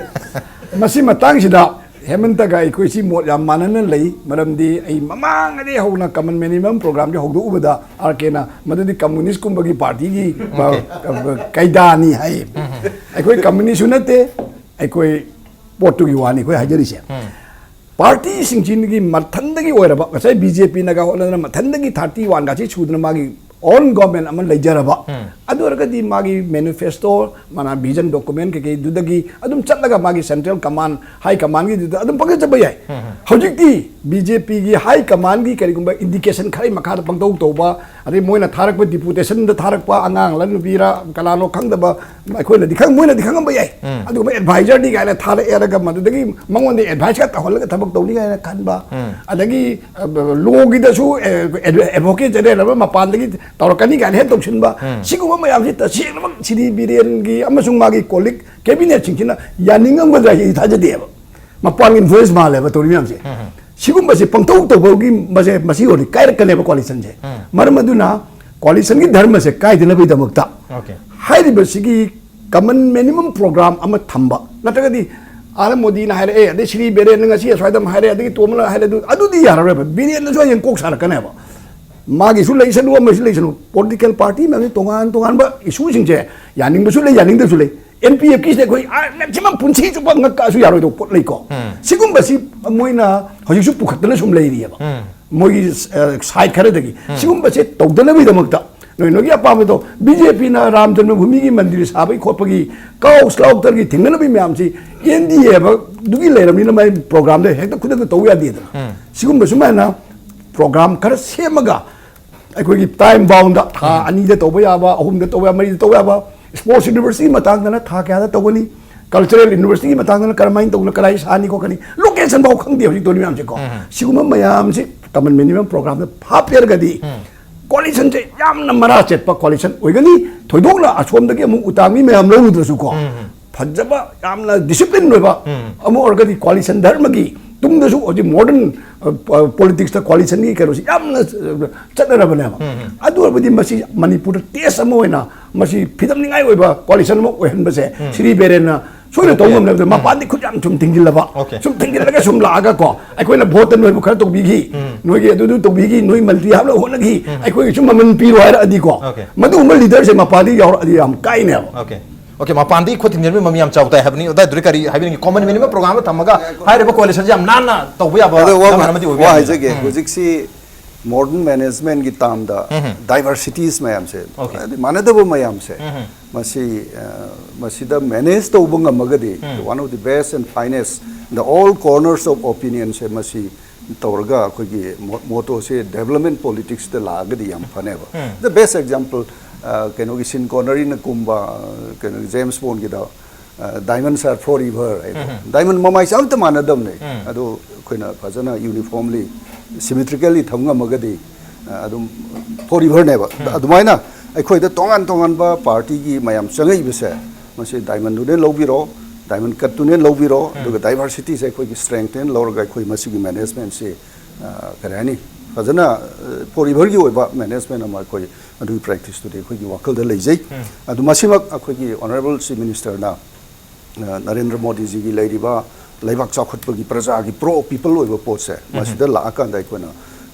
ꯃꯁꯤ ꯃꯇꯥꯡꯁꯤꯗ ꯍꯦꯃꯟꯇꯒ ꯑꯩꯈꯣꯏꯁꯤ ꯃꯣꯠ ꯌꯥꯝ ꯃꯥꯟꯅꯅ ꯂꯩ, ꯃꯔꯝꯗꯤ ꯑꯩ ꯃꯃꯥꯡꯉꯩꯗꯒꯤ ꯍꯧꯅ common minimum programꯁꯦ ꯍꯧꯗꯣꯛꯎꯕꯗ RKꯅ ꯃꯗꯨꯗꯤ communistꯀꯨꯝꯕꯒꯤ partyꯒꯤ, Okay. ꯑ, ꯀꯩꯗꯥꯅꯤ ꯍꯥꯏ꯫ ꯎꯝ꯫ ꯑꯩꯈꯣꯏ communistꯁꯨ ꯅꯠꯇꯦ, ꯑꯩꯈꯣꯏ ꯄꯣꯠꯇꯨꯒꯤ ꯋꯥꯅꯤ ꯑꯩꯈꯣꯏ ꯍꯥꯏꯖꯔꯤꯁꯦ꯫ ꯎꯝ꯫ Partyꯁꯤꯡꯁꯤꯒꯤ ꯃꯊꯟꯗꯒꯤ ꯑꯣꯏꯔꯕ, ꯉꯁꯥꯏ BJPꯅꯒ ꯍꯣꯠꯅꯗꯅ ꯃꯊꯟꯗꯒꯤ thirty oneꯒꯁꯤ ꯁꯨꯗꯅ ꯃꯥꯒꯤ own government ꯑꯃ ꯂꯩꯖꯔꯕ, ꯎꯝ꯫ ꯑꯗꯨ ꯑꯣꯏꯔꯒꯗꯤ ꯃꯥꯒꯤ manifesto, ꯃꯥꯅ vision document ꯀꯩꯀꯩꯗꯨꯗꯒꯤ ꯑꯗꯨꯝ ꯆꯠꯂꯒ ꯃꯥꯒꯤ central command, high commandꯒꯤꯗꯨꯗ ꯑꯗꯨꯝ ꯄꯪꯆꯠ ꯆꯠꯄ ꯌꯥꯏ꯫ ꯎꯝ, ꯎꯝ꯫ ꯍꯧꯖꯤꯛꯇꯤ BJPꯒꯤ high commandꯒꯤ ꯀꯔꯤꯒꯨꯝꯕ indication ꯈꯔꯒꯤ ꯃꯈꯥꯗ ꯄꯪꯇꯧ ꯇꯧꯕ, ꯑꯗꯩ ꯃꯣꯏꯅ ꯊꯥꯔꯛꯄ, ꯗꯤꯄꯨꯇꯦꯁꯟꯗ ꯊꯥꯔꯛꯄ ꯑꯉꯥꯡꯂ ꯅꯨꯄꯤꯔ ꯀꯅꯥꯅꯣ ꯈꯪꯗꯕ, ꯑꯩꯈꯣꯏꯅꯗꯤ ꯈꯪ ꯃꯣꯏꯅꯗꯤ ꯈꯪꯉꯝꯕ ꯌꯥꯏ꯫ ꯑꯗꯨꯒꯨꯝꯕ ꯑꯦꯗꯚꯥꯏꯖꯔꯅꯤ ꯀꯥꯏꯅ ꯊꯥꯔꯛꯑꯦꯔꯒ ꯃꯗꯨꯗꯒꯤ ꯃꯉꯣꯟꯗ ꯑꯦꯗꯚꯥꯏꯁꯀ ꯇꯧꯍꯜꯂꯒ ꯊꯕꯛ ꯇꯧꯅꯤ ꯀꯥꯏꯅ ꯈꯟꯕ, ꯑꯗꯒꯤ ꯂꯣꯒꯤꯗꯁꯨ ꯑꯦꯗꯚꯣꯀꯦꯠ ꯖꯦꯅꯔꯦꯜ ꯑꯃ ꯃꯄꯥꯟꯗꯒꯤ ꯇꯧꯔꯛꯀꯅꯤ ꯀꯥꯏꯅ ꯍꯦꯛ ꯇꯧꯁꯤꯟꯕ, ꯁꯤꯒꯨꯝꯕ ꯃꯌꯥꯝꯁꯤ ꯇꯁꯦꯡꯅꯃꯛ ꯁꯤꯗꯤ ꯕꯤꯔꯦꯟꯒꯤ ꯑꯃꯁꯨꯡ ꯃꯥꯒꯤ ꯀꯣꯂꯤꯛ ꯀꯦꯕꯤꯅꯦꯠꯁꯤꯡꯁꯤꯅ ꯌꯥꯅꯤꯡꯉꯝꯒꯗ꯭ꯔꯥ ꯍꯥꯏ ꯑꯩ ꯊꯥꯖꯗꯦꯕ꯫ ꯃꯄꯥꯟꯒꯤ ꯏꯟꯐ꯭ꯂꯨꯌꯦꯟꯁ ꯃꯥꯜꯂꯦꯕ ꯇꯧꯔꯤ ꯃꯌꯥꯝꯁꯦ꯫ ꯁꯤꯒꯨꯝꯕꯁꯦ ꯄꯪꯇꯧ ꯇꯧꯕꯒꯤ ꯃꯁꯦ ꯃꯁꯤ ꯑꯣꯏꯔꯗꯤ ꯀꯥꯏꯔꯛꯀꯅꯦꯕ ꯀꯣꯂꯤꯁꯟꯁꯦ꯫ ꯃꯔꯝ ꯑꯗꯨꯅ ꯀꯣꯂꯤꯁꯟꯒꯤ ꯙꯔꯃꯁꯦ ꯀꯥꯏꯗꯅꯕꯒꯤꯗꯃꯛꯇ ꯍꯥꯏꯔꯤꯕꯁꯤꯒꯤ ꯀꯃꯟ ꯃꯤꯅꯤꯃꯝ ꯄ꯭ꯔꯣꯒ꯭ꯔꯥꯝ ꯑꯃ ꯊꯝꯕ, ꯅꯠꯇ꯭ꯔꯒꯗꯤ ꯑꯥꯗ ꯃꯣꯗꯤꯅ ꯍꯥꯏꯔꯛꯑꯦ, ꯑꯗꯩ ꯁ꯭ꯔꯤ ꯕꯤꯔꯦꯟꯅ ꯉꯁꯤ ꯑꯁ꯭ꯋꯥꯏꯗ ꯑꯃ ꯍꯥꯏꯔꯛꯑꯦ, ꯑꯗꯒꯤ ꯇꯣꯝꯕꯅ ꯍꯥꯏꯔꯦ, ꯑꯗꯨ ꯑꯗꯨꯗꯤ ꯌꯥꯔꯔꯣꯏꯕ꯫ ꯕꯤꯔꯦꯟꯅꯁꯨ ꯍꯌꯦꯡ ꯀꯣꯛ ꯁꯥꯔꯛꯀꯅꯦꯕ꯫ ꯃꯥꯒꯤꯁꯨ ꯂꯩꯁꯅꯨ, ꯑꯃꯁꯨ ꯂꯩꯁꯅꯨ, ꯄꯣꯂꯤꯇꯤꯀꯦꯜ ꯄꯥꯔꯇꯤ ꯃꯌꯥꯝꯁꯤ ꯇꯣꯉꯥꯟ ꯇꯣꯉꯥꯟꯕ ꯏꯁꯨꯁꯤꯡꯁꯦ ꯌꯥꯅꯤꯡꯕꯁꯨ ꯂꯩ, ꯌꯥꯅꯤꯡꯗꯕꯁꯨ ꯂꯩ꯫ ꯑꯦꯟ ꯄꯤ ꯑꯦꯐꯀꯤꯁꯤꯗ ꯑꯩꯈꯣꯏ ꯃꯦꯛꯁꯤꯃꯝ ꯄꯨꯟꯁꯤ ꯆꯨꯞꯄ ꯉꯛꯀꯛꯑꯁꯨ ꯌꯥꯔꯣꯏꯗꯧꯕ ꯄꯣꯠ ꯂꯩꯀꯣ꯫ ꯁꯤꯒꯨꯝꯕꯁꯤ ꯃꯣꯏꯅ ꯍꯧꯖꯤꯛꯁꯨ ꯄꯨꯈꯠꯇꯅ ꯁꯨꯝ ꯂꯩꯔꯤꯑꯕ꯫ ꯃꯣꯏꯒꯤ ꯁꯥꯏꯠ ꯈꯔꯗꯒꯤ ꯁꯤꯒꯨꯝꯕꯁꯦ ꯇꯧꯗꯅꯕꯒꯤꯗꯃꯛꯇ ꯅꯣꯏ ꯅꯣꯏꯒꯤ ꯑꯄꯥꯝꯕꯗꯣ, ꯕꯤ ꯖꯦ ꯄꯤꯅ ꯔꯥꯝ ꯖꯟꯃ ꯚꯨꯃꯤꯒꯤ ꯃꯟꯗꯤꯔ ꯁꯥꯕꯒꯤ ꯈꯣꯠꯄꯒꯤ ꯀꯥꯎ ꯁ꯭ꯂꯥꯎꯇꯔꯒꯤ ꯊꯦꯡꯅꯅꯕꯒꯤ ꯃꯌꯥꯝꯁꯤ ꯑꯦꯟ ꯗꯤ ꯑꯦ ꯑꯃꯗꯨꯒꯤ ꯂꯩꯔꯕꯅꯤꯅ ꯃꯥꯏ ꯄ꯭ꯔꯣꯒ꯭ꯔꯥꯝꯗ ꯍꯦꯛꯇ ꯈꯨꯗꯛꯇ ꯇꯧꯕ ꯌꯥꯗꯦꯗꯅ꯫ ꯁꯤꯒꯨꯝꯕ ꯁꯨꯃꯥꯏꯅ ꯄ꯭ꯔꯣꯒ꯭ꯔꯥꯝ ꯈꯔ ꯁꯦꯝꯃꯒ ꯑꯩꯈꯣꯏꯒꯤ ꯇꯥꯏꯝ ꯕꯥꯎꯟꯗ ꯊꯥ ꯑꯅꯤꯗ ꯇꯧꯕ ꯌꯥꯕ, ꯑꯍꯨꯝꯗ ꯇꯧꯕ ꯌꯥꯕ, ꯃꯔꯤꯗ ꯇꯧꯕ ꯌꯥꯕ, ꯁ꯭ꯄꯣꯔꯠꯁ ꯌꯨꯅꯤꯚꯔꯁꯤꯇꯤ ꯃꯇꯥꯡꯗꯅ ꯊꯥ ꯀꯌꯥꯗ ꯇꯧꯒꯅꯤ, ꯀꯜꯆꯔꯦꯜ ꯌꯨꯅꯤꯚꯔꯁꯤꯇꯤꯒꯤ ꯃꯇꯥꯡꯗꯅ ꯀꯔꯝꯍꯥꯏꯅ ꯇꯧꯅ ꯀꯗꯥꯏ ꯁꯥꯅꯤ ꯈꯣꯠꯀꯅꯤ, ꯂꯣꯀꯦꯁꯟ ꯐꯥꯎ ꯈꯪꯗꯦ ꯍꯧꯖꯤꯛ ꯇꯧꯔꯤ ꯃꯌꯥꯝꯁꯦꯀꯣ꯫ ꯁꯤꯒꯨꯝꯕ ꯃꯌꯥꯝꯁꯤ ꯀꯃꯟ ꯃꯤꯅꯤꯃꯝ ꯄ꯭ꯔꯣꯒ꯭ꯔꯥꯝꯗ ꯍꯥꯞꯄꯦꯔꯒꯗꯤ ꯀꯣꯂꯤꯁꯟꯁꯦ ꯌꯥꯝꯅ ꯃꯔꯥ ꯆꯦꯠꯄ ꯀꯣꯂꯤꯁꯟ ꯑꯣꯏꯒꯅꯤ꯫ ꯊꯣꯏꯗꯣꯛꯅ ꯑꯁꯣꯝꯗꯒꯤ ꯑꯃꯨꯛ ꯎꯇꯥꯡꯒꯤ ꯃꯌꯥꯝ ꯂꯧꯔꯨꯗ꯭ꯔꯁꯨꯀꯣ, ꯐꯖꯕ ꯌꯥꯝꯅ ꯗꯤꯁꯤꯄ꯭ꯂꯤꯟ ꯑꯣꯏꯕ ꯑꯃ ꯑꯣꯏꯔꯒꯗꯤ ꯀꯣꯂꯤꯁꯟ ꯙꯔꯃꯒꯤ ꯇꯨꯡꯗꯁꯨ ꯍꯧꯖꯤꯛ ꯃꯣꯗꯔꯟ ꯄꯣꯂꯤꯇꯤꯛꯁꯇ ꯀꯣꯂꯤꯁꯟꯒꯤ ꯀꯩꯅꯣꯁꯤ ꯌꯥꯝꯅ ꯆꯠꯅꯔꯕꯅꯦꯕ꯫ ꯑꯗꯨ ꯑꯣꯏꯔꯕꯗꯤ ꯃꯁꯤ ꯃꯅꯤꯄꯨꯔꯗ ꯇꯦꯁ ꯑꯃ ꯑꯣꯏꯅ ꯃꯁꯤ ꯐꯤꯗꯝꯅꯤꯡꯉꯥꯏ ꯑꯣꯏꯕ ꯀꯣꯂꯤꯁꯟ ꯑꯃ ꯑꯣꯏꯍꯟꯕꯁꯦ ꯁ꯭ꯔꯤ ꯕꯤꯔꯦꯟꯅ ꯁꯣꯏꯅ ꯇꯧ ꯉꯝꯅꯕꯗ ꯃꯄꯥꯟꯗꯤ ꯈꯨꯠ ꯌꯥꯝ ꯁꯨꯝ ꯊꯤꯡꯖꯤꯜꯂꯕ, ꯁꯨꯝ ꯊꯤꯡꯖꯤꯜꯂꯒ ꯁꯨꯝ ꯂꯥꯛꯑꯒ ꯀꯣ, ꯑꯩꯈꯣꯏꯅ ꯚꯣꯠꯇ ꯅꯣꯏꯕꯨ ꯈꯔ ꯇꯧꯕꯤꯈꯤ, ꯅꯣꯏꯒꯤ ꯑꯗꯨꯗꯨ ꯇꯧꯕꯤꯈꯤ, ꯅꯣꯏ ꯃꯟꯇ꯭ꯔꯤ ꯍꯥꯞꯅꯕ ꯍꯣꯠꯅꯈꯤ, ꯑꯩꯈꯣꯏꯒꯤꯁꯨ ꯃꯃꯜ ꯄꯤꯔꯣ ꯍꯥꯏꯔꯛꯑꯗꯤꯀꯣ, ꯑꯣꯀꯦ꯫ ꯃꯗꯨꯒꯨꯝꯕ ꯂꯤꯗꯔꯁꯦ ꯃꯄꯥꯟꯗ ꯌꯥꯎꯔꯛꯑꯗꯤ ꯌꯥꯝ ꯀꯥꯏꯅꯦꯕ꯫ ꯑꯣꯀꯦ꯫ ꯑꯣꯀꯦ, ꯃꯄꯥꯟꯗꯒꯤ ꯈꯨꯠ ꯊꯤꯡꯖꯤꯟꯕꯒꯤ ꯃꯃꯤ ꯌꯥꯝ ꯆꯥꯎ ꯇꯥꯏ ꯍꯥꯏꯕꯅꯤ꯫ ꯑꯗꯨꯗꯥꯏꯗꯨꯗꯤ ꯀꯔꯤ ꯍꯥꯏꯕꯤꯅꯤꯡꯉꯤ? ꯀꯣꯃꯟ ꯃꯤꯅꯤꯃꯝ ꯄ꯭ꯔꯣꯒ꯭ꯔꯥꯝ ꯑꯃ ꯊꯝꯃꯒ ꯍꯥꯏꯔꯤꯕ ꯀꯣꯂꯤꯁꯟꯁꯦ ꯌꯥꯝ ꯅꯥꯟꯅ ꯇꯧꯕ ꯌꯥꯕ ꯑꯗꯣ ꯋꯥ ꯒꯃꯦꯟ ꯑꯃꯗꯤ ꯑꯣꯏꯕ ꯋꯥ ꯌꯥꯕꯅꯤꯅ꯫ ꯍꯥꯏꯖꯒꯦ꯫ ꯎꯝ꯫ ꯍꯧꯖꯤꯛꯁꯤ ꯃꯣꯗꯔꯟ ꯃꯦꯅꯦꯖꯃꯦꯟꯒꯤ ꯇꯥꯝꯗ ꯎꯝ꯫ ꯗꯥꯏꯚꯔꯁꯤꯇꯤꯁ ꯃꯌꯥꯝꯁꯦ, ꯑꯣꯀꯦ꯫ ꯍꯥꯏꯗꯤ ꯃꯥꯟꯅꯗꯕ ꯃꯌꯥꯝꯁꯦ, ꯎꯝ꯫ ꯃꯁꯤ, ꯑ, ꯃꯁꯤꯗ ꯃꯦꯅꯦꯖ ꯇꯧꯕ ꯉꯝꯃꯒꯗꯤ, ꯎꯝ꯫ One of the best and finest, the all corners of opinionꯁꯦ ꯃꯁꯤ ꯇꯧꯔꯒ ꯑꯩꯈꯣꯏꯒꯤ ꯃꯣꯇꯣꯁꯦ ꯗꯦꯕꯂꯞꯃꯦꯟ ꯄꯣꯂꯤꯇꯤꯛꯁꯇ ꯂꯥꯛꯑꯒꯗꯤ ꯌꯥꯝ ꯐꯅꯦꯕ꯫ ꯎꯝ꯫ The best example, ꯑ, ꯀꯩꯅꯣꯒꯤ ꯁꯤꯟ ꯀꯣꯅꯔꯤꯅ ꯀꯨꯝꯕ, ꯑ, ꯀꯩꯅꯣꯒꯤ ꯖꯦꯝꯁ ꯕꯣꯟꯒꯤꯗ, ꯑ, "Diamonds are forever" ꯍꯥꯏꯗꯣ꯫ ꯎꯝ꯫ ꯗꯥꯏꯃꯟ ꯃꯃꯥꯏꯁꯦ ꯑꯝꯇ ꯃꯥꯟꯅꯗꯕꯅꯦ꯫ ꯎꯝ꯫ ꯑꯗꯣ ꯑꯩꯈꯣꯏꯅ ꯐꯖꯅ ꯌꯨꯅꯤꯐꯣꯔꯝꯂꯤ, ꯁꯤꯃꯦꯇ꯭ꯔꯤꯀꯦꯜꯂꯤ ꯊꯝ ꯉꯝꯃꯒꯗꯤ, ꯑ, ꯑꯗꯨꯝ ꯐꯣꯔ ꯏꯚꯔꯅꯦꯕ꯫ ꯎꯝ꯫ ꯑꯗꯨꯃꯥꯏꯅ ꯑꯩꯈꯣꯏꯗ ꯇꯣꯉꯥꯟ ꯇꯣꯉꯥꯟꯕ ꯄꯥꯔꯇꯤꯒꯤ ꯃꯌꯥꯝ ꯆꯪꯉꯛꯏꯕꯁꯦ, ꯃꯁꯤ ꯗꯥꯏꯃꯟꯗꯨꯅ ꯂꯧꯕꯤꯔꯣ, ꯗꯥꯏꯃꯟ ꯀꯠꯇꯨꯅ ꯂꯧꯕꯤꯔꯣ, ꯎꯝ꯫ ꯑꯗꯨꯒ ꯗꯥꯏꯚꯔꯁꯤꯇꯤꯁꯦ ꯑꯩꯈꯣꯏꯒꯤ ꯁ꯭ꯇꯔꯦꯡꯊꯦꯟ ꯂꯧꯔꯒ ꯑꯩꯈꯣꯏ ꯃꯁꯤꯒꯤ ꯃꯦꯅꯦꯖꯃꯦꯟꯁꯤ, ꯑ, ꯀꯔꯤ ꯍꯥꯏꯅꯤ, ꯐꯖꯅ, ꯑ, ꯐꯣꯔ ꯏꯚꯔꯒꯤ ꯑꯣꯏꯕ ꯃꯦꯅꯦꯖꯃꯦꯟ ꯑꯃ ꯑꯩꯈꯣꯏ ꯑꯗꯨꯒꯤ ꯄ꯭ꯔꯦꯛꯇꯤꯁꯇꯨꯗꯤ ꯑꯩꯈꯣꯏꯒꯤ ꯋꯥꯈꯜꯗ ꯂꯩꯖꯩ꯫ ꯎꯝ꯫ ꯑꯗꯨ ꯃꯁꯤꯃꯛ ꯑꯩꯈꯣꯏꯒꯤ ꯑꯣꯅꯔꯦꯕꯜ ꯆꯤꯐ ꯃꯤꯅꯤꯁꯇꯔꯅ, ꯑ, ꯅꯔꯦꯟꯗ꯭ꯔ ꯃꯣꯗꯤꯖꯤꯒꯤ ꯂꯩꯔꯤꯕ ꯂꯩꯕꯥꯛ ꯆꯥꯎꯈꯠꯄꯒꯤ ꯄ꯭ꯔꯖꯥꯒꯤ ꯄ꯭ꯔꯣ ꯄꯤꯄꯜ ꯑꯣꯏꯕ ꯄꯣꯠꯁꯦ, ꯎꯝ꯫ ꯃꯁꯤꯗ ꯂꯥꯛꯑꯀꯥꯟꯗ ꯑꯩꯈꯣꯏꯅ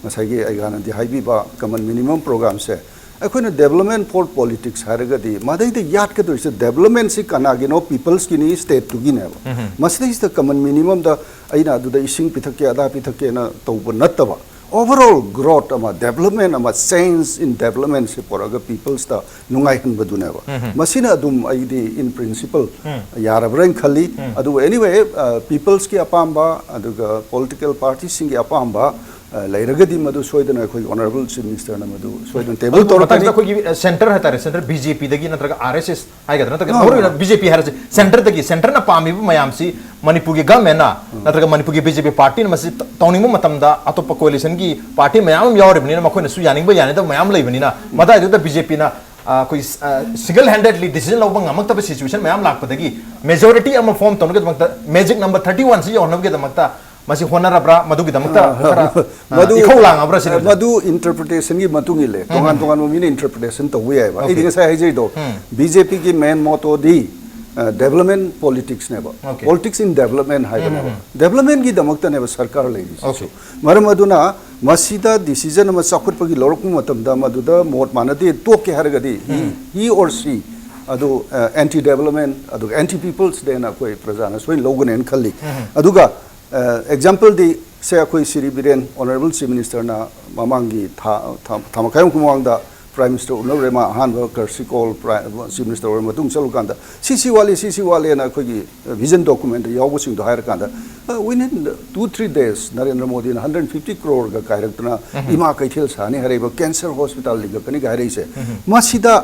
ꯉꯁꯥꯏꯒꯤ ꯑꯩ ꯍꯥꯟꯅꯗꯤ ꯍꯥꯏꯕꯤꯕ ꯀꯃꯟ ꯃꯤꯅꯤꯃꯝ ꯄ꯭ꯔꯣꯒ꯭ꯔꯥꯝꯁꯦ ꯑꯩꯈꯣꯏꯅ development for politics ꯍꯥꯏꯔꯒꯗꯤ ꯃꯗꯩꯗ ꯌꯥꯠꯀꯗꯣꯏꯁꯦ ꯗꯦꯕꯂꯞꯃꯦꯟꯁꯤ ꯀꯅꯥꯒꯤꯅꯣ? ꯄꯤꯄꯜꯁꯀꯤꯅꯤ, ꯁ꯭ꯇꯦꯠꯇꯨꯒꯤꯅꯦꯕ꯫ ꯎꯝ꯫ ꯃꯁꯤꯗꯩꯁꯤꯗ ꯀꯃꯟ ꯃꯤꯅꯤꯃꯝꯗ ꯑꯩꯅ ꯑꯗꯨꯗ ꯏꯁꯤꯡ ꯄꯤꯊꯛꯀꯦ, ꯑꯗꯥ ꯄꯤꯊꯛꯀꯦꯅ ꯇꯧꯕ ꯅꯠꯇꯕ, overall growth ꯑꯃ, development ꯑꯃ, change in developmentꯁꯤ ꯄꯨꯔꯛꯑꯒ ꯄꯤꯄꯜꯁꯇ ꯅꯨꯡꯉꯥꯏꯍꯟꯕꯗꯨꯅꯦꯕ꯫ ꯎꯝ꯫ ꯃꯁꯤꯅ ꯑꯗꯨꯝ ꯑꯩꯗꯤ in principle ꯎꯝ꯫ ꯌꯥꯔꯕ꯭ꯔꯥ ꯍꯥꯏꯅ ꯈꯜꯂꯤ꯫ ꯎꯝ꯫ ꯑꯗꯨꯕꯨ anyway, ꯑ, ꯄꯤꯄꯜꯁꯀꯤ ꯑꯄꯥꯝꯕ ꯑꯗꯨꯒ ꯄꯣꯂꯤꯇꯤꯀꯦꯜ ꯄꯥꯔꯇꯤꯁꯤꯡꯒꯤ ꯑꯄꯥꯝꯕ, ꯑ, ꯂꯩꯔꯒꯗꯤ ꯃꯗꯨ ꯁꯣꯏꯗꯅ ꯑꯩꯈꯣꯏꯒꯤ ꯑꯣꯅꯔꯦꯕꯜ ꯆꯤꯐ ꯃꯤꯅꯤꯁꯇꯔꯅ ꯃꯗꯨ ꯁꯣꯏꯗꯅ ꯇꯦꯕꯜ ꯑꯗꯨ ꯇꯧꯔꯛꯀꯅꯤ꯫ ꯃꯇꯝꯁꯤꯗ ꯑꯩꯈꯣꯏꯒꯤ, ꯑ, ꯁꯦꯟꯇꯔ ꯍꯥꯏꯇꯥꯔꯦ, ꯁꯦꯟꯇꯔ ꯕꯤ ꯖꯦ ꯄꯤꯗꯒꯤ ꯅꯠꯇ꯭ꯔꯒ ꯑꯥꯔ ꯑꯦꯁ ꯑꯦꯁ ꯍꯥꯏꯒꯗ꯭ꯔꯥ, ꯅꯠꯇ꯭ꯔꯒ ꯑꯥ꯫ ꯃꯔꯨꯑꯣꯏꯅ ꯕꯤ ꯖꯦ ꯄꯤ ꯍꯥꯏꯔꯁꯤ, ꯁꯦꯟꯇꯔꯗꯒꯤ, ꯁꯦꯟꯇꯔꯅ ꯄꯥꯝꯃꯤꯕ ꯃꯌꯥꯝꯁꯤ ꯃꯅꯤꯄꯨꯔꯒꯤ ꯒꯃꯦꯟꯅ ꯎꯝ꯫ ꯅꯠꯇ꯭ꯔꯒ ꯃꯅꯤꯄꯨꯔꯒꯤ ꯕꯤ ꯖꯦ ꯄꯤ ꯄꯥꯔꯇꯤꯅ ꯃꯁꯤ ꯇ-, ꯇꯧꯅꯤꯡꯕ ꯃꯇꯝꯗ ꯑꯇꯣꯞꯄ ꯀꯣꯑꯦꯂꯤꯁꯟꯒꯤ ꯄꯥꯔꯇꯤ ꯃꯌꯥꯝ ꯑꯃ ꯌꯥꯎꯔꯤꯕꯅꯤꯅ ꯃꯈꯣꯏꯅꯁꯨ ꯌꯥꯅꯤꯡꯕ ꯌꯥꯅꯤꯡꯗꯕ ꯃꯌꯥꯝ ꯂꯩꯕꯅꯤꯅ ꯎꯝ꯫ ꯃꯗꯥꯏꯗꯨꯗ ꯕꯤ ꯖꯦ ꯄꯤꯅ, ꯑ, ꯑꯩꯈꯣꯏ, ꯑ, ꯁꯤꯡꯒꯜ ꯍꯦꯟꯗꯦꯗꯂꯤ ꯗꯤꯁꯤꯖꯟ ꯂꯧꯕ ꯉꯝꯃꯛꯇꯕ ꯁꯤꯆꯨꯋꯦꯁꯟ ꯃꯌꯥꯝ ꯂꯥꯛꯄꯗꯒꯤ ꯃꯦꯖꯣꯔꯤꯇꯤ ꯑꯃ ꯐꯣꯔꯝ ꯇꯧꯅꯕꯒꯤꯗꯃꯛꯇ ꯃꯦꯖꯤꯛ ꯅꯝꯕꯔ ꯊꯥꯔꯇꯤ ꯋꯥꯟꯁꯤ ꯌꯧꯅꯕꯒꯤꯗꯃꯛꯇ ꯃꯁꯤ ꯍꯣꯠꯅꯔꯕ꯭ꯔꯥ? ꯃꯗꯨꯒꯤꯗꯃꯛꯇ ꯑ, ꯈꯔ, ꯑ, ꯃꯗꯨ, ꯏꯈꯧ ꯂꯥꯡꯉꯕ꯭ꯔꯥ ꯁꯤꯅꯤ꯫ ꯃꯗꯨ ꯏꯟꯇꯔꯄ꯭ꯔꯤꯇꯦꯁꯟꯒꯤ ꯃꯇꯨꯡ ꯏꯜꯂꯦ꯫ ꯎꯝ꯫ ꯇꯣꯉꯥꯟ ꯇꯣꯉꯥꯟꯕ ꯃꯤꯅ ꯏꯟꯇꯔꯄ꯭ꯔꯤꯇꯦꯁꯟ ꯇꯧꯕ ꯌꯥꯏꯕ꯫ ꯑꯩꯗꯤ ꯑꯣꯀꯦ꯫ ꯉꯁꯥꯏ ꯍꯥꯏꯖꯩꯗꯣ, ꯎꯝ꯫ ꯕꯤ ꯖꯦ ꯄꯤꯒꯤ ꯃꯦꯟ ꯃꯣꯇꯣꯗꯤ, ꯑ, ꯗꯦꯕꯂꯞꯃꯦꯟ ꯄꯣꯂꯤꯇꯤꯛꯁꯅꯦꯕ꯫ ꯑꯣꯀꯦ꯫ Politics in development ꯍꯥꯏꯕꯅꯦꯕ꯫ ꯎꯝ, ꯎꯝ, ꯎꯝ꯫ ꯗꯦꯕꯂꯞꯃꯦꯟꯒꯤꯗꯃꯛꯇꯅꯦꯕ ꯁꯔꯀꯥꯔ ꯂꯩꯔꯤꯁꯤꯁꯨ꯫ ꯑꯣꯀꯦ꯫ ꯃꯔꯝ ꯑꯗꯨꯅ ꯃꯁꯤꯗ ꯗꯤꯁꯤꯖꯟ ꯑꯃ ꯆꯥꯎꯈꯠꯄꯒꯤ ꯂꯧꯔꯛꯄ ꯃꯇꯝꯗ ꯃꯗꯨꯗ ꯃꯣꯠ ꯃꯥꯟꯅꯗꯦ, ꯇꯣꯛꯀꯦ ꯍꯥꯏꯔꯒꯗꯤ he, um. He or she ꯑꯗꯨ, ꯑ, ꯑꯦꯟꯇꯤ ꯗꯦꯕꯂꯞꯃꯦꯟ ꯑꯗꯨꯒ ꯑꯦꯟꯇꯤ ꯄꯤꯄꯜꯁ ꯗꯦꯅ ꯑꯩꯈꯣꯏ ꯄ꯭ꯔꯖꯥꯅ ꯁꯣꯏꯅ ꯂꯧꯒꯅꯦꯅ ꯈꯜꯂꯤ꯫ ꯎꯝ꯫ ꯑꯗꯨꯒ ꯑꯦꯛꯖꯥꯝꯄꯜꯗꯤ ꯁꯦ, ꯑꯩꯈꯣꯏ ꯁꯤꯔꯤ ꯕꯤꯔꯦꯟ, ꯑꯣꯅꯔꯦꯕꯜ ꯆꯤꯐ ꯃꯤꯅꯤꯁꯇꯔꯅ ꯃꯃꯥꯡꯒꯤ ꯊꯥ, ꯊꯥ, ꯊꯥ ꯃꯈꯥꯏꯃꯨꯛꯀꯤ ꯃꯃꯥꯡꯗ ꯄ꯭ꯔꯥꯏꯝ ꯃꯤꯅꯤꯁꯇꯔ ꯎꯅꯔꯨꯔꯦ꯫ ꯃꯥ ꯑꯍꯥꯟꯕ ꯀꯔꯁꯤ ꯀꯣꯜ ꯄ꯭ꯔꯥꯏꯝ, ꯆꯤꯐ ꯃꯤꯅꯤꯁꯇꯔ ꯑꯣꯏꯔ ꯃꯇꯨꯡ ꯆꯠꯂꯨꯀꯥꯟꯗ ꯁꯤ ꯁꯤ ꯋꯥꯠꯂꯤ, ꯁꯤ ꯁꯤ ꯋꯥꯠꯂꯦꯅ ꯑꯩꯈꯣꯏꯒꯤ ꯚꯤꯖꯟ ꯗꯣꯀꯨꯃꯦꯟꯗ ꯌꯥꯎꯕꯁꯤꯡꯗꯣ ꯍꯥꯏꯔꯀꯥꯟꯗ Within two three days Narendra ꯃꯣꯗꯤꯅ ꯍꯟꯗ꯭ꯔꯦꯠ ꯐꯤꯐꯇꯤ ꯀ꯭ꯔꯣꯔꯒ ꯀꯥꯏꯔꯛꯇꯅ ꯏꯃꯥ ꯀꯩꯊꯦꯜ ꯁꯥꯅꯤ ꯍꯥꯏꯔꯛꯏꯕ, ꯀꯦꯟꯁꯔ ꯍꯣꯁꯄꯤꯇꯥꯜ ꯂꯤꯡꯈꯠꯀꯅꯤꯒ ꯍꯥꯏꯔꯛꯏꯁꯦ, ꯃꯁꯤꯗ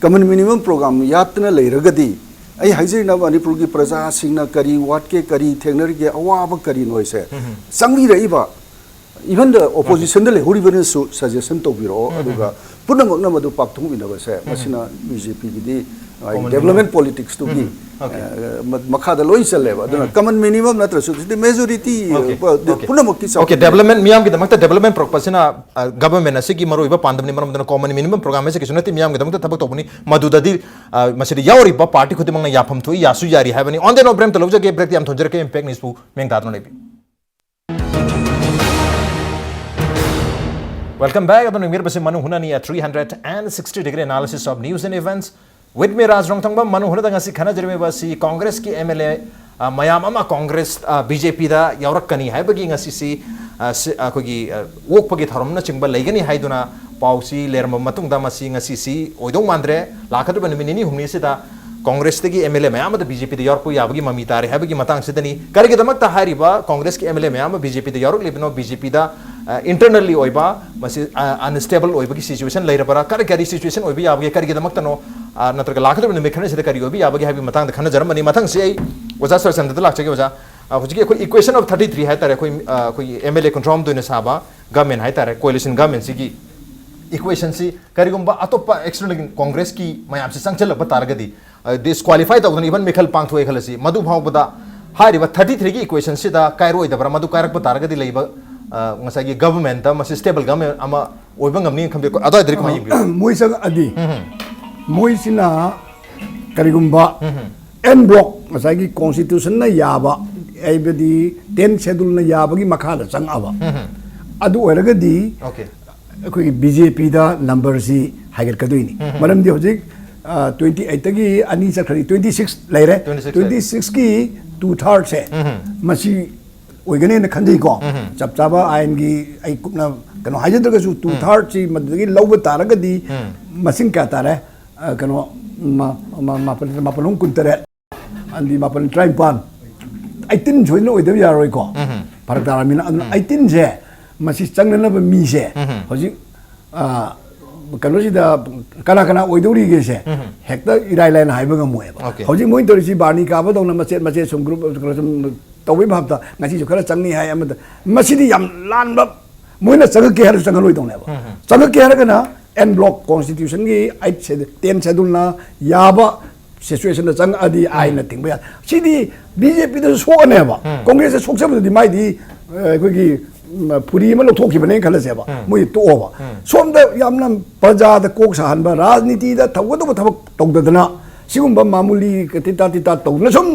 ꯀꯃꯟ ꯃꯤꯅꯤꯃꯝ ꯄ꯭ꯔꯣꯒ꯭ꯔꯥꯝ ꯌꯥꯠꯇꯅ ꯂꯩꯔꯒꯗꯤ, ꯑꯩ ꯍꯥꯏꯖꯔꯤꯅ ꯃꯅꯤꯄꯨꯔꯒꯤ ꯄ꯭ꯔꯖꯥꯁꯤꯡꯅ ꯀꯔꯤ ꯋꯥꯠꯀꯦ, ꯀꯔꯤ ꯊꯦꯡꯅꯔꯤꯒꯦ, ꯑꯋꯥꯕ ꯀꯔꯤꯅꯣ ꯍꯥꯏꯁꯦ ꯆꯪꯕꯤꯔꯛꯏꯕ, even the oppositionꯗ ꯂꯩꯍꯧꯔꯤꯕꯅꯁꯨ ꯁꯖꯦꯁꯟ ꯇꯧꯕꯤꯔꯛꯑꯣ, ꯑꯗꯨꯒ ꯄꯨꯝꯅꯃꯛꯅ ꯃꯗꯨ ꯄꯥꯛꯊꯣꯛꯃꯤꯟꯅꯕꯁꯦ, ꯃꯁꯤꯅ ꯕꯤ ꯖꯦ ꯄꯤꯒꯤꯗꯤ ꯗꯦꯕꯂꯞꯃꯦꯟ ꯄꯣꯂꯤꯇꯤꯛꯁꯇꯨꯒꯤ ꯃꯈꯥꯗ ꯂꯣꯏ ꯆꯜꯂꯦꯕ꯫ ꯑꯗꯨꯅ ꯀꯃꯟ ꯃꯤꯅꯤꯃꯝ ꯅꯠꯇ꯭ꯔꯁꯨ, ꯁꯤꯗꯤ ꯃꯦꯖꯣꯔꯤꯇꯤ ꯄꯨꯝꯅꯃꯛꯀꯤ ꯆꯥꯎꯈꯠ- ꯗꯦꯕꯂꯞꯃꯦꯟ ꯃꯤꯌꯥꯝꯒꯤꯗꯃꯛꯇ ꯗꯦꯕꯂꯞꯃꯦꯟ ꯄꯨꯔꯛꯄꯁꯤꯅ ꯒꯚꯔꯟꯃꯦꯟ ꯑꯁꯤꯒꯤ ꯃꯔꯨꯑꯣꯏꯕ ꯄꯥꯟꯗꯝꯅꯤ꯫ ꯃꯔꯝ ꯑꯗꯨꯅ ꯀꯣꯃꯟ ꯃꯤꯅꯤꯃꯝ ꯄ꯭ꯔꯣꯒ꯭ꯔꯥꯝ ꯍꯥꯏꯁꯦ ꯀꯩꯁꯨ ꯅꯠꯇꯦ, ꯃꯤꯌꯥꯝꯒꯤꯗꯃꯛꯇ ꯊꯕꯛ ꯇꯧꯕꯅꯤ꯫ ꯃꯗꯨꯗꯗꯤ ꯃꯁꯤꯗ ꯌꯥꯎꯔꯤꯕ ꯄꯥꯔꯇꯤ ꯈꯨꯗꯤꯡꯃꯛꯅ ꯌꯥꯐꯝ ꯊꯣꯛꯏ, ꯌꯥꯁꯨ ꯌꯥꯔꯤ ꯍꯥꯏꯕꯅꯤ꯫ On that note, ꯕ꯭ꯔꯦꯛ ꯑꯝꯇ ꯂꯧꯖꯒꯦ꯫ ꯕ꯭ꯔꯦꯛꯇ ꯌꯥꯝ ꯊꯣꯟꯖꯔꯛꯀꯦ꯫ ꯏꯝꯄꯦꯛ ꯅ꯭ꯌꯨꯁꯄꯨ ꯃꯤꯡ ꯇꯥꯗꯨꯅ ꯂꯩꯕꯤꯌꯨ꯫ Welcome back. ꯑꯗꯨꯅ ꯌꯦꯡꯕꯤꯔꯤꯕꯁꯤ ꯃꯅꯨꯡ ꯍꯨꯠꯅꯅꯤ, a three hundred and sixty degree analysis of news and events with me, ꯔꯥꯖ ꯔꯣꯡꯊꯣꯡꯕꯝ꯫ ꯃꯅꯨꯡ ꯍꯨꯠꯅꯗ ꯉꯁꯤ ꯈꯟꯅꯖꯔꯤꯕ ꯑꯁꯤ ꯀꯣꯡꯒ꯭ꯔꯦꯁꯀꯤ ꯑꯦꯝ ꯑꯦꯜ ꯑꯦ ꯃꯌꯥꯝ ꯑꯃ, ꯀꯣꯡꯒ꯭ꯔꯦꯁ, ꯕꯤ ꯖꯦ ꯄꯤꯗ ꯌꯥꯎꯔꯛꯀꯅꯤ ꯍꯥꯏꯕꯒꯤ ꯉꯁꯤꯁꯤ, ꯑ, ꯁꯤ, ꯑꯩꯈꯣꯏꯒꯤ, ꯑ, ꯑꯣꯛꯄꯒꯤ ꯊꯧꯔꯝꯅꯆꯤꯡꯕ ꯂꯩꯒꯅꯤ ꯍꯥꯏꯗꯨꯅ ꯄꯥꯎꯁꯤ ꯂꯩꯔꯝꯕ ꯃꯇꯨꯡꯗ, ꯃꯁꯤ ꯉꯁꯤꯁꯤ ꯑꯣꯏꯗꯧ ꯃꯥꯟꯗ꯭ꯔꯦ꯫ ꯂꯥꯛꯀꯗꯧꯔꯤꯕ ꯅꯨꯃꯤꯠ ꯅꯤꯅꯤ ꯍꯨꯝꯅꯤꯁꯤꯗ ꯀꯣꯡꯒ꯭ꯔꯦꯁꯇꯒꯤ ꯑꯦꯝ ꯑꯦꯜ ꯑꯦ ꯃꯌꯥꯝ ꯑꯃꯗ ꯕꯤ ꯖꯦ ꯄꯤꯗ ꯌꯥꯎꯔꯛꯄ ꯌꯥꯕꯒꯤ ꯃꯃꯤ ꯇꯥꯔꯦ ꯍꯥꯏꯕꯒꯤ ꯃꯇꯥꯡꯁꯤꯗꯅꯤ꯫ ꯀꯔꯤꯒꯤꯗꯃꯛꯇ ꯍꯥꯏꯔꯤꯕ ꯀꯣꯡꯒ꯭ꯔꯦꯁꯀꯤ ꯑꯦꯝ ꯑꯦꯜ ꯑꯦ ꯃꯌꯥꯝ ꯑꯃ ꯕꯤ ꯖꯦ ꯄꯤꯗ ꯌꯥꯎꯔꯛꯂꯤꯕꯅꯣ? ꯕꯤ ꯖꯦ ꯄꯤꯗ, ꯑ, internally ꯑꯣꯏꯕ, ꯃꯁꯤ, ꯑ, unstable ꯑꯣꯏꯕꯒꯤ situation ꯂꯩꯔꯕ꯭ꯔꯥ? ꯀꯔꯤ ꯀꯔꯤ situation ꯑꯣꯏꯕ ꯌꯥꯕꯒꯦ? ꯀꯔꯤꯒꯤꯗꯃꯛꯇꯅꯣ? ꯑ, ꯅꯠꯇ꯭ꯔꯒ ꯂꯥꯛꯀꯗꯧꯔꯤꯕ ꯅꯨꯃꯤꯠ ꯈꯔꯅꯤꯁꯤꯗ ꯀꯔꯤ ꯑꯣꯏꯕ ꯌꯥꯕꯒꯦ ꯍꯥꯏꯕꯒꯤ ꯃꯇꯥꯡꯗ ꯈꯟꯅꯖꯔꯝꯕꯅꯤ꯫ ꯃꯊꯪꯁꯤ ꯑꯩ ꯑꯣꯖꯥ ꯁꯔꯆꯟꯗꯗ ꯂꯥꯛꯆꯒꯦ꯫ ꯑꯣꯖꯥ, ꯑ, ꯍꯧꯖꯤꯛꯀꯤ ꯑꯩꯈꯣꯏ equation of thirty three ꯍꯥꯏ ꯇꯥꯔꯦ, ꯑꯩꯈꯣꯏ, ꯑ, ꯑꯩꯈꯣꯏꯒꯤ ꯑꯦꯝ ꯑꯦꯜ ꯑꯦ ꯀꯨꯟꯊ꯭ꯔꯥ ꯍꯨꯝꯗꯣꯏꯅ ꯁꯥꯕ ꯒꯃꯦꯟ ꯍꯥꯏ ꯇꯥꯔꯦ, coalition ꯒꯃꯦꯟꯁꯤꯒꯤ equationꯁꯤ ꯀꯔꯤꯒꯨꯝꯕ ꯑꯇꯣꯞꯄ external ꯀꯣꯡꯒ꯭ꯔꯦꯁꯀꯤ ꯃꯌꯥꯝꯁꯤ ꯆꯪꯁꯤꯜꯂꯛꯄ ꯇꯥꯔꯒꯗꯤ, ꯗꯤꯁꯀ꯭ꯋꯥꯂꯤꯐꯥꯏ ꯇꯧꯗꯅ even ꯃꯤꯈꯜ ꯄꯥꯡꯊꯣꯛꯑꯦ ꯈꯜꯂꯁꯤ, ꯃꯗꯨ ꯐꯥꯎꯕꯗ ꯍꯥꯏꯔꯤꯕ thirty threeꯒꯤ equationꯁꯤꯗ ꯀꯥꯏꯔꯛꯑꯣꯏꯗꯕ꯭ꯔꯥ? ꯃꯗꯨ ꯀꯥꯏꯔꯛꯄ ꯇꯥꯔꯒꯗꯤ ꯂꯩꯕ, ꯑ, ꯉꯁꯥꯏꯒꯤ ꯒꯚꯔꯟꯃꯦꯟꯠꯇ ꯃꯁꯤ stable government ꯑꯃ ꯑꯣꯏꯕ ꯉꯝꯅꯤ ꯈꯟꯕꯤꯔꯣ? ꯑꯗꯨꯋꯥꯏꯗꯗꯤ ꯀꯃꯥꯏꯅ ꯌꯦꯡꯕꯤꯕ? ꯃꯣꯏ ꯆꯪꯉꯛꯑꯗꯤ, ꯃꯣꯏꯁꯤꯅ ꯀꯔꯤꯒꯨꯝꯕ ꯑꯦꯟ ꯕ꯭ꯂꯣꯛ, ꯉꯁꯥꯏꯒꯤ ꯀꯣꯟꯁꯇꯤꯇ꯭ꯌꯨꯁꯟꯅ ꯌꯥꯕ, ꯍꯥꯏꯕꯗꯤ ꯇꯦꯟ ꯁꯦꯗꯨꯜꯅ ꯌꯥꯕꯒꯤ ꯃꯈꯥꯗ ꯆꯪꯉꯛꯑꯕ, ꯑꯗꯨ ꯑꯣꯏꯔꯒꯗꯤ Okay. ꯑꯩꯈꯣꯏꯒꯤ ꯕꯤ ꯖꯦ ꯄꯤꯗ ꯅꯝꯕꯔꯁꯤ ꯍꯥꯏꯒꯠꯀꯗꯣꯏꯅꯤ꯫ ꯃꯔꯝꯗꯤ ꯍꯧꯖꯤꯛ ꯇ꯭ꯋꯦꯟꯇꯤ ꯑꯩꯠꯇꯒꯤ ꯑꯅꯤ ꯆꯠꯈ꯭ꯔꯗꯤ ꯇ꯭ꯋꯦꯟꯇꯤ ꯁꯤꯛꯁ ꯂꯩꯔꯦ꯫ Twenty six ꯇ꯭ꯋꯦꯟꯇꯤ ꯁꯤꯛꯁꯀꯤ ꯇꯨ ꯊꯥꯔꯠꯁꯦ ꯃꯁꯤ ꯑꯣꯏꯒꯅꯦꯅ ꯈꯟꯖꯩꯀꯣ꯫ ꯆꯞ ꯆꯥꯕ ꯑꯥꯏꯟꯒꯤ ꯑꯩ ꯀꯨꯞꯅ ꯀꯩꯅꯣ ꯍꯥꯏꯖꯗ꯭ꯔꯒꯁꯨ, ꯇꯨ ꯊꯥꯔꯠꯁꯤ ꯃꯗꯨꯗꯒꯤ ꯂꯧꯕ ꯇꯥꯔꯒꯗꯤ ꯃꯁꯤꯡ ꯀꯌꯥ ꯇꯥꯔꯦ? ꯑ, ꯀꯩꯅꯣ, ꯃꯥ-, ꯃꯥ-, ꯃꯥꯄꯜ, ꯃꯥꯄꯜ ꯑꯍꯨꯝ ꯀꯨꯟꯇꯔꯦꯠ, ꯑꯗꯤ ꯃꯥꯄꯜ ꯇꯔꯥꯅꯤꯄꯥꯟ, ꯑꯩꯠꯇꯤꯟ ꯁꯣꯏꯗꯅ ꯑꯣꯏꯗꯕ ꯌꯥꯔꯣꯏꯀꯣ꯫ ꯐꯔꯛ ꯇꯥꯔꯕꯅꯤꯅ, ꯑꯗꯨꯅ ꯑꯩꯠꯇꯤꯟꯁꯦ ꯃꯁꯤ ꯆꯪꯅꯅꯕ ꯃꯤꯁꯦ ꯍꯧꯖꯤꯛ, ꯑ, ꯀꯩꯅꯣꯁꯤꯗ ꯀꯅꯥ ꯀꯅꯥ ꯑꯣꯏꯗꯧꯔꯤꯒꯦꯁꯦ ꯍꯦꯛꯇ ꯏꯔꯥꯏ ꯂꯥꯏꯅ ꯍꯥꯏꯕ ꯉꯝꯃꯣꯏꯕ꯫ Okay. ꯍꯧꯖꯤꯛ ꯃꯣꯏꯅ ꯇꯧꯔꯤꯁꯤ ꯕꯥꯔꯅꯤ ꯀꯥꯕꯗꯧꯅ ꯃꯆꯦꯠ ꯃꯆꯦꯠ ꯁꯨꯝ group ꯁꯨꯝ ꯇꯧꯕꯩ ꯚꯥꯞꯇ ꯉꯁꯤꯁꯨ ꯈꯔ ꯆꯪꯅꯤ ꯍꯥꯏ ꯑꯃꯗ, ꯃꯁꯤꯗꯤ ꯌꯥꯝ ꯂꯥꯟꯕ, ꯃꯣꯏꯅ ꯆꯪꯉꯛꯀꯦ ꯍꯥꯏꯔꯁꯨ ꯆꯪꯍꯜꯂꯣꯏꯗꯧꯅꯦꯕ꯫ ꯆꯪꯉꯛꯀꯦ ꯍꯥꯏꯔꯒꯅ en bloc constitution ꯒꯤ eight schedule, ten schedule ꯅ ꯌꯥꯕ situation ꯗ ꯆꯪꯉꯛꯑꯗꯤ ꯑꯥꯏꯟꯅ ꯊꯤꯡꯕ ꯌꯥꯏ꯫ ꯁꯤꯗꯤ B J P ꯗꯁꯨ ꯁꯣꯛꯑꯅꯦꯕ꯫ Congress ꯇ ꯁꯣꯛꯆꯕꯗꯨꯗꯤ ꯃꯥꯏꯗꯤ, ꯑ, ꯑꯩꯈꯣꯏꯒꯤ, ꯎꯝ, ꯐꯨꯔꯤ ꯑꯃ ꯂꯧꯊꯣꯛꯈꯤꯕꯅꯦꯅ ꯈꯜꯂꯁꯦꯕ꯫ ꯃꯣꯏ ꯇꯣꯛꯑꯣꯕ꯫ ꯁꯣꯝꯗ ꯌꯥꯝꯅ ꯄ꯭ꯔꯖꯥꯗ ꯀꯣꯛ ꯁꯥꯍꯟꯕ, ꯔꯥꯖꯅꯤꯇꯤꯗ ꯇꯧꯒꯗꯧꯕ ꯊꯕꯛ ꯇꯧꯗꯗꯅ ꯁꯤꯒꯨꯝꯕ ꯃꯥꯃꯨꯂꯤ ꯇꯤꯇꯥ ꯇꯤꯇꯥ ꯇꯧꯗꯅ ꯁꯨꯝ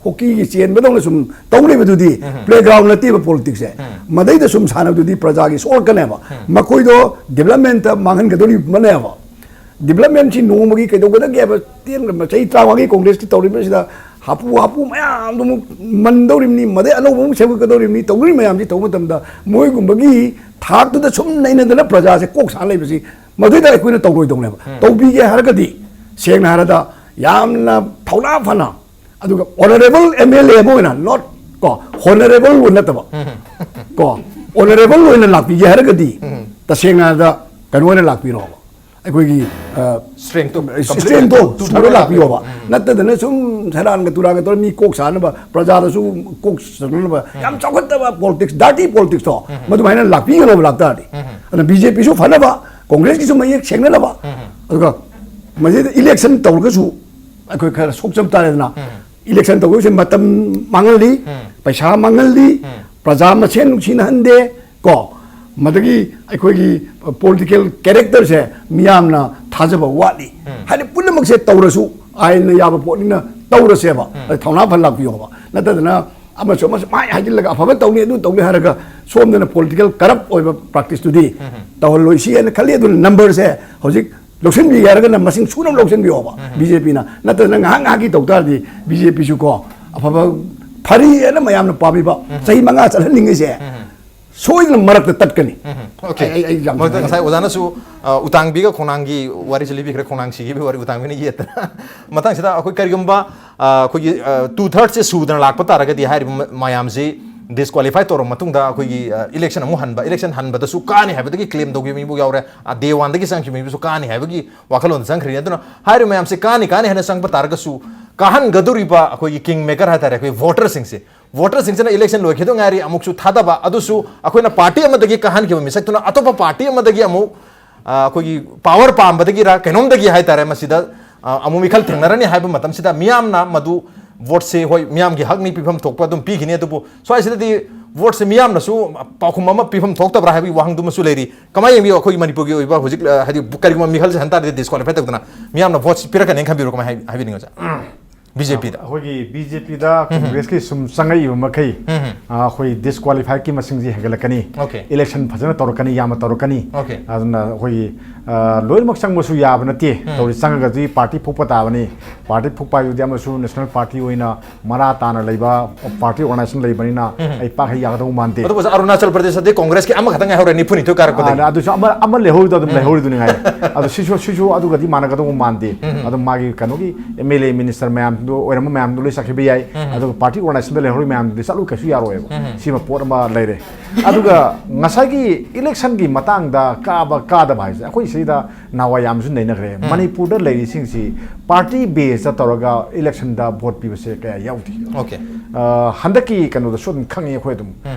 ꯍꯣꯀꯤꯒꯤ ꯆꯦꯟꯕꯗꯧꯅ ꯁꯨꯝ ꯇꯧ ꯂꯩꯕꯗꯨꯗꯤ playground ꯅꯠꯇꯦꯕ politics ꯁꯦ꯫ ꯃꯗꯩꯗ ꯁꯨꯝ ꯁꯥꯟꯅꯕꯗꯨꯗꯤ ꯄ꯭ꯔꯖꯥꯒꯤ ꯁꯣꯛꯂꯛꯀꯅꯦꯕ꯫ ꯃꯈꯣꯏꯗꯣ development ꯇ ꯃꯥꯡꯍꯟꯒꯗꯧꯔꯤꯕꯅꯦꯕ꯫ Development ꯁꯤ ꯅꯣꯡꯃꯒꯤ ꯀꯩꯗꯧꯒꯗꯒꯦ ꯍꯥꯏꯕ ꯇꯦꯟꯅ ꯆꯍꯤ ꯇꯔꯥꯃꯉꯥꯒꯤ Congress ꯀꯤ ꯇꯧꯔꯤꯕꯁꯤꯗ ꯍꯥꯄꯨ ꯍꯥꯄꯨ ꯃꯌꯥꯝꯗꯨꯃꯨꯛ ꯃꯟꯗꯧꯔꯤꯕꯅꯤ, ꯃꯗꯩ ꯑꯅꯧꯕ ꯑꯃꯨꯛ ꯁꯦꯝꯒꯠꯀꯗꯧꯔꯤꯕꯅꯤ, ꯇꯧꯗꯧꯔꯤ ꯃꯌꯥꯝꯁꯤ ꯇꯧꯕ ꯃꯇꯝꯗ ꯃꯣꯏꯒꯨꯝꯕꯒꯤ ꯊꯥꯛꯇꯨꯗ ꯁꯨꯝ ꯅꯩꯅꯗꯅ ꯄ꯭ꯔꯖꯥꯁꯦ ꯀꯣꯛ ꯁꯥ ꯂꯩꯕꯁꯤ ꯃꯗꯨꯗ ꯑꯩꯈꯣꯏꯅ ꯇꯧꯔꯣꯏꯗꯧꯅꯦꯕ꯫ ꯇꯧꯕꯤꯒꯦ ꯍꯥꯏꯔꯒꯗꯤ ꯁꯦꯡꯅ ꯍꯥꯏꯔꯗ ꯌꯥꯝꯅ ꯊꯧꯅꯥ ꯐꯅ, ꯑꯗꯨꯒ honourable M L A ꯑꯃ ꯑꯣꯏꯅ, not ꯀꯣ, honourable ꯑꯣꯏꯅ ꯅꯠꯇꯕ, ꯀꯣ, honourable ꯑꯣꯏꯅ ꯂꯥꯛꯄꯤꯒꯦ ꯍꯥꯏꯔꯒꯗꯤ ꯇꯁꯦꯡꯅ ꯍꯥꯏꯔꯗ ꯀꯩꯅꯣ ꯑꯣꯏꯅ ꯂꯥꯛꯄꯤꯔꯣꯕ꯫ ꯑꯩꯈꯣꯏꯒꯤ, ꯑ, strength ꯇꯣ, strength ꯇꯣ complete ꯁꯨꯔ ꯂꯥꯛꯄꯤꯌꯣꯕ꯫ ꯅꯠꯇꯗꯅ ꯁꯨꯝ ꯁꯦꯔꯥꯟꯒ ꯇꯨꯔꯥꯟꯒ ꯇꯧꯔ ꯃꯤ ꯀꯣꯛ ꯁꯥꯅꯕ, ꯄ꯭ꯔꯖꯥꯗꯁꯨ ꯀꯣꯛ ꯁꯥꯅꯅꯕ ꯌꯥꯝ ꯆꯥꯎꯈꯠꯇꯕ politics, dirty politics ꯇꯣ ꯃꯗꯨꯃꯥꯏꯅ ꯂꯥꯛꯄꯤꯒꯅꯣꯕ ꯂꯥꯛꯇꯥꯔꯗꯤ꯫ ꯑꯗꯨꯅ B J P ꯁꯨ ꯐꯅꯕ, Congress ꯀꯤꯁꯨ ꯃꯌꯦꯛ ꯁꯦꯡꯅꯅꯕ, ꯑꯗꯨꯒ ꯃꯁꯤꯗ election ꯇꯧꯔꯒꯁꯨ ꯑꯩꯈꯣꯏ ꯈꯔ ꯁꯣꯛꯆꯕ ꯇꯥꯔꯦꯗꯅ꯫ Election ꯇꯧꯕꯁꯦ ꯃꯇꯝ ꯃꯥꯡꯍꯜꯂꯤ, ꯄꯩꯁꯥ ꯃꯥꯡꯍꯜꯂꯤ, ꯄ꯭ꯔꯖꯥ ꯃꯁꯦꯟ ꯅꯨꯡꯁꯤꯅꯍꯟꯗꯦ, ꯀꯣ, ꯃꯗꯒꯤ ꯑꯩꯈꯣꯏꯒꯤ political character ꯁꯦ ꯃꯤꯌꯥꯝꯅ ꯊꯥꯖꯕ ꯋꯥꯠꯂꯤ꯫ ꯍꯥꯏꯗꯤ ꯄꯨꯝꯅꯃꯛꯁꯦ ꯇꯧꯔꯁꯨ ꯑꯥꯏꯟꯅ ꯌꯥꯕ ꯄꯣꯠꯅꯤꯅ ꯇꯧꯔꯁꯦꯕ꯫ ꯑꯗ ꯊꯧꯅꯥ ꯐꯅ ꯂꯥꯛꯄꯤꯌꯣꯕ꯫ ꯅꯠꯇꯗꯅ ꯑꯃꯁꯨ ꯑꯃꯁꯨ ꯃꯥꯏ ꯍꯥꯏꯖꯤꯜꯂꯒ ꯑꯐꯕ ꯇꯧꯅꯤ, ꯑꯗꯨ ꯇꯧꯅꯤ ꯍꯥꯏꯔꯒ ꯁꯣꯝꯗꯅ political corrupt ꯑꯣꯏꯕ practice ꯇꯨꯗꯤ ꯇꯧꯍꯜꯂꯣꯏ꯫ ꯁꯤ ꯍꯥꯏꯅ ꯈꯜꯂꯤ꯫ ꯑꯗꯨꯅ number ꯁꯦ ꯍꯧꯖꯤꯛ ꯂꯧꯁꯤꯟꯕꯤꯒꯦ ꯍꯥꯏꯔꯒꯅ ꯃꯁꯤꯡ ꯁꯨꯅꯕ ꯂꯧꯁꯤꯟꯕꯤꯌꯣꯕ B J P ꯅ꯫ ꯅꯠꯇꯗꯅ ꯉꯥꯏꯍꯥꯛ ꯉꯥꯏꯍꯥꯛꯀꯤ ꯇꯧ ꯇꯥꯔꯗꯤ B J P ꯁꯨ ꯀꯣ ꯑꯐꯕ ꯐꯔꯤ ꯍꯥꯏꯅ ꯃꯌꯥꯝꯅ ꯄꯥꯝꯃꯤꯕ ꯆꯍꯤ ꯃꯉꯥ ꯆꯠꯍꯟꯅꯤꯡꯉꯤꯁꯦ ꯁꯣꯏꯗꯅ ꯃꯔꯛꯇ ꯇꯠꯀꯅꯤ꯫ Okay. ꯑꯩ- ꯑꯩ ꯌꯥꯝ ꯃꯣꯏꯗ ꯅꯨꯡꯉꯥꯏ꯫ ꯉꯁꯥꯏ ꯑꯣꯖꯥꯅꯁꯨ ꯑ, ꯎꯇꯥꯡꯕꯤꯒ ꯈꯣꯡꯅꯥꯡꯒꯤ ꯋꯥꯔꯤꯁꯨ ꯂꯤꯕꯤꯈ꯭ꯔꯦ, ꯈꯣꯡꯅꯥꯡ ꯁꯤꯈꯤꯕꯒꯤ ꯋꯥꯔꯤ ꯎꯇꯥꯡꯕꯤꯅ ꯌꯦꯠꯇꯅ꯫ ꯃꯊꯪꯁꯤꯗ ꯑꯩꯈꯣꯏ ꯀꯔꯤꯒꯨꯝꯕ ꯑ, ꯑꯩꯈꯣꯏꯒꯤ ꯇꯨ ꯊꯥꯔꯠꯁꯦ ꯁꯨꯗꯅ ꯂꯥꯛꯄ ꯇꯥꯔꯒꯗꯤ ꯍꯥꯏꯔꯤꯕ ꯃ- ꯃꯌꯥꯝꯁꯤ ꯗꯤꯁꯀ꯭ꯋꯥꯂꯤꯐꯥꯏ ꯇꯧꯔꯕ ꯃꯇꯨꯡꯗ ꯑꯩꯈꯣꯏꯒꯤ ꯏꯂꯦꯛꯁꯟ ꯑꯃꯨꯛ ꯍꯟꯕ, ꯏꯂꯦꯛꯁꯟ ꯍꯟꯕꯗꯁꯨ ꯀꯥꯅꯤ ꯍꯥꯏꯕꯗꯒꯤ ꯀ꯭ꯂꯦꯝ ꯇꯧꯈꯤꯕ ꯃꯤꯕꯨ ꯌꯥꯎꯔꯦ꯫ ꯗꯦ ꯋꯥꯟꯗꯒꯤ ꯆꯪꯈꯤꯕ ꯃꯤꯕꯨꯁꯨ ꯀꯥꯅꯤ ꯍꯥꯏꯕꯒꯤ ꯋꯥꯈꯜꯂꯣꯟꯗ ꯆꯪꯈ꯭ꯔꯤꯅꯤ꯫ ꯑꯗꯨꯅ ꯍꯥꯏꯔꯤꯕ ꯃꯌꯥꯝꯁꯦ ꯀꯥꯅꯤ ꯀꯥꯅꯤ ꯍꯥꯏꯅ ꯆꯪꯕ ꯇꯥꯔꯒꯁꯨ ꯀꯥꯍꯟꯒꯗꯧꯔꯤꯕ ꯑꯩꯈꯣꯏꯒꯤ ꯀꯤꯡ ꯃꯦꯀꯔ ꯍꯥꯏꯇꯥꯔꯦ, ꯑꯩꯈꯣꯏ ꯚꯣꯇꯔꯁꯤꯡꯁꯦ, ꯚꯣꯇꯔꯁꯤꯡꯁꯤꯅ ꯏꯂꯦꯛꯁꯟ ꯂꯣꯏꯈꯤꯗ ꯉꯥꯏꯔꯤ, ꯑꯃꯨꯛꯁꯨ ꯊꯥꯗꯕ, ꯑꯗꯨꯁꯨ ꯑꯩꯈꯣꯏꯅ ꯄꯥꯔꯇꯤ ꯑꯃꯗꯒꯤ ꯀꯥꯍꯟꯈꯤꯕ ꯃꯤꯁꯛꯇꯨꯅ ꯑꯇꯣꯞꯄ ꯄꯥꯔꯇꯤ ꯑꯃꯗꯒꯤ ꯑꯃꯨꯛ ꯑ, ꯑꯩꯈꯣꯏꯒꯤ ꯄꯥꯋꯔ ꯄꯥꯝꯕꯗꯒꯤꯔ ꯀꯩꯅꯣꯝꯗꯒꯤ ꯍꯥꯏꯇꯥꯔꯦ, ꯃꯁꯤꯗ ꯑ, ꯑꯃꯨꯛ ꯃꯤꯈꯜ ꯊꯦꯡꯅꯔꯅꯤ ꯍꯥꯏꯕ ꯃꯇꯝꯁꯤꯗ ꯃꯤꯌꯥꯝꯅ ꯃꯗꯨ ꯚꯣꯠꯁꯦ ꯍꯣꯏ ꯃꯤꯌꯥꯝꯒꯤ ꯍꯛꯅꯤ, ꯄꯤꯐꯝ ꯊꯣꯛꯄ ꯑꯗꯨꯝ ꯄꯤꯈꯤꯅꯤ, ꯑꯗꯨꯕꯨ ꯁ꯭ꯋꯥꯏꯁꯤꯗꯗꯤ ꯚꯣꯠꯁꯦ ꯃꯤꯌꯥꯝꯅꯁꯨ ꯄꯥꯎꯈꯨꯝ ꯑꯃ ꯄꯤꯐꯝ ꯊꯣꯛꯇꯕ꯭ꯔꯥ ꯍꯥꯏꯕꯒꯤ ꯋꯥꯍꯪꯗꯨꯃꯁꯨ ꯂꯩꯔꯤ꯫ ꯀꯃꯥꯏꯅ ꯌꯦꯡꯕꯤꯌꯨ? ꯑꯩꯈꯣꯏꯒꯤ ꯃꯅꯤꯄꯨꯔꯒꯤ ꯑꯣꯏꯕ ꯍꯧꯖꯤꯛ ꯑ, ꯍꯥꯏꯗꯤ ꯀꯔꯤꯒꯨꯝꯕ ꯃꯤꯈꯜꯁꯦ ꯍꯟ ꯇꯥꯔꯗꯤ ꯗꯤꯁꯀ꯭ꯋꯥꯂꯤꯐꯥꯏ ꯇꯧꯗꯅ ꯃꯤꯌꯥꯝꯅ ꯚꯣꯠꯁꯦ ꯄꯤꯔꯛꯀꯅꯤ ꯈꯟꯕꯤꯕ꯭ꯔꯣ? ꯀꯃꯥꯏꯅ ꯍꯥꯏ- ꯍꯥꯏꯕꯤꯅꯤꯡꯉꯤ ꯑꯣꯖꯥ? ꯕꯤ ꯖꯦ ꯄꯤꯗ꯫ ꯑꯩꯈꯣꯏꯒꯤ ꯕꯤ ꯖꯦ ꯄꯤꯗ ꯀꯣꯡꯒ꯭ꯔꯦꯁꯀꯤ ꯁꯨꯝ ꯆꯪꯉꯛꯏꯕ ꯃꯈꯩ ꯑ, ꯑꯩꯈꯣꯏ ꯗꯤꯁꯀ꯭ꯋꯥꯂꯤꯐꯥꯏꯒꯤ ꯃꯁꯤꯡꯁꯤ ꯍꯦꯟꯒꯠꯂꯛꯀꯅꯤ꯫ Okay. ꯏꯂꯦꯛꯁꯟ ꯐꯖꯅ ꯇꯧꯔꯛꯀꯅꯤ, ꯌꯥꯝꯅ ꯇꯧꯔꯛꯀꯅꯤ꯫ Okay. ꯑꯗꯨꯅ ꯑꯩꯈꯣꯏꯒꯤ ꯑ, ꯂꯣꯏꯅꯃꯛ ꯆꯪꯕꯁꯨ ꯌꯥꯕ ꯅꯠꯇꯦ꯫ ꯇꯧꯔꯤ ꯆꯪꯉꯒꯗꯤ ꯄꯥꯔꯇꯤ ꯐꯨꯛꯄ ꯇꯥꯕꯅꯤ꯫ ꯄꯥꯔꯇꯤ ꯐꯨꯛꯄ ꯍꯥꯏꯕꯗꯤ ꯑꯃꯁꯨ ꯅꯦꯁꯅꯦꯜ ꯄꯥꯔꯇꯤ ꯑꯣꯏꯅ ꯃꯔꯥ ꯇꯥꯅ ꯂꯩꯕ ꯄꯥꯔꯇꯤ ꯑꯣꯔꯒꯅꯥꯏꯖꯦꯁꯟ ꯂꯩꯕꯅꯤꯅ ꯑꯩ ꯄꯥꯛ ꯍꯦꯛ ꯌꯥꯒꯗꯧꯕ ꯃꯥꯟꯗꯦ꯫ ꯑꯗꯨꯕꯨ ꯑꯔꯨꯅꯥꯆꯜ ꯄ꯭ꯔꯗꯦꯁꯇꯗꯤ ꯀꯣꯡꯒ꯭ꯔꯦꯁꯀꯤ ꯑꯃꯈꯛꯇ ꯉꯥꯏꯍꯧꯔꯦ, ꯅꯤꯐꯨꯅꯤꯊꯣꯏ ꯀꯥꯔꯛꯄꯗꯒꯤ꯫ ꯑꯗꯨꯁꯨ ꯑꯃ ꯑꯃ ꯂꯩꯍꯧꯔꯤꯗꯣ ꯑꯗꯨꯝ ꯂꯩꯍꯧꯔꯤꯗꯨꯅꯤ ꯉꯥꯏ꯫ ꯑꯗꯣ ꯁꯤꯁꯨ ꯁꯤꯁꯨ ꯑꯗꯨꯒꯗꯤ ꯃꯥꯟꯅꯒꯗꯧꯕ ꯃꯥꯟꯗꯦ꯫ ꯑꯗꯣ ꯃꯥꯒꯤ ꯀꯩꯅꯣꯒꯤ ꯑꯦꯝ ꯑꯦꯜ ꯑꯦ ꯃꯤꯅꯤꯁꯇꯔ ꯃꯌꯥꯝꯗꯣ ꯑꯣꯏꯔꯝꯕ ꯃꯌꯥꯝꯗꯣ ꯂꯣꯏ ꯆꯠꯈꯤꯕ ꯌꯥꯏ꯫ ꯑꯗꯨꯒ ꯄꯥꯔꯇꯤ ꯑꯣꯔꯒꯅꯥꯏꯖꯦꯁꯟꯗ ꯂꯩꯍꯧꯔꯤ ꯃꯌꯥꯝꯗꯨꯗꯤ ꯆꯠꯂꯨ ꯀꯩꯁꯨ ꯌꯥꯔꯣꯏꯕ꯫ ꯁꯤꯃ ꯄꯣꯠ ꯑꯃ ꯂꯩꯔꯦ꯫ ꯑꯗꯨꯒ ꯉꯁꯥꯏꯒꯤ ꯏꯂꯦꯛꯁꯟꯒꯤ ꯃꯇꯥꯡꯗ ꯀꯥꯕ ꯀꯥꯗꯕ ꯍꯥꯏꯁꯦ ꯑꯩꯈꯣꯏ ꯁꯤꯗ ꯅꯍꯥꯟꯋꯥꯏ ꯌꯥꯝꯁꯨ ꯅꯩꯅꯈ꯭ꯔꯦ꯫ ꯃꯅꯤꯄꯨꯔꯗ ꯂꯩꯔꯤꯁꯤꯡꯁꯤ ꯄꯥꯔꯇꯤ ꯕꯦꯁꯇ ꯇꯧꯔꯒ ꯏꯂꯦꯛꯁꯟꯗ ꯚꯣꯠ ꯄꯤꯕꯁꯦ ꯀꯌꯥ ꯌꯥꯎꯗꯦ꯫ Okay. ꯑ, ꯍꯟꯗꯛꯀꯤ ꯀꯩꯅꯣꯗꯁꯨ ꯑꯗꯨꯝ ꯈꯪꯉꯤ ꯑꯩꯈꯣꯏ ꯑꯗꯨꯝ꯫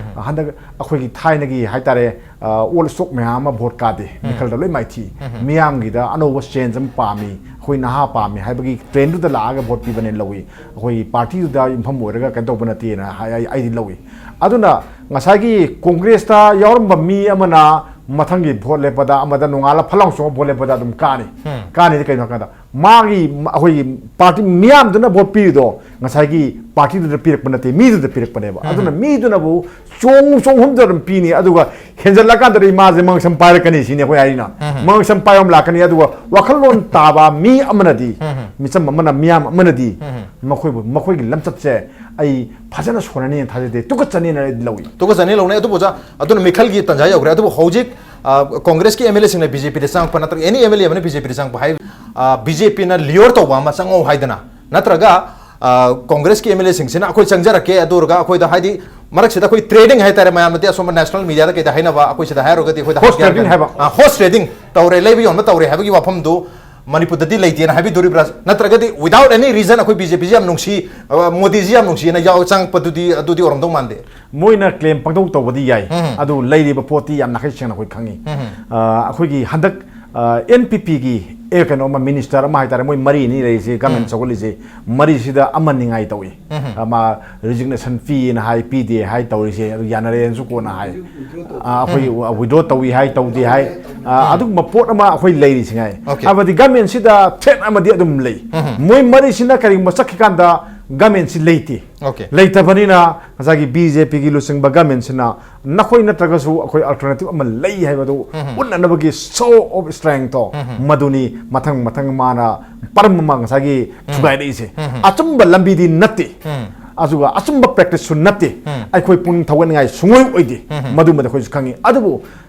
ꯍꯟꯗꯛ ꯑꯩꯈꯣꯏꯒꯤ ꯊꯥꯏꯅꯒꯤ ꯍꯥꯏꯇꯥꯔꯦ, ꯑ, ꯑꯣꯜ ꯁ꯭ꯇꯣꯛ ꯃꯌꯥꯝ ꯑꯃ ꯚꯣꯠ ꯀꯥꯗꯦ, ꯃꯤꯈꯜꯗ ꯂꯣꯏ ꯃꯥꯏꯊꯤ꯫ ꯃꯤꯌꯥꯝꯒꯤꯗ ꯑꯅꯧꯕ ꯆꯦꯟꯖ ꯑꯃ ꯄꯥꯝꯃꯤ, ꯑꯩꯈꯣꯏ ꯅꯍꯥ ꯄꯥꯝꯃꯤ ꯍꯥꯏꯕꯒꯤ ꯇ꯭ꯔꯦꯟꯗꯨꯗ ꯂꯥꯛꯑꯒ ꯚꯣꯠ ꯄꯤꯕꯅꯦꯅ ꯂꯧꯏ꯫ ꯑꯩꯈꯣꯏꯒꯤ ꯄꯥꯔꯇꯤꯗꯨꯗ ꯌꯨꯝꯐꯝ ꯑꯣꯏꯔꯒ ꯀꯩꯅꯣ ꯇꯧꯕ ꯅꯠꯇꯦꯅ ꯍꯥꯏ-, ꯑꯩ-, ꯑꯩꯗꯤ ꯂꯧꯏ꯫ ꯑꯗꯨꯅ ꯉꯁꯥꯏꯒꯤ ꯀꯣꯡꯒ꯭ꯔꯦꯁꯇ ꯌꯥꯎꯔꯝꯕ ꯃꯤ ꯑꯃꯅ ꯃꯊꯪꯒꯤ ꯚꯣꯠ ꯂꯦꯞꯄꯗ ꯑꯃꯗ ꯅꯣꯡꯉꯥꯜꯂ ꯐꯠ ꯂꯥꯎ ꯆꯣꯡꯉ ꯚꯣꯠ ꯂꯦꯞꯄꯗ ꯑꯗꯨꯝ ꯀꯥꯅꯤ꯫ ꯀꯥꯅꯤꯗꯤ ꯀꯩꯅꯣ ꯍꯥꯏ ꯀꯥꯟꯗ ꯃꯥꯒꯤ ꯃ-, ꯑꯩꯈꯣꯏꯒꯤ ꯄꯥꯔꯇꯤ ꯃꯤꯌꯥꯝꯗꯨꯅ ꯚꯣꯠ ꯄꯤꯔꯤꯗꯣ ꯉꯁꯥꯏꯒꯤ ꯄꯥꯔꯇꯤꯗꯨꯗ ꯄꯤꯔꯛꯄ ꯅꯠꯇꯦ, ꯃꯤꯗꯨꯗ ꯄꯤꯔꯛꯄꯅꯦꯕ꯫ ꯑꯗꯨꯅ ꯃꯤꯗꯨꯅꯕꯨ ꯆꯣꯡ ꯆꯣꯡ ꯍꯨꯝꯗ ꯑꯗꯨꯝ ꯄꯤꯅꯤ꯫ ꯑꯗꯨꯒ ꯍꯦꯟꯖꯜꯂꯀꯥꯟꯗꯗꯤ ꯃꯥꯁꯦ ꯃꯉꯛꯁꯝ ꯄꯥꯏꯔꯛꯀꯅꯤ ꯁꯤꯅꯤ ꯑꯩꯈꯣꯏ ꯍꯥꯏꯔꯤꯅ꯫ ꯃꯉꯛꯁꯝ ꯄꯥꯏꯕ ꯑꯃ ꯂꯥꯛꯀꯅꯤ꯫ ꯑꯗꯨꯒ ꯋꯥꯈꯜꯂꯣꯟ ꯇꯥꯕ ꯃꯤ ꯑꯃꯅꯗꯤ, ꯃꯤꯆꯝ ꯑꯃꯅ, ꯃꯤꯌꯥꯝ ꯑꯃꯅꯗꯤ ꯃꯈꯣꯏꯕꯨ, ꯃꯈꯣꯏꯒꯤ ꯂꯝꯆꯠꯁꯦ ꯑꯩ ꯐꯖꯅ ꯁꯣꯟꯅꯅꯤꯅ ꯊꯥꯖꯗꯦ, ꯇꯨꯀꯠꯆꯅꯤꯅ ꯑꯩ ꯂꯧꯏ꯫ ꯇꯨꯀꯠꯆꯅꯤ ꯂꯧꯅꯩ꯫ ꯑꯗꯨꯕꯨ ꯑꯣꯖꯥ, ꯑꯗꯨꯅ ꯃꯤꯈꯜꯒꯤ ꯇꯥꯟꯖꯥ ꯌꯧꯈ꯭ꯔꯦ꯫ ꯑꯗꯨꯕꯨ ꯍꯧꯖꯤꯛ, ꯑ, ꯀꯣꯡꯒ꯭ꯔꯦꯁꯀꯤ MLA ꯁꯤꯡꯅ BJP ꯗ ꯆꯪꯉꯛꯄ ꯅꯠꯇ꯭ꯔꯒ any MLA ꯑꯃꯅ BJP ꯗ ꯆꯪꯉꯛꯄ ꯍꯥꯏ, ꯑ, BJP ꯅ lure ꯇꯧꯕ ꯑꯃ ꯆꯪꯉꯧ ꯍꯥꯏꯗꯅ, ꯅꯠꯇ꯭ꯔꯒ, ꯑ, ꯀꯣꯡꯒ꯭ꯔꯦꯁꯀꯤ MLA ꯁꯤꯡꯁꯤꯅ ꯑꯩꯈꯣꯏ ꯆꯪꯖꯔꯛꯀꯦ, ꯑꯗꯨ ꯑꯣꯏꯔꯒ ꯑꯩꯈꯣꯏꯗ ꯍꯥꯏꯗꯤ ꯃꯔꯛꯁꯤꯗ ꯑꯩꯈꯣꯏ trading ꯍꯥꯏꯇꯥꯔꯦ, ꯃꯌꯥꯝꯅꯗꯤ ꯑꯁꯣꯝꯕ national media ꯗ ꯀꯩꯗ ꯍꯥꯏꯅꯕ, ꯑꯩꯈꯣꯏ ꯁꯤꯗ ꯍꯥꯏꯔꯨꯔꯒꯗꯤ ꯑꯩꯈꯣꯏꯗ Horse ꯍꯥꯏꯔꯛꯀꯦ trading ꯍꯥꯏꯕ꯫ ꯑ, horse trading ꯇꯧꯔꯦ, ꯂꯩꯕ ꯌꯣꯟꯕ ꯇꯧꯔꯦ ꯍꯥꯏꯕꯒꯤ ꯋꯥꯐꯝꯗꯨ ꯃꯅꯤꯄꯨꯔꯗꯗꯤ ꯂꯩꯇꯦꯅ ꯍꯥꯏꯕꯤꯗꯣꯔꯤꯕ꯭ꯔꯥ? ꯅꯠꯇ꯭ꯔꯒꯗꯤ without any reason ꯑꯩꯈꯣꯏ BJP ꯁꯤ ꯌꯥꯝ ꯅꯨꯡꯁꯤ, ꯑ, ꯃꯣꯗꯤ ꯁꯤ ꯌꯥꯝ ꯅꯨꯡꯁꯤꯅ ꯌꯥꯎ ꯆꯪꯉꯛꯄꯗꯨꯗꯤ, ꯑꯗꯨꯗꯤ ꯑꯣꯏꯔꯝꯗꯧ ꯃꯥꯟꯗꯦ꯫ ꯃꯣꯏꯅ claim ꯄꯪꯇꯧ ꯇꯧꯕꯗꯤ ꯌꯥꯏ, ꯎꯝ꯫ ꯑꯗꯨ ꯂꯩꯔꯤꯕ ꯄꯣꯠꯇꯤ ꯌꯥꯝ ꯅꯥꯈꯩ ꯁꯦꯡꯅ ꯑꯩꯈꯣꯏ ꯈꯪꯉꯤ꯫ ꯎꯝ꯫ ꯑ, ꯑꯩꯈꯣꯏꯒꯤ ꯍꯟꯗꯛ, ꯑ, NPP ꯒꯤ, ꯑꯦ, ꯀꯩꯅꯣ ꯑꯃ, minister ꯑꯃ ꯍꯥꯏꯇꯥꯔꯦ, ꯃꯣꯏ ꯃꯔꯤꯅꯤ ꯂꯩꯔꯤꯁꯦ, government ꯎꯝ꯫ ꯆꯥꯎꯈꯠꯂꯤꯁꯦ, ꯃꯔꯤꯁꯤꯗ ꯑꯃ ꯅꯤꯡꯉꯥꯏ ꯇꯧꯏ꯫ ꯎꯝ꯫ ꯑ, ꯃꯥ resignation ꯄꯤꯌꯦꯅ ꯍꯥꯏ, ꯄꯤꯗꯦ ꯍꯥꯏ, ꯇꯧꯔꯤꯁꯦ, ꯑꯗꯨ ꯌꯥꯅꯔꯦꯅꯁꯨ ꯀꯣꯟꯅ ꯍꯥꯏ꯫ ꯑ, ꯑꯩꯈꯣꯏ withdraw ꯇꯧꯏ ꯍꯥꯏ, ꯇꯧꯗꯦ ꯍꯥꯏ꯫ ꯑ, ꯑꯗꯨꯒꯨꯝꯕ ꯄꯣꯠ ꯑꯃ ꯑꯩꯈꯣꯏ ꯂꯩꯔꯤꯁꯤꯉꯥꯏ꯫ Okay. ꯍꯥꯏꯕꯗꯤ government ꯁꯤꯗ threat ꯑꯃꯗꯤ ꯑꯗꯨꯝ ꯂꯩ꯫ ꯎꯝ꯫ ꯃꯣꯏ ꯃꯔꯤꯁꯤꯅ ꯀꯔꯤꯒꯨꯝꯕ ꯆꯠꯈꯤꯀꯥꯟꯗ government ꯁꯤ ꯂꯩꯇꯦ꯫ Okay. ꯂꯩꯇꯕꯅꯤꯅ ꯉꯁꯥꯏꯒꯤ BJP ꯒꯤ ꯂꯨꯆꯤꯡꯕ government ꯁꯤꯅ ꯅꯈꯣꯏ ꯅꯠꯇ꯭ꯔꯒꯁꯨ ꯑꯩꯈꯣꯏ alternative ꯑꯃ ꯂꯩ ꯍꯥꯏꯕꯗꯨ ꯎꯝ꯫ ꯎꯠꯅꯅꯕꯒꯤ show of strength ꯇꯣ, ꯎꯝ꯫ ꯃꯗꯨꯅꯤ ꯃꯊꯪ ꯃꯊꯪ ꯃꯥꯅ ꯄꯔꯝ ꯑꯃ ꯉꯁꯥꯏꯒꯤ ꯎꯝ꯫ ꯊꯨꯒꯥꯏꯔꯛꯏꯁꯦ꯫ ꯎꯝ꯫ ꯑꯆꯨꯝꯕ ꯂꯝꯕꯤꯗꯤ ꯅꯠꯇꯦ꯫ ꯎꯝ꯫ ꯑꯗꯨꯒ ꯑꯆꯨꯝꯕ practice ꯁꯨ ꯅꯠꯇꯦ꯫ ꯎꯝ꯫ ꯑꯩꯈꯣꯏ ꯄꯨꯛꯅꯤꯡ ꯊꯧꯒꯠꯅꯤꯡꯉꯥꯏ ꯁꯨꯡꯑꯣꯏ ꯑꯣꯏꯗꯦ꯫ ꯎꯝ꯫ ꯃꯗꯨꯃꯗꯤ ꯑꯩꯈꯣꯏꯁꯨ ꯈꯪꯉꯤ꯫ ꯑꯗꯨꯕꯨ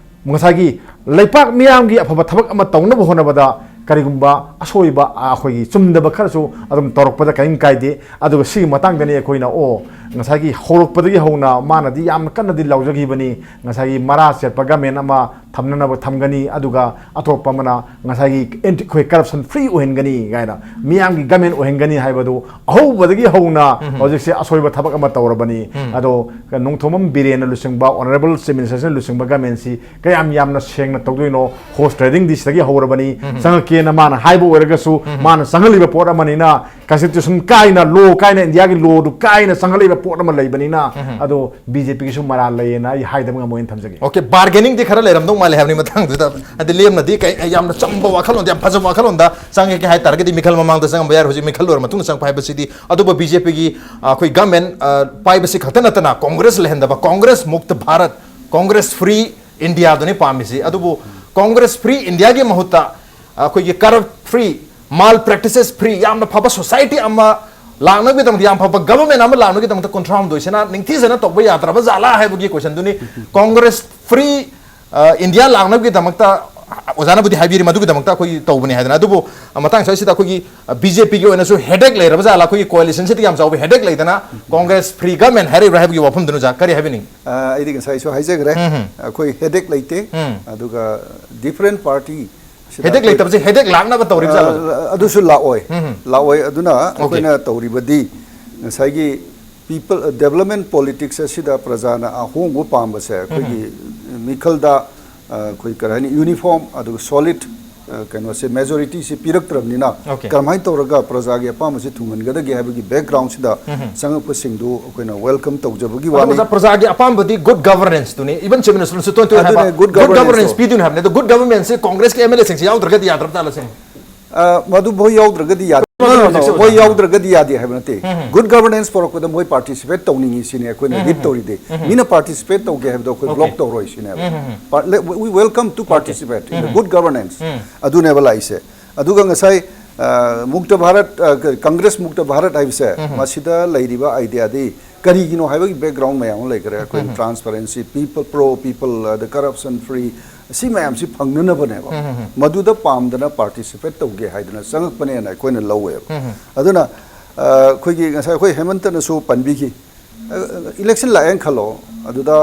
ꯉꯁꯥꯏꯒꯤ ꯂꯩꯄꯥꯛ ꯃꯤꯌꯥꯝꯒꯤ ꯑꯐꯕ ꯊꯕꯛ ꯑꯃ ꯇꯧꯅꯕ ꯍꯣꯠꯅꯕꯗ ꯀꯔꯤꯒꯨꯝꯕ ꯑꯁꯣꯏꯕ, ꯑ, ꯑꯩꯈꯣꯏꯒꯤ ꯆꯨꯝꯗꯕ ꯈꯔꯁꯨ ꯑꯗꯨꯝ ꯇꯧꯔꯛꯄꯗ ꯀꯔꯤꯝ ꯀꯥꯏꯗꯦ꯫ ꯑꯗꯨꯒ ꯁꯤꯒꯤ ꯃꯇꯥꯡꯗꯅꯤ ꯑꯩꯈꯣꯏꯅ, ꯑꯣ, ꯉꯁꯥꯏꯒꯤ ꯍꯧꯔꯛꯄꯗꯒꯤ ꯍꯧꯅ ꯃꯥꯅꯗꯤ ꯌꯥꯝꯅ ꯀꯟꯅꯗꯤ ꯂꯥꯎꯖꯈꯤꯕꯅꯤ, ꯉꯁꯥꯏꯒꯤ ꯃꯔꯥ ꯆꯦꯠꯄ government ꯑꯃ ꯊꯝꯅꯅꯕ ꯊꯝꯒꯅꯤ, ꯑꯗꯨꯒ ꯑꯇꯣꯞꯄ ꯑꯃꯅ ꯉꯁꯥꯏꯒꯤ anti-, ꯑꯩꯈꯣꯏ corruption free ꯑꯣꯏꯍꯟꯒꯅꯤ ꯀꯥꯏꯅ, ꯃꯤꯌꯥꯝꯒꯤ government ꯑꯣꯏꯍꯟꯒꯅꯤ ꯍꯥꯏꯕꯗꯨ ꯑꯍꯧꯕꯗꯒꯤ ꯍꯧꯅ ꯎꯝ꯫ ꯍꯧꯖꯤꯛꯁꯦ ꯑꯁꯣꯏꯕ ꯊꯕꯛ ꯑꯃ ꯇꯧꯔꯕꯅꯤ꯫ ꯎꯝ꯫ ꯑꯗꯣ ꯅꯣꯡꯊꯣꯝꯕꯝ ꯕꯤꯔꯦꯟꯅ ꯂꯨꯆꯤꯡꯕ, Honourable Chief Minister ꯅ ꯂꯨꯆꯤꯡꯕ government ꯁꯤ ꯀꯌꯥꯝ ꯌꯥꯝꯅ ꯁꯦꯡꯅ ꯇꯧꯗꯣꯏꯅꯣ? Horse trading ꯗꯤ ꯁꯤꯗꯒꯤ ꯍꯧꯔꯕꯅꯤ, ꯎꯝ꯫ ꯆꯪꯉꯛꯀꯦꯅ ꯃꯥꯅ ꯍꯥꯏꯕ ꯑꯣꯏꯔꯒꯁꯨ, ꯎꯝ꯫ ꯃꯥꯅ ꯆꯪꯍꯜꯂꯤꯕ ꯄꯣꯠ ꯑꯃꯅꯤꯅ, constitution ꯀꯥꯏꯅ, law ꯀꯥꯏꯅ, India ꯒꯤ law ꯗꯨ ꯀꯥꯏꯅ ꯆꯪꯍꯜꯂꯤꯕ ꯄꯣꯠ ꯑꯃ ꯂꯩꯕꯅꯤꯅ, ꯎꯝ꯫ ꯑꯗꯣ BJP ꯒꯤꯁꯨ ꯃꯔꯥꯜ ꯂꯩꯌꯦꯅ ꯑꯩ ꯍꯥꯏꯗꯕ ꯉꯝꯃꯣꯏꯅ ꯊꯝꯖꯒꯦ꯫ Okay, bargaining ꯗꯤ ꯈꯔ ꯂꯩꯔꯝꯗꯧ ꯃꯥꯜꯂꯦ ꯍꯥꯏꯕꯅꯤ ꯃꯇꯥꯡꯗꯨꯗ꯫ ꯍꯥꯏꯗꯤ ꯂꯦꯝꯅꯗꯤ ꯀꯩ, ꯌꯥꯝꯅ ꯆꯝꯕ ꯋꯥꯈꯜꯂꯣꯟꯗ, ꯌꯥꯝ ꯐꯖꯕ ꯋꯥꯈꯜꯂꯣꯟꯗ ꯆꯪꯉꯒꯦ ꯍꯥꯏ ꯇꯥꯔꯒꯗꯤ ꯃꯤꯈꯜ ꯃꯃꯥꯡꯗ ꯆꯪꯉꯝꯕ ꯌꯥꯔꯦ, ꯍꯧꯖꯤꯛ ꯃꯤꯈꯜ ꯂꯣꯏꯔ ꯃꯇꯨꯡꯗ ꯆꯪꯉꯛꯄ ꯍꯥꯏꯕꯁꯤꯗꯤ꯫ ꯑꯗꯨꯕꯨ BJP ꯒꯤ, ꯑ, ꯑꯩꯈꯣꯏ government, ꯑ, ꯄꯥꯏꯕꯁꯤ ꯈꯛꯇ ꯅꯠꯇꯅ Congress ꯂꯩꯍꯟꯗꯕ, Congress ꯃꯨꯛꯇ ꯚꯥꯔꯠ, Congress free India ꯗꯨꯅꯤ ꯄꯥꯝꯃꯤꯁꯤ꯫ ꯑꯗꯨꯕꯨ Congress free India ꯒꯤ ꯃꯍꯨꯠꯇ ꯑꯩꯈꯣꯏꯒꯤ corrupt free, malpractices free, ꯌꯥꯝꯅ ꯐꯕ society ꯑꯃ ꯂꯥꯛꯅꯕꯒꯤꯗꯃꯛꯇ, ꯌꯥꯝ ꯐꯕ ꯒꯕꯔꯃꯦꯟ ꯑꯃ ꯂꯥꯛꯅꯕꯒꯤꯗꯃꯛꯇ ꯀꯨꯟꯊ꯭ꯔꯥ ꯍꯨꯝꯗꯣꯏꯁꯤꯅ ꯅꯤꯡꯊꯤꯖꯅ ꯇꯧꯕ ꯌꯥꯗ꯭ꯔꯕ ꯖꯥꯠꯂꯥ ꯍꯥꯏꯕꯒꯤ ꯀꯣꯏꯁꯟꯗꯨꯅꯤ꯫ ꯀꯣꯡꯒ꯭ꯔꯦꯁ ꯐ꯭ꯔꯤ ꯏꯟꯗꯤꯌꯥ ꯂꯥꯛꯅꯕꯒꯤꯗꯃꯛꯇ, ꯑꯣꯖꯥꯅꯕꯨꯗꯤ ꯍꯥꯏꯕꯤꯔꯤ, ꯃꯗꯨꯒꯤꯗꯃꯛꯇ ꯑꯩꯈꯣꯏꯒꯤ ꯇꯧꯕꯅꯤ ꯍꯥꯏꯗꯅ꯫ ꯑꯗꯨꯕꯨ ꯃꯇꯥꯡ ꯑꯁꯤꯗ ꯑꯩꯈꯣꯏꯒꯤ ꯕꯤ ꯖꯦ ꯄꯤꯒꯤ ꯑꯣꯏꯅꯁꯨ ꯍꯦꯗꯦꯛ ꯂꯩꯔꯕ ꯖꯥꯠꯂꯥ, ꯑꯩꯈꯣꯏꯒꯤ ꯀꯣꯑꯦꯂꯤꯁꯟꯁꯤꯗ ꯌꯥꯝ ꯆꯥꯎꯕ ꯍꯦꯗꯦꯛ ꯂꯩꯗꯅ ꯀꯣꯡꯒ꯭ꯔꯦꯁ ꯐ꯭ꯔꯤ ꯒꯕꯔꯃꯦꯟ ꯍꯥꯏꯔꯛꯏꯕ꯭ꯔꯥ ꯍꯥꯏꯕꯒꯤ ꯋꯥꯐꯝꯗꯨꯅ, ꯑꯣꯖꯥ, ꯀꯔꯤ ꯍꯥꯏꯕꯤꯅꯤꯡꯉꯤ? ꯑ, ꯑꯩꯗꯤ ꯉꯁꯥꯏꯁꯨ ꯍꯥꯏꯖꯈ꯭ꯔꯦ, ꯎꯝ ꯍꯝ꯫ ꯑꯩꯈꯣꯏ ꯍꯦꯗꯦꯛ ꯂꯩꯇꯦ꯫ ꯎꯝ꯫ ꯑꯗꯨꯒ ꯗꯤꯐꯔꯦꯟ ꯄꯥꯔꯇꯤ ꯁꯤꯗ ꯍꯦꯗꯦꯛ ꯑꯩꯈꯣꯏ, ꯂꯩꯇꯕꯁꯦ ꯍꯦꯗꯦꯛ ꯂꯥꯛꯅꯕ ꯇꯧꯔꯤꯕ ꯖꯥꯠꯂꯣ? ꯑ, ꯑꯗꯨꯁꯨ ꯂꯥꯛꯑꯣꯏ꯫ ꯎꯝ ꯍꯝ꯫ ꯂꯥꯛꯑꯣꯏ꯫ ꯑꯗꯨꯅ ꯑꯣꯀꯦ꯫ ꯑꯩꯈꯣꯏꯅ ꯇꯧꯔꯤꯕꯗꯤ ꯉꯁꯥꯏꯒꯤ ꯄꯤꯄꯜ, ꯗꯦꯕꯂꯞꯃꯦꯟ ꯄꯣꯂꯤꯇꯤꯛꯁ ꯑꯁꯤꯗ ꯄ꯭ꯔꯖꯥꯅ ꯑꯍꯣꯡꯕ ꯄꯥꯝꯕꯁꯦ ꯑꯩꯈꯣꯏꯒꯤ ꯎꯝ ꯍꯝ꯫ ꯃꯤꯈꯜꯗ, ꯑ, ꯑꯩꯈꯣꯏ ꯀꯔꯤ ꯍꯥꯏꯅꯤ, ꯌꯨꯅꯤꯐꯣꯔꯝ ꯑꯗꯨꯒ ꯁꯣꯂꯤꯗ, ꯑ, ꯀꯩꯅꯣꯁꯦ, ꯃꯦꯖꯣꯔꯤꯇꯤꯁꯦ ꯄꯤꯔꯛꯇ꯭ꯔꯕꯅꯤꯅ, ꯑꯣꯀꯦ꯫ ꯀꯔꯝꯍꯥꯏꯅ ꯇꯧꯔꯒ ꯄ꯭ꯔꯖꯥꯒꯤ ꯑꯄꯥꯝꯕꯁꯦ ꯊꯨꯡꯍꯟꯒꯗꯒꯦ ꯍꯥꯏꯕꯒꯤ ꯕꯦꯛꯒ꯭ꯔꯥꯎꯟꯁꯤꯗ ꯎꯝ ꯍꯝ꯫ ꯆꯪꯉꯛꯄꯁꯤꯡꯗꯨ ꯑꯩꯈꯣꯏꯅ ꯋꯦꯜꯀꯝ ꯇꯧꯖꯕꯒꯤ ꯑꯗꯣ ꯋꯥꯅꯤ꯫ ꯑꯣꯖꯥ, ꯄ꯭ꯔꯖꯥꯒꯤ ꯑꯄꯥꯝꯕꯗꯤ ꯒꯨꯗ ꯒꯕꯔꯅꯦꯟꯁꯇꯨꯅꯤ꯫ ꯏꯚꯟ ꯆꯤꯐ ꯃꯤꯅꯤꯁꯇꯔꯅꯁꯨ ꯇꯣꯏ ꯇꯣꯏꯅ ꯍꯥꯏꯕ, ꯑꯗꯨꯅꯦ, ꯒꯨꯗ ꯒꯕꯔꯅꯦꯟꯁ ꯒꯕꯔꯅꯦꯟꯁꯇꯣ꯫ ꯄꯤꯗꯣꯏꯅꯦ ꯍꯥꯏꯕꯅꯦ꯫ ꯑꯗꯣ ꯒꯨꯗ ꯒꯕꯔꯅꯦꯟꯁꯁꯦ ꯀꯣꯡꯒ꯭ꯔꯦꯁꯀꯤ ꯑꯦꯝ ꯑꯦꯜ ꯑꯦꯁꯤꯡꯁꯦ ꯌꯥꯎꯗ꯭ꯔꯒꯗꯤ ꯌꯥꯗ꯭ꯔꯕ ꯖꯥꯠꯂ ꯁꯤꯅꯤ? ꯑ, ꯃꯗꯨ ꯃꯣꯏ ꯌꯥꯎꯗ꯭ꯔꯒꯗꯤ ꯌꯥꯗꯦ꯫ ꯃꯣꯏ ꯍꯧꯖꯤꯛꯁꯦ ꯌꯥꯎꯗ꯭ꯔꯒꯗꯤ ꯌꯥꯗꯦ꯫ ꯃꯣꯏ ꯑꯣꯖꯥ꯫ ꯌꯥꯎꯗ꯭ꯔꯒꯗꯤ ꯌꯥꯗꯦ ꯍꯥꯏꯕ ꯅꯠꯇꯦ꯫ ꯎꯝ ꯍꯝ꯫ ꯒꯨꯗ ꯒꯕꯔꯅꯦꯟꯁ ꯄꯨꯔꯛꯄꯗ ꯃꯣꯏ ꯄꯥꯔꯇꯤꯁꯤꯄꯦꯠ ꯇꯧꯅꯤꯡꯉꯤ ꯁꯤꯅꯤ ꯑꯩꯈꯣꯏꯅ ꯎꯝ ꯂꯤꯗ ꯍꯝ꯫ ꯇꯧꯔꯤꯗꯤ꯫ ꯎꯝ ꯍꯝ꯫ ꯃꯤꯅ ꯄꯥꯔꯇꯤꯁꯤꯄꯦꯠ ꯇꯧꯒꯦ ꯍꯥꯏꯕꯗꯣ ꯑꯩꯈꯣꯏ ꯑꯣꯀꯦ꯫ ꯕ꯭ꯂꯣꯛ ꯇꯧꯔꯣꯏ ꯁꯤꯅꯦꯕ꯫ ꯎꯝ ꯍꯝ꯫ ꯄꯥꯔ-, let-, we welcome to okay. Participate in the um hmm. Good governance. Um. ꯑꯗꯨꯅꯦꯕ ꯂꯥꯛꯏꯁꯦ꯫ ꯑꯗꯨꯒ ꯉꯁꯥꯏ, ꯑ, ꯃꯨꯛꯇ ꯚꯥꯔꯠ, ꯑ, ꯀ-, ꯀꯪꯒ꯭ꯔꯦꯁ ꯃꯨꯛꯇ ꯚꯥꯔꯠ ꯍꯥꯏꯕꯁꯦ, ꯎꯝ ꯍꯝ꯫ ꯃꯁꯤꯗ ꯂꯩꯔꯤꯕ ꯑꯥꯏꯗꯤꯌꯥꯗꯤ ꯀꯔꯤꯒꯤꯅꯣ ꯍꯥꯏꯕꯒꯤ ꯕꯦꯛꯒ꯭ꯔꯥꯎꯟ ꯃꯌꯥꯝ ꯑꯃ ꯂꯩꯈ꯭ꯔꯦ꯫ ꯑꯩꯈꯣꯏ ꯎꯝ ꯍꯝ꯫ ꯇ꯭ꯔꯥꯟꯁꯄꯔꯦꯟꯁꯤ, ꯄꯤꯄꯜ, ꯄ꯭ꯔꯣ ꯄꯤꯄꯜ, ꯑꯗ ꯀꯔꯞꯁꯟ ꯐ꯭ꯔꯤ, ꯁꯤ ꯃꯌꯥꯝꯁꯤ ꯐꯪꯅꯅꯕꯅꯦꯕ꯫ ꯎꯝ ꯍꯝ ꯍꯝ꯫ ꯃꯗꯨꯗ ꯄꯥꯝꯗꯅ ꯄꯥꯔꯇꯤꯁꯤꯄꯦꯠ ꯇꯧꯒꯦ ꯍꯥꯏꯗꯅ ꯆꯪꯉꯛꯄꯅꯦꯅ ꯑꯩꯈꯣꯏꯅ ꯂꯧꯋꯦꯕ꯫ ꯎꯝ ꯍꯝ꯫ ꯑꯗꯨꯅ, ꯑ, ꯑꯩꯈꯣꯏꯒꯤ ꯉꯁꯥꯏ ꯑꯩꯈꯣꯏ ꯍꯦꯃꯟꯇꯅꯁꯨ ꯄꯟꯕꯤꯈꯤ꯫ ꯑ, ꯏꯂꯦꯛꯁꯟ ꯂꯥꯛꯑꯦꯅ ꯈꯜꯂꯣ, ꯑꯗꯨꯗ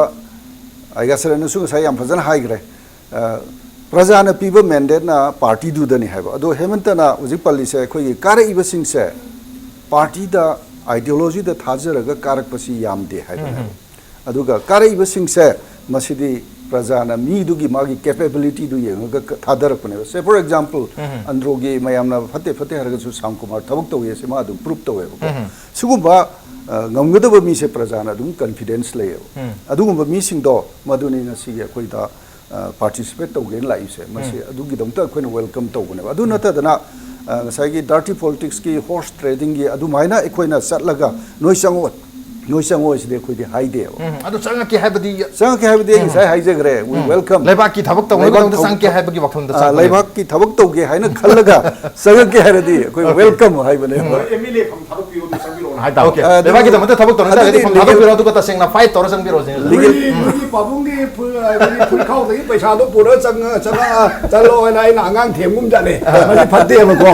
ꯑꯩꯒꯥꯁꯔꯅꯁꯨ ꯉꯁꯥꯏ ꯌꯥꯝ ꯐꯖꯅ ꯍꯥꯏꯈ꯭ꯔꯦ꯫ ꯑ, ꯄ꯭ꯔꯖꯥꯅ ꯄꯤꯕ ꯃꯦꯟꯗꯦꯠꯅ ꯄꯥꯔꯇꯤꯗꯨꯗꯅꯤ ꯍꯥꯏꯕ꯫ ꯑꯗꯣ ꯍꯦꯃꯟꯇꯅ ꯍꯧꯖꯤꯛ ꯄꯜꯂꯤꯁꯦ ꯑꯩꯈꯣꯏꯒꯤ ꯀꯥꯔꯛꯏꯕꯁꯤꯡꯁꯦ ꯄꯥꯔꯇꯤꯗ, ꯑꯥꯏꯗꯤꯌꯣꯂꯣꯖꯤꯗ ꯊꯥꯖꯔꯒ ꯀꯥꯔꯛꯄꯁꯤ ꯌꯥꯝꯗꯦ ꯍꯥꯏꯕꯅꯦꯕ꯫ ꯎꯝ ꯍꯝ꯫ ꯑꯗꯨꯒ ꯀꯥꯔꯛꯏꯕꯁꯤꯡꯁꯦ ꯃꯁꯤꯗꯤ ꯄ꯭ꯔꯖꯥꯅ ꯃꯤꯗꯨꯒꯤ ꯃꯥꯒꯤ ꯀꯦꯄꯦꯕꯤꯂꯤꯇꯤꯗꯨ ꯌꯦꯡꯉꯒ ꯀ-, ꯊꯥꯗꯔꯛꯄꯅꯦꯕ꯫ ꯁꯦ, ꯐꯣꯔ ꯑꯦꯛꯖꯥꯝꯄꯜ, ꯎꯝ ꯍꯝ꯫ ꯑꯟꯗ꯭ꯔꯣꯒꯤ ꯃꯌꯥꯝꯅ ꯐꯠꯇꯦ ꯐꯠꯇꯦ ꯍꯥꯏꯔꯒꯁꯨ ꯁ꯭ꯌꯥꯝ ꯀꯨꯃꯥꯔ ꯊꯕꯛ ꯇꯧꯏ ꯍꯥꯏꯁꯦ ꯃꯥ ꯑꯗꯨꯝ ꯄ꯭ꯔꯨꯞ ꯇꯧꯋꯦꯕꯀꯣ꯫ ꯎꯝ ꯍꯝ꯫ ꯁꯤꯒꯨꯝꯕ, ꯑ, ꯉꯝꯒꯗꯕ ꯃꯤꯁꯦ ꯄ꯭ꯔꯖꯥꯅ ꯑꯗꯨꯝ ꯀꯟꯐꯤꯗꯦꯟꯁ ꯂꯩꯌꯦꯕ꯫ ꯎꯝ꯫ ꯑꯗꯨꯒꯨꯝꯕ ꯃꯤꯁꯤꯡꯗꯣ ꯃꯗꯨꯅꯤ ꯉꯁꯤꯒꯤ ꯑꯩꯈꯣꯏꯗ, ꯑ, ꯄꯥꯔꯇꯤꯁꯤꯄꯦꯠ ꯇꯧꯒꯦꯅ ꯂꯥꯛꯏꯁꯦ꯫ ꯃꯁꯤ ꯎꯝ꯫ ꯑꯗꯨꯒꯤꯗꯃꯛꯇ ꯑꯩꯈꯣꯏꯅ ꯋꯦꯜꯀꯝ ꯇꯧꯕꯅꯦꯕ꯫ ꯑꯗꯨ ꯎꯝ꯫ ꯅꯠꯇꯗꯅ, ꯑ, ꯉꯁꯥꯏꯒꯤ ꯗꯔꯇꯤ ꯄꯣꯂꯤꯇꯤꯛꯁꯀꯤ, ꯍꯣꯔꯁ ꯇ꯭ꯔꯦꯗꯤꯡꯒꯤ ꯑꯗꯨꯃꯥꯏꯅ ꯑꯩꯈꯣꯏꯅ ꯆꯠꯂꯒ ꯅꯣꯏ ꯆꯪꯉꯛꯑꯣ, ꯅꯣꯏ ꯆꯪꯉꯛꯑꯣ ꯁꯤꯗꯤ ꯑꯩꯈꯣꯏꯗꯤ ꯍꯥꯏꯗꯦꯕ꯫ ꯎꯝ, ꯑꯗꯨ ꯆꯪꯉꯛꯀꯦ ꯍꯥꯏꯕꯗꯤ ꯆꯪꯉꯛꯀꯦ ꯍꯥꯏꯕꯗꯤ ꯑꯩ ꯎꯝ꯫ ꯉꯁꯥꯏ ꯍꯥꯏꯖꯈ꯭ꯔꯦ, we ꯎꯝ꯫ Welcome꯫ ꯂꯩꯕꯥꯛꯀꯤ ꯊꯕꯛ ꯇꯧꯅꯕꯒꯤꯗꯃꯛꯇ ꯂꯩꯕꯥꯛ ꯆꯪꯉꯛꯀꯦ ꯊꯕꯛ ꯍꯥꯏꯕꯒꯤ ꯋꯥꯈꯜꯗ ꯑ, ꯆꯪꯉꯛꯄꯅꯦꯕ꯫ ꯂꯩꯕꯥꯛꯀꯤ ꯊꯕꯛ ꯇꯧꯒꯦ ꯍꯥꯏꯅ ꯈꯜꯂꯒ ꯆꯪꯉꯛꯀꯦ ꯍꯥꯏꯔꯗꯤ ꯑꯩꯈꯣꯏ ꯑꯣꯀꯦ꯫ Welcome ꯍꯥꯏꯕꯅꯦꯕ꯫ ꯎꯝ꯫ ꯑꯦꯝ ꯑꯦꯜ ꯑꯦ ꯐꯝ ꯊꯥꯗꯣꯛꯄꯤꯌꯣ꯫ ꯍꯥꯏꯇꯥꯔꯦ꯫ Okay. ꯑ, ꯑꯗꯨꯗꯤ ꯂꯩꯕꯥꯛꯀꯤꯗꯃꯛꯇ ꯊꯕꯛ ꯇꯧꯅꯤꯡ ꯇꯥꯔꯒꯗꯤ ꯑꯗꯨꯗꯤ ꯐꯝ ꯊꯥꯗꯣꯛꯄꯤꯔꯣ, ꯑꯗꯨꯒ ꯇꯁꯦꯡꯅ ꯐꯥꯏꯠ ꯇꯧꯔ ꯆꯪꯕꯤꯔꯣ ꯁꯤꯅꯤ꯫ ꯂꯤꯒꯦꯜ ꯃꯣꯏꯒꯤ ꯄꯥꯕꯨꯡꯒꯤ ꯐꯨ- ꯃꯣꯏꯒꯤ ꯐꯨꯔꯤꯈꯥꯎꯗꯒꯤ ꯄꯩꯁꯥꯗꯣ ꯄꯨꯔꯒ ꯆꯪꯉ- ꯆꯪꯉꯛꯑ ꯆꯠꯂꯣ ꯍꯥꯏꯅ ꯑꯩꯅ ꯑꯉꯥꯡ ꯊꯦꯝꯒꯨꯝ ꯆꯠꯂꯦ꯫ ꯃꯁꯤ ꯐꯠꯇꯦꯕꯀꯣ꯫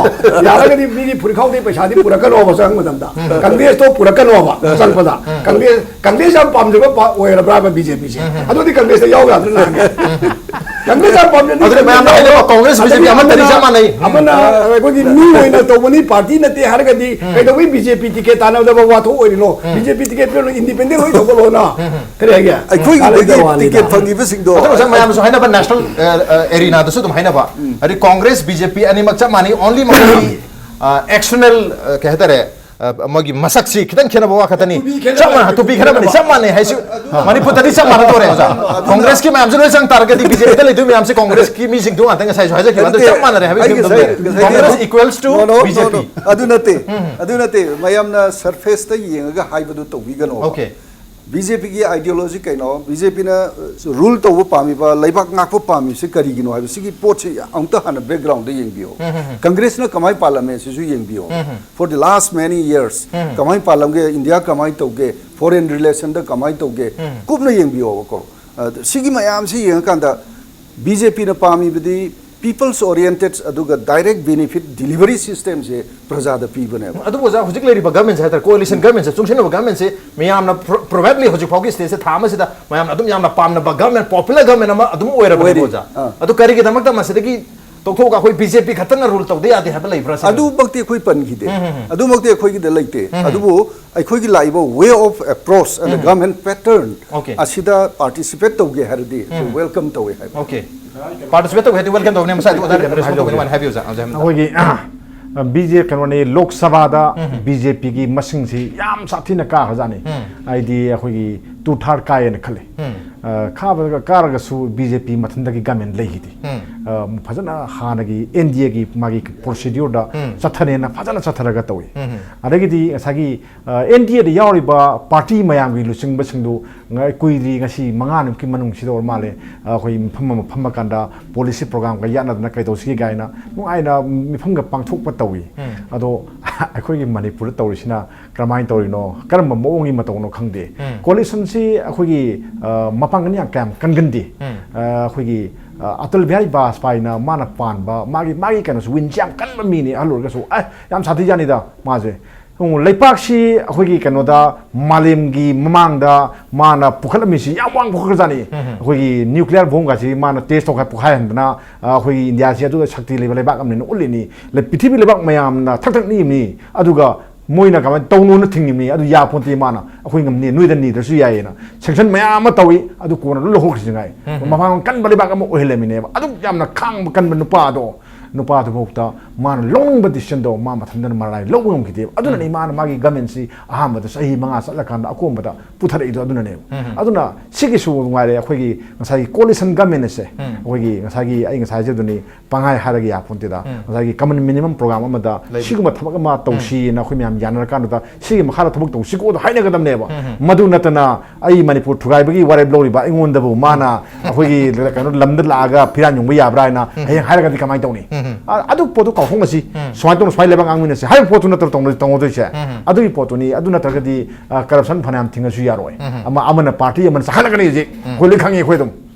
ꯌꯥꯔꯒꯗꯤ ꯃꯤꯒꯤ ꯐꯨꯔꯤꯈꯥꯎꯗꯒꯤ ꯄꯩꯁꯥꯗꯤ ꯄꯨꯔꯛꯀꯅꯣꯕ ꯆꯪꯕ ꯃꯇꯝꯗ꯫ ꯀꯪꯒ꯭ꯔꯦꯁꯇꯣ ꯄꯨꯔꯛꯀꯅꯣꯕ ꯆꯪꯕꯗ꯫ ꯀꯪꯒ꯭ꯔꯦꯁ ꯀꯪꯒ꯭ꯔꯦꯁ ꯌꯥꯝ ꯄꯥꯝꯖꯕ ꯄꯥ- ꯑꯣꯏꯔꯕ꯭ꯔꯥꯕ ꯕꯤꯖꯦꯄꯤꯁꯦ? ꯑꯗꯨꯗꯤ ꯀꯪꯒ꯭ꯔꯦꯁꯇ ꯌꯥꯎ ꯌꯥꯗ꯭ꯔꯥ ꯅꯍꯥꯟꯒꯤ? ꯀꯪꯒ꯭ꯔꯦꯁ ꯌꯥꯝ ꯄꯥꯝꯖꯕ ꯑꯗꯨꯅ ꯃꯌꯥꯝꯅ ꯍꯥꯏꯅꯕ ꯀꯪꯒ꯭ꯔꯦꯁ ꯕꯤꯖꯦꯄꯤ ꯑꯃꯠꯇꯅꯤ, ꯆꯞ ꯃꯥꯟꯅꯩ꯫ ꯑꯃꯅ ꯑꯩꯈꯣꯏꯒꯤ ꯃꯤ ꯑꯣꯏꯅ ꯇꯧꯕꯅꯤ, ꯄꯥꯔꯇꯤ ꯅꯠꯇꯦ ꯍꯥꯏꯔꯒꯗꯤ ꯀꯩꯗꯧꯕꯩ ꯕꯤꯖꯦꯄꯤ ꯇꯤꯀꯦꯠ ꯇꯥꯟꯅꯗꯕ ꯋꯥꯊꯣꯛ ꯑꯣꯏꯔꯤꯅꯣ? ꯕꯤꯖꯦꯄꯤ ꯇꯤꯀꯦꯠ ꯄꯤꯔꯣ, ꯏꯟꯗꯤꯄꯦꯟꯗꯦꯟ ꯑꯣꯏ ꯊꯧꯒꯠꯂꯣꯅ꯫ ꯀꯔꯤ ꯍꯥꯏꯒꯦ? ꯑꯩꯈꯣꯏꯒꯤꯗꯒꯤ ꯀꯥꯟꯅꯗꯕ ꯋꯥꯅꯤꯗ꯫ ꯇꯤꯀꯦꯠ ꯐꯪꯉꯤꯕꯁꯤꯡꯗꯣ ꯑꯗꯨ ꯉꯁꯥꯏ ꯃꯌꯥꯝꯁꯨ ꯍꯥꯏꯅꯕ ꯅꯦꯁꯅꯦꯜ ꯑꯦꯔꯤꯅꯥꯗꯁꯨ ꯑꯗꯨꯝ ꯍꯥꯏꯅꯕ, ꯍꯥꯏꯗꯤ ꯀꯣꯡꯒ꯭ꯔꯦꯁ ꯕꯤꯖꯦꯄꯤ ꯑꯅꯤꯃꯛ ꯆꯞ ꯃꯥꯟꯅꯩ, ꯑꯣꯟꯂꯤ ꯃꯈꯣꯏꯒꯤ ꯑꯦꯛꯁꯇꯔꯅꯦꯜ ꯀꯩ ꯍꯥꯏꯇꯥꯔꯦ, ꯑ, ꯃꯣꯏꯒꯤ ꯃꯁꯛꯁꯤ ꯈꯤꯇꯪ ꯈꯦꯠꯅꯕ ꯋꯥ ꯈꯛꯇꯅꯤ꯫ ꯇꯨꯄꯤ ꯈꯦꯠꯅꯕ, ꯆꯞ ꯃꯥꯟꯅ, ꯇꯨꯄꯤ ꯈꯦꯠꯅꯕꯅꯤ, ꯆꯞ ꯃꯥꯟꯅꯩ ꯍꯥꯏꯁꯤ꯫ ꯃꯅꯤꯄꯨꯔꯗꯗꯤ ꯆꯞ ꯃꯥꯟꯅꯗꯣꯔꯦ ꯑꯣꯖꯥ꯫ ꯀꯣꯡꯒ꯭ꯔꯦꯁꯀꯤ ꯃꯌꯥꯝꯁꯦ ꯂꯣꯏ ꯆꯪ ꯇꯥꯔꯒꯗꯤ ꯕꯤꯖꯦꯄꯤꯗ ꯂꯩꯗꯣꯏ ꯃꯌꯥꯝꯁꯦ ꯀꯣꯡꯒ꯭ꯔꯦꯁꯀꯤ ꯃꯤꯁꯤꯡꯗꯨ ꯉꯥꯛꯇ ꯉꯁꯥꯏꯁꯨ ꯍꯥꯏꯖꯈꯤꯕ ꯑꯗꯨ ꯆꯞ ꯃꯥꯟꯅꯔꯦ ꯍꯥꯏꯕꯒꯤ ꯑꯩ ꯐꯤꯕꯝꯗ ꯉꯁꯥꯏ- ꯂꯩꯔꯦ꯫ ꯉꯁꯥꯏ- Congress equals to No, no, no, ꯕꯤꯖꯦꯄꯤ꯫ no. ꯑꯗꯨ ꯅꯠꯇꯦ, ꯑꯗꯨ ꯅꯠꯇꯦ, ꯃꯌꯥꯝꯅ ꯁꯔꯐꯦꯁꯇ ꯌꯦꯡꯉꯒ ꯍꯥꯏꯕꯗꯨ ꯇꯧꯕꯤꯒꯅꯣ꯫ Okay. ꯕꯤꯖꯦꯄꯤꯒꯤ ꯑꯥꯏꯗꯤꯌꯣꯂꯣꯖꯤ ꯀꯩꯅꯣ, ꯕꯤꯖꯦꯄꯤꯅ ꯔꯨꯜ ꯇꯧꯕ ꯄꯥꯝꯃꯤꯕ, ꯂꯩꯕꯥꯛ ꯉꯥꯛꯄ ꯄꯥꯝꯃꯤꯕꯁꯤ ꯀꯔꯤꯒꯤꯅꯣ ꯍꯥꯏꯕ ꯁꯤꯒꯤ ꯄꯣꯠꯁꯤ ꯑꯃꯨꯛꯇ ꯍꯥꯟꯅ ꯕꯦꯛꯒ꯭ꯔꯥꯎꯟꯗ ꯌꯦꯡꯕꯤꯌꯣ꯫ ꯀꯪꯒ꯭ꯔꯦꯁꯅ ꯀꯃꯥꯏꯅ ꯄꯥꯜꯂꯝꯃꯦ ꯁꯤꯁꯨ ꯌꯦꯡꯕꯤꯌꯣ꯫ For the last many years ꯀꯃꯥꯏꯅ ꯄꯥꯜꯂꯝꯒꯦ, ꯏꯟꯗꯤꯌꯥ ꯀꯃꯥꯏꯅ ꯇꯧꯒꯦ, ꯐꯣꯔꯦꯟ ꯔꯤꯂꯦꯁꯟꯗ ꯀꯃꯥꯏꯅ ꯇꯧꯒꯦ, ꯀꯨꯞꯅ ꯌꯦꯡꯕꯤꯌꯣꯕꯀꯣ꯫ ꯑ, ꯁꯤꯒꯤ ꯃꯌꯥꯝꯁꯤ ꯌꯦꯡꯉꯀꯥꯟꯗ ꯕꯤꯖꯦꯄꯤꯅ ꯄꯥꯝꯃꯤꯕꯗꯤ ꯄꯤꯄꯜꯁ ꯑꯣꯔꯤꯌꯦꯟꯇꯦꯠ ꯑꯗꯨꯒ ꯗꯥꯏꯔꯦꯛ ꯕꯦꯅꯤꯐꯤꯠ ꯗꯤꯂꯤꯚꯔꯤ ꯁꯤꯁꯇꯦꯝꯁꯦ ꯄ꯭ꯔꯖꯥꯗ ꯄꯤꯕꯅꯦꯕ꯫ ꯑꯗꯨꯕꯨ ꯑꯣꯖꯥ, ꯍꯧꯖꯤꯛ ꯂꯩꯔꯤꯕ ꯒꯚꯔꯟꯃꯦꯟꯁꯦ ꯍꯥꯏꯇꯥꯔꯦ, ꯀꯣꯑꯦꯂꯤꯁꯟ ꯒꯚꯔꯟꯃꯦꯟꯁꯦ, ꯆꯨꯡꯁꯤꯟꯅꯕ ꯒꯚꯔꯟꯃꯦꯟꯁꯦ ꯃꯌꯥꯝꯅ ꯄ꯭ꯔꯣꯕꯦꯕꯂꯤ ꯍꯧꯖꯤꯛ ꯐꯥꯎꯒꯤ ꯁ꯭ꯇꯦꯖꯁꯦ ꯊꯥ ꯑꯃꯁꯤꯗ ꯃꯌꯥꯝꯅ ꯑꯗꯨꯝ ꯌꯥꯝꯅ ꯄꯥꯝꯅꯕ ꯒꯚꯔꯟꯃꯦꯟ, ꯄꯣꯄꯨꯂꯔ ꯒꯚꯔꯟꯃꯦꯟ ꯑꯃ ꯑꯗꯨꯝ ꯑꯣꯏꯔꯕꯅꯤꯀꯣ ꯑꯣꯏꯔꯤ꯫ ꯑꯣꯖꯥ꯫ ꯑꯥ꯫ ꯑꯗꯨ ꯀꯔꯤꯒꯤꯗꯃꯛꯇ ꯃꯁꯤꯗꯒꯤ ꯇꯣꯛꯊꯣꯛꯑꯒ ꯑꯩꯈꯣꯏ ꯕꯤꯖꯦꯄꯤ ꯈꯛꯇꯅ ꯔꯨꯜ ꯇꯧꯗ ꯌꯥꯗꯦ ꯍꯥꯏꯕ ꯂꯩꯕ꯭ꯔꯥ ꯁꯤꯅꯤ? ꯑꯗꯨꯃꯛꯇꯤ ꯑꯩꯈꯣꯏ ꯄꯟꯈꯤꯗꯦ꯫ ꯑꯗꯨꯃꯛꯇꯤ ꯑꯩꯈꯣꯏꯒꯤꯗ ꯂꯩꯇꯦ꯫ ꯑꯗꯨꯕꯨ ꯑꯩꯈꯣꯏꯒꯤ ꯂꯥꯛꯏꯕ way of approach and government pattern Okay. ꯑꯁꯤꯗ ꯄꯥꯔꯇꯤꯁꯤꯄꯦꯠ ꯇꯧꯒꯦ ꯍꯥꯏꯔꯗꯤ ꯑꯩꯈꯣꯏ ꯋꯦꯜꯀꯝ ꯇꯧꯋꯦ ꯍꯥꯏꯕ꯫ Okay. ꯄꯥꯔꯇꯤꯁꯤꯄꯦꯠ ꯇꯧꯒꯦ ꯍꯥꯏꯗꯤ ꯋꯦꯜꯀꯝ ꯇꯧꯅꯤ꯫ ꯃꯁꯥꯏꯗ ꯑꯣꯖꯥ ꯔꯦꯐꯔꯦꯟꯁ ꯇꯧꯒꯅꯤ, ꯃꯥꯅ ꯍꯥꯏꯕꯤꯌꯨ ꯑꯣꯖꯥ꯫ ꯑꯣꯖꯥ ꯑꯃꯅ꯫ ꯑꯩꯈꯣꯏꯒꯤ ꯕꯤ ꯖꯦ ꯀꯩꯅꯣꯅꯤ, ꯂꯣꯛ ꯁꯚꯥꯗ ꯕꯤ ꯖꯦ ꯄꯤꯒꯤ ꯃꯁꯤꯡꯁꯤ ꯌꯥꯝ ꯁꯥꯊꯤꯅ ꯀꯥꯈ꯭ꯔꯖꯥꯠꯅꯤ꯫ ꯍꯥꯏꯗꯤ ꯑꯩꯈꯣꯏꯒꯤ ꯇꯨ ꯊꯥꯔꯠ ꯀꯥꯏꯌꯦꯅ ꯈꯜꯂꯤ꯫ ꯑ, ꯀꯥꯕ ꯀꯥꯔꯒꯁꯨ ꯕꯤ ꯖꯦ ꯄꯤ ꯃꯊꯟꯇꯒꯤ ꯒꯃꯦꯟ ꯂꯩꯈꯤꯗꯦ꯫ ꯐꯖꯅ ꯍꯥꯟꯅꯒꯤ ꯑꯦꯟ ꯗꯤ ꯑꯦꯒꯤ ꯃꯥꯒꯤ ꯄ꯭ꯔꯣꯁꯤꯗ꯭ꯌꯨꯔꯗ ꯆꯠꯊꯅꯦꯅ ꯐꯖꯅ ꯆꯠꯊꯔꯒ ꯇꯧꯏ꯫ ꯑꯗꯒꯤꯗꯤ ꯉꯁꯥꯏꯒꯤ ꯑꯦꯟ ꯗꯤ ꯑꯦꯗ ꯌꯥꯎꯔꯤꯕ ꯄꯥꯔꯇꯤ ꯃꯌꯥꯝꯒꯤ ꯂꯨꯆꯤꯡꯕꯁꯤꯡꯗꯨ ꯉ- ꯀꯨꯏꯗ꯭ꯔꯤ, ꯉꯁꯤ ꯃꯉꯥꯅꯤꯃꯨꯛꯀꯤ ꯃꯅꯨꯡꯁꯤꯗ ꯑꯣꯏꯔ ꯃꯥꯜꯂꯦ, ꯑꯩꯈꯣꯏ ꯃꯐꯝ ꯑꯃ ꯐꯝꯕ ꯀꯥꯟꯗ ꯄꯣꯂꯤꯁꯤ ꯄ꯭ꯔꯣꯒ꯭ꯔꯥꯝꯒ ꯌꯥꯠꯅꯗꯅ ꯀꯩꯗꯧꯁꯤꯒꯦ ꯀꯥꯏꯅ ꯅꯨꯡꯉꯥꯏꯅ ꯃꯤꯐꯝꯒ ꯄꯥꯡꯊꯣꯛꯄ ꯇꯧꯏ꯫ ꯑꯗꯣ ꯑꯩꯈꯣꯏꯒꯤ ꯃꯅꯤꯄꯨꯔꯗ ꯇꯧꯔꯤꯁꯤꯅ ꯀꯔꯝꯍꯥꯏꯅ ꯇꯧꯔꯤꯅꯣ, ꯀꯔꯝꯕ ꯃꯑꯣꯡꯒꯤ ꯃꯇꯧꯅꯣ ꯈꯪꯗꯦ꯫ ꯀꯣꯂꯤꯁꯟꯁꯤ ꯑꯩꯈꯣꯏꯒꯤ ꯑ, ꯃꯄꯥꯡꯒꯜ ꯌꯥꯝ ꯀꯌꯥꯝ ꯀꯟꯒꯟꯗꯦ꯫ ꯑ, ꯑꯩꯈꯣꯏꯒꯤ ꯑ, ꯑꯇꯜ ꯕꯤꯍꯥꯔꯤ ꯕꯥꯖꯄꯥꯏꯅ ꯃꯥꯅ ꯄꯥꯟꯕ ꯃꯥꯒꯤ ꯃꯥꯒꯤ ꯀꯩꯅꯣꯁꯤ, ꯋꯤꯟꯁꯤ ꯌꯥꯝ ꯀꯟꯕ ꯃꯤꯅꯤ, ꯑꯍꯜ ꯑꯣꯏꯔꯒꯁꯨ꯫ ꯑꯦ, ꯌꯥꯝ ꯁꯥꯊꯤꯖꯥꯠꯅꯤꯗ ꯃꯥꯁꯦ꯫ ꯎꯝ, ꯂꯩꯄꯥꯛꯁꯤ ꯑꯩꯈꯣꯏꯒꯤ ꯀꯩꯅꯣꯗ, ꯃꯥꯂꯦꯝꯒꯤ ꯃꯃꯥꯡꯗ ꯃꯥꯅ ꯄꯨꯈꯠꯂꯝꯃꯤꯁꯤ ꯌꯥꯝ ꯋꯥꯡ ꯄꯨꯈꯠꯈ꯭ꯔꯖꯥꯠꯅꯤ꯫ ꯑꯩꯈꯣꯏꯒꯤ ꯅ꯭ꯌꯨꯀ꯭ꯂꯤꯌꯥꯔ ꯕꯣꯝꯒꯁꯤ ꯃꯥꯅ ꯇꯦꯁ ꯇꯧꯈꯥꯏ ꯄꯣꯈꯥꯏꯍꯟꯗꯅ, ꯑ, ꯑꯩꯈꯣꯏꯒꯤ ꯏꯟꯗꯤꯌꯥꯁꯤ ꯑꯗꯨꯒ ꯁꯛꯇꯤ ꯂꯩꯕ ꯂꯩꯕꯥꯛ ꯑꯃꯅꯤꯅ ꯎꯠꯂꯤꯅꯤ꯫ ꯂꯩ- ꯄ꯭ꯔꯤꯊꯤꯕꯤ ꯂꯩꯕꯥꯛ ꯃꯌꯥꯝꯅ ꯊꯛ ꯊꯛ ꯅꯤꯛꯏꯕꯅꯤ꯫ ꯑꯗꯨꯒ ꯃꯣꯏꯅ ꯀꯃꯥꯏꯅ ꯇꯧꯅꯣꯅ ꯊꯤꯡꯉꯤꯕꯅꯤ꯫ ꯑꯗꯨ ꯌꯥꯄꯣꯟꯇꯦ, ꯃꯥꯅ ꯑꯩꯈꯣꯏ ꯉꯝꯅꯤ, ꯅꯣꯏꯗ ꯅꯤꯗ꯭ꯔꯁꯨ ꯌꯥꯏꯌꯦꯅ ꯁꯦꯡꯁꯟ ꯃꯌꯥꯝ ꯑꯃ ꯇꯧꯏ꯫ ꯑꯗꯨ ꯀꯣꯟꯅ ꯂꯣꯏ ꯂꯧꯍꯧꯈ꯭ꯔꯤꯁꯤꯉꯥꯏ꯫ ꯃꯄꯥꯡꯒꯜ ꯀꯟꯕ ꯂꯩꯕꯥꯛ ꯑꯃ ꯑꯣꯏꯍꯜꯂꯝꯃꯤꯅꯦꯕ꯫ ꯑꯗꯨꯛ ꯌꯥꯝꯅ ꯈꯥꯡꯕ ꯀꯟꯕ ꯅꯨꯄꯥꯗꯣ, ꯅꯨꯄꯥꯗꯨꯐꯥꯎꯗ ꯃꯥꯅ ꯂꯧꯅꯤꯡꯕ ꯗꯤꯁꯤꯖꯟꯗꯣ ꯃꯥ ꯃꯊꯟꯇꯅ ꯃꯔꯥꯏ ꯂꯧꯕ ꯉꯝꯈꯤꯗꯦꯕ꯫ ꯑꯗꯨꯅꯅꯤ ꯃꯥꯅ ꯃꯥꯒꯤ ꯒꯃꯦꯟꯁꯤ ꯑꯍꯥꯟꯕꯗ ꯆꯍꯤ ꯃꯉꯥ ꯆꯠꯂꯀꯥꯟꯗ ꯑꯀꯣꯝꯕꯗ ꯄꯨꯊꯔꯛꯏꯗꯣ ꯑꯗꯨꯅꯅꯦꯕ꯫ ꯑꯗꯨꯅ ꯁꯤꯒꯤꯁꯨ ꯅꯨꯡꯉꯥꯏꯔꯦ, ꯑꯩꯈꯣꯏꯒꯤ ꯉꯁꯥꯏꯒꯤ ꯀꯣꯂꯤꯁꯟ ꯒꯃꯦꯟ ꯑꯁꯦ, ꯑꯩꯈꯣꯏꯒꯤ ꯉꯁꯥꯏꯒꯤ ꯑꯩ ꯉꯁꯥꯏ ꯍꯥꯏꯖꯕꯗꯨꯅꯤ, ꯄꯪꯍꯥꯏ ꯍꯥꯏꯔꯒ ꯌꯥꯄꯣꯟꯇꯦꯗ꯫ ꯉꯁꯥꯏꯒꯤ ꯀꯃꯟ ꯃꯤꯅꯤꯃꯝ ꯄ꯭ꯔꯣꯒ꯭ꯔꯥꯝ ꯑꯃꯗ ꯂꯩꯕ꯫ ꯁꯤꯒꯨꯝꯕ ꯊꯕꯛ ꯑꯃ ꯇꯧꯁꯤꯅ ꯑꯩꯈꯣꯏ ꯃꯌꯥꯝ ꯌꯥꯅꯔꯀꯥꯟꯗꯨꯗ ꯁꯤꯒꯤ ꯃꯈꯥꯗ ꯊꯕꯛ ꯇꯧꯁꯤꯀꯣꯗꯣ ꯍꯥꯏꯅꯒꯗꯕꯅꯦꯕ꯫ ꯃꯗꯨ ꯅꯠꯇꯅ ꯑꯩ ꯃꯅꯤꯄꯨꯔ ꯊꯨꯒꯥꯏꯕꯒꯤ ꯋꯥꯔꯦꯞ ꯂꯧꯔꯤꯕ ꯑꯩꯉꯣꯟꯗꯕꯨ ꯃꯥꯅ ꯑꯩꯈꯣꯏꯒꯤ ꯀꯩꯅꯣ ꯂꯝꯗ ꯂꯥꯛꯑꯒ ꯐꯤꯔꯥꯟ ꯌꯨꯡꯕ ꯌꯥꯕ꯭ꯔꯥ ꯍꯥꯏꯅ ꯍꯌꯦꯡ ꯍꯥꯏꯔꯒꯗꯤ ꯀꯃꯥꯏꯅ ꯇꯧꯅꯤ? ꯑ-, ꯑꯗꯨ ꯄꯣꯠꯇꯨ ꯀꯥꯎꯊꯣꯛꯅꯁꯤ꯫ ꯁꯨꯃꯥꯏꯅ ꯇꯧꯅ ꯁꯨꯃꯥꯏꯅ ꯂꯩꯕꯥꯛ ꯉꯥꯡꯃꯤꯟꯅꯁꯤ ꯍꯥꯏꯕ ꯄꯣꯠꯇꯨ ꯅꯠꯇ꯭ꯔꯣ ꯇꯧꯅ-, ꯇꯧꯅꯗꯣꯏꯁꯦ? ꯑꯗꯨꯒꯤ ꯄꯣꯠꯇꯨꯅꯤ꯫ ꯑꯗꯨ ꯅꯠꯇ꯭ꯔꯒꯗꯤ, ꯑ, ꯀꯔꯞꯁꯟ ꯐꯅꯌꯥꯝ ꯊꯤꯡꯉꯁꯨ ꯌꯥꯔꯣꯏ꯫ ꯑꯃ, ꯑꯃꯅ ꯄꯥꯔꯇꯤ ꯑꯃꯅ ꯆꯥꯈꯠꯂꯛꯀꯅꯤ ꯍꯧꯖꯤꯛ꯫ ꯑꯩꯈꯣꯏ ꯂꯣꯏ ꯈꯪꯉꯤ, ꯑꯩꯈꯣꯏ ꯑꯗꯨꯝ꯫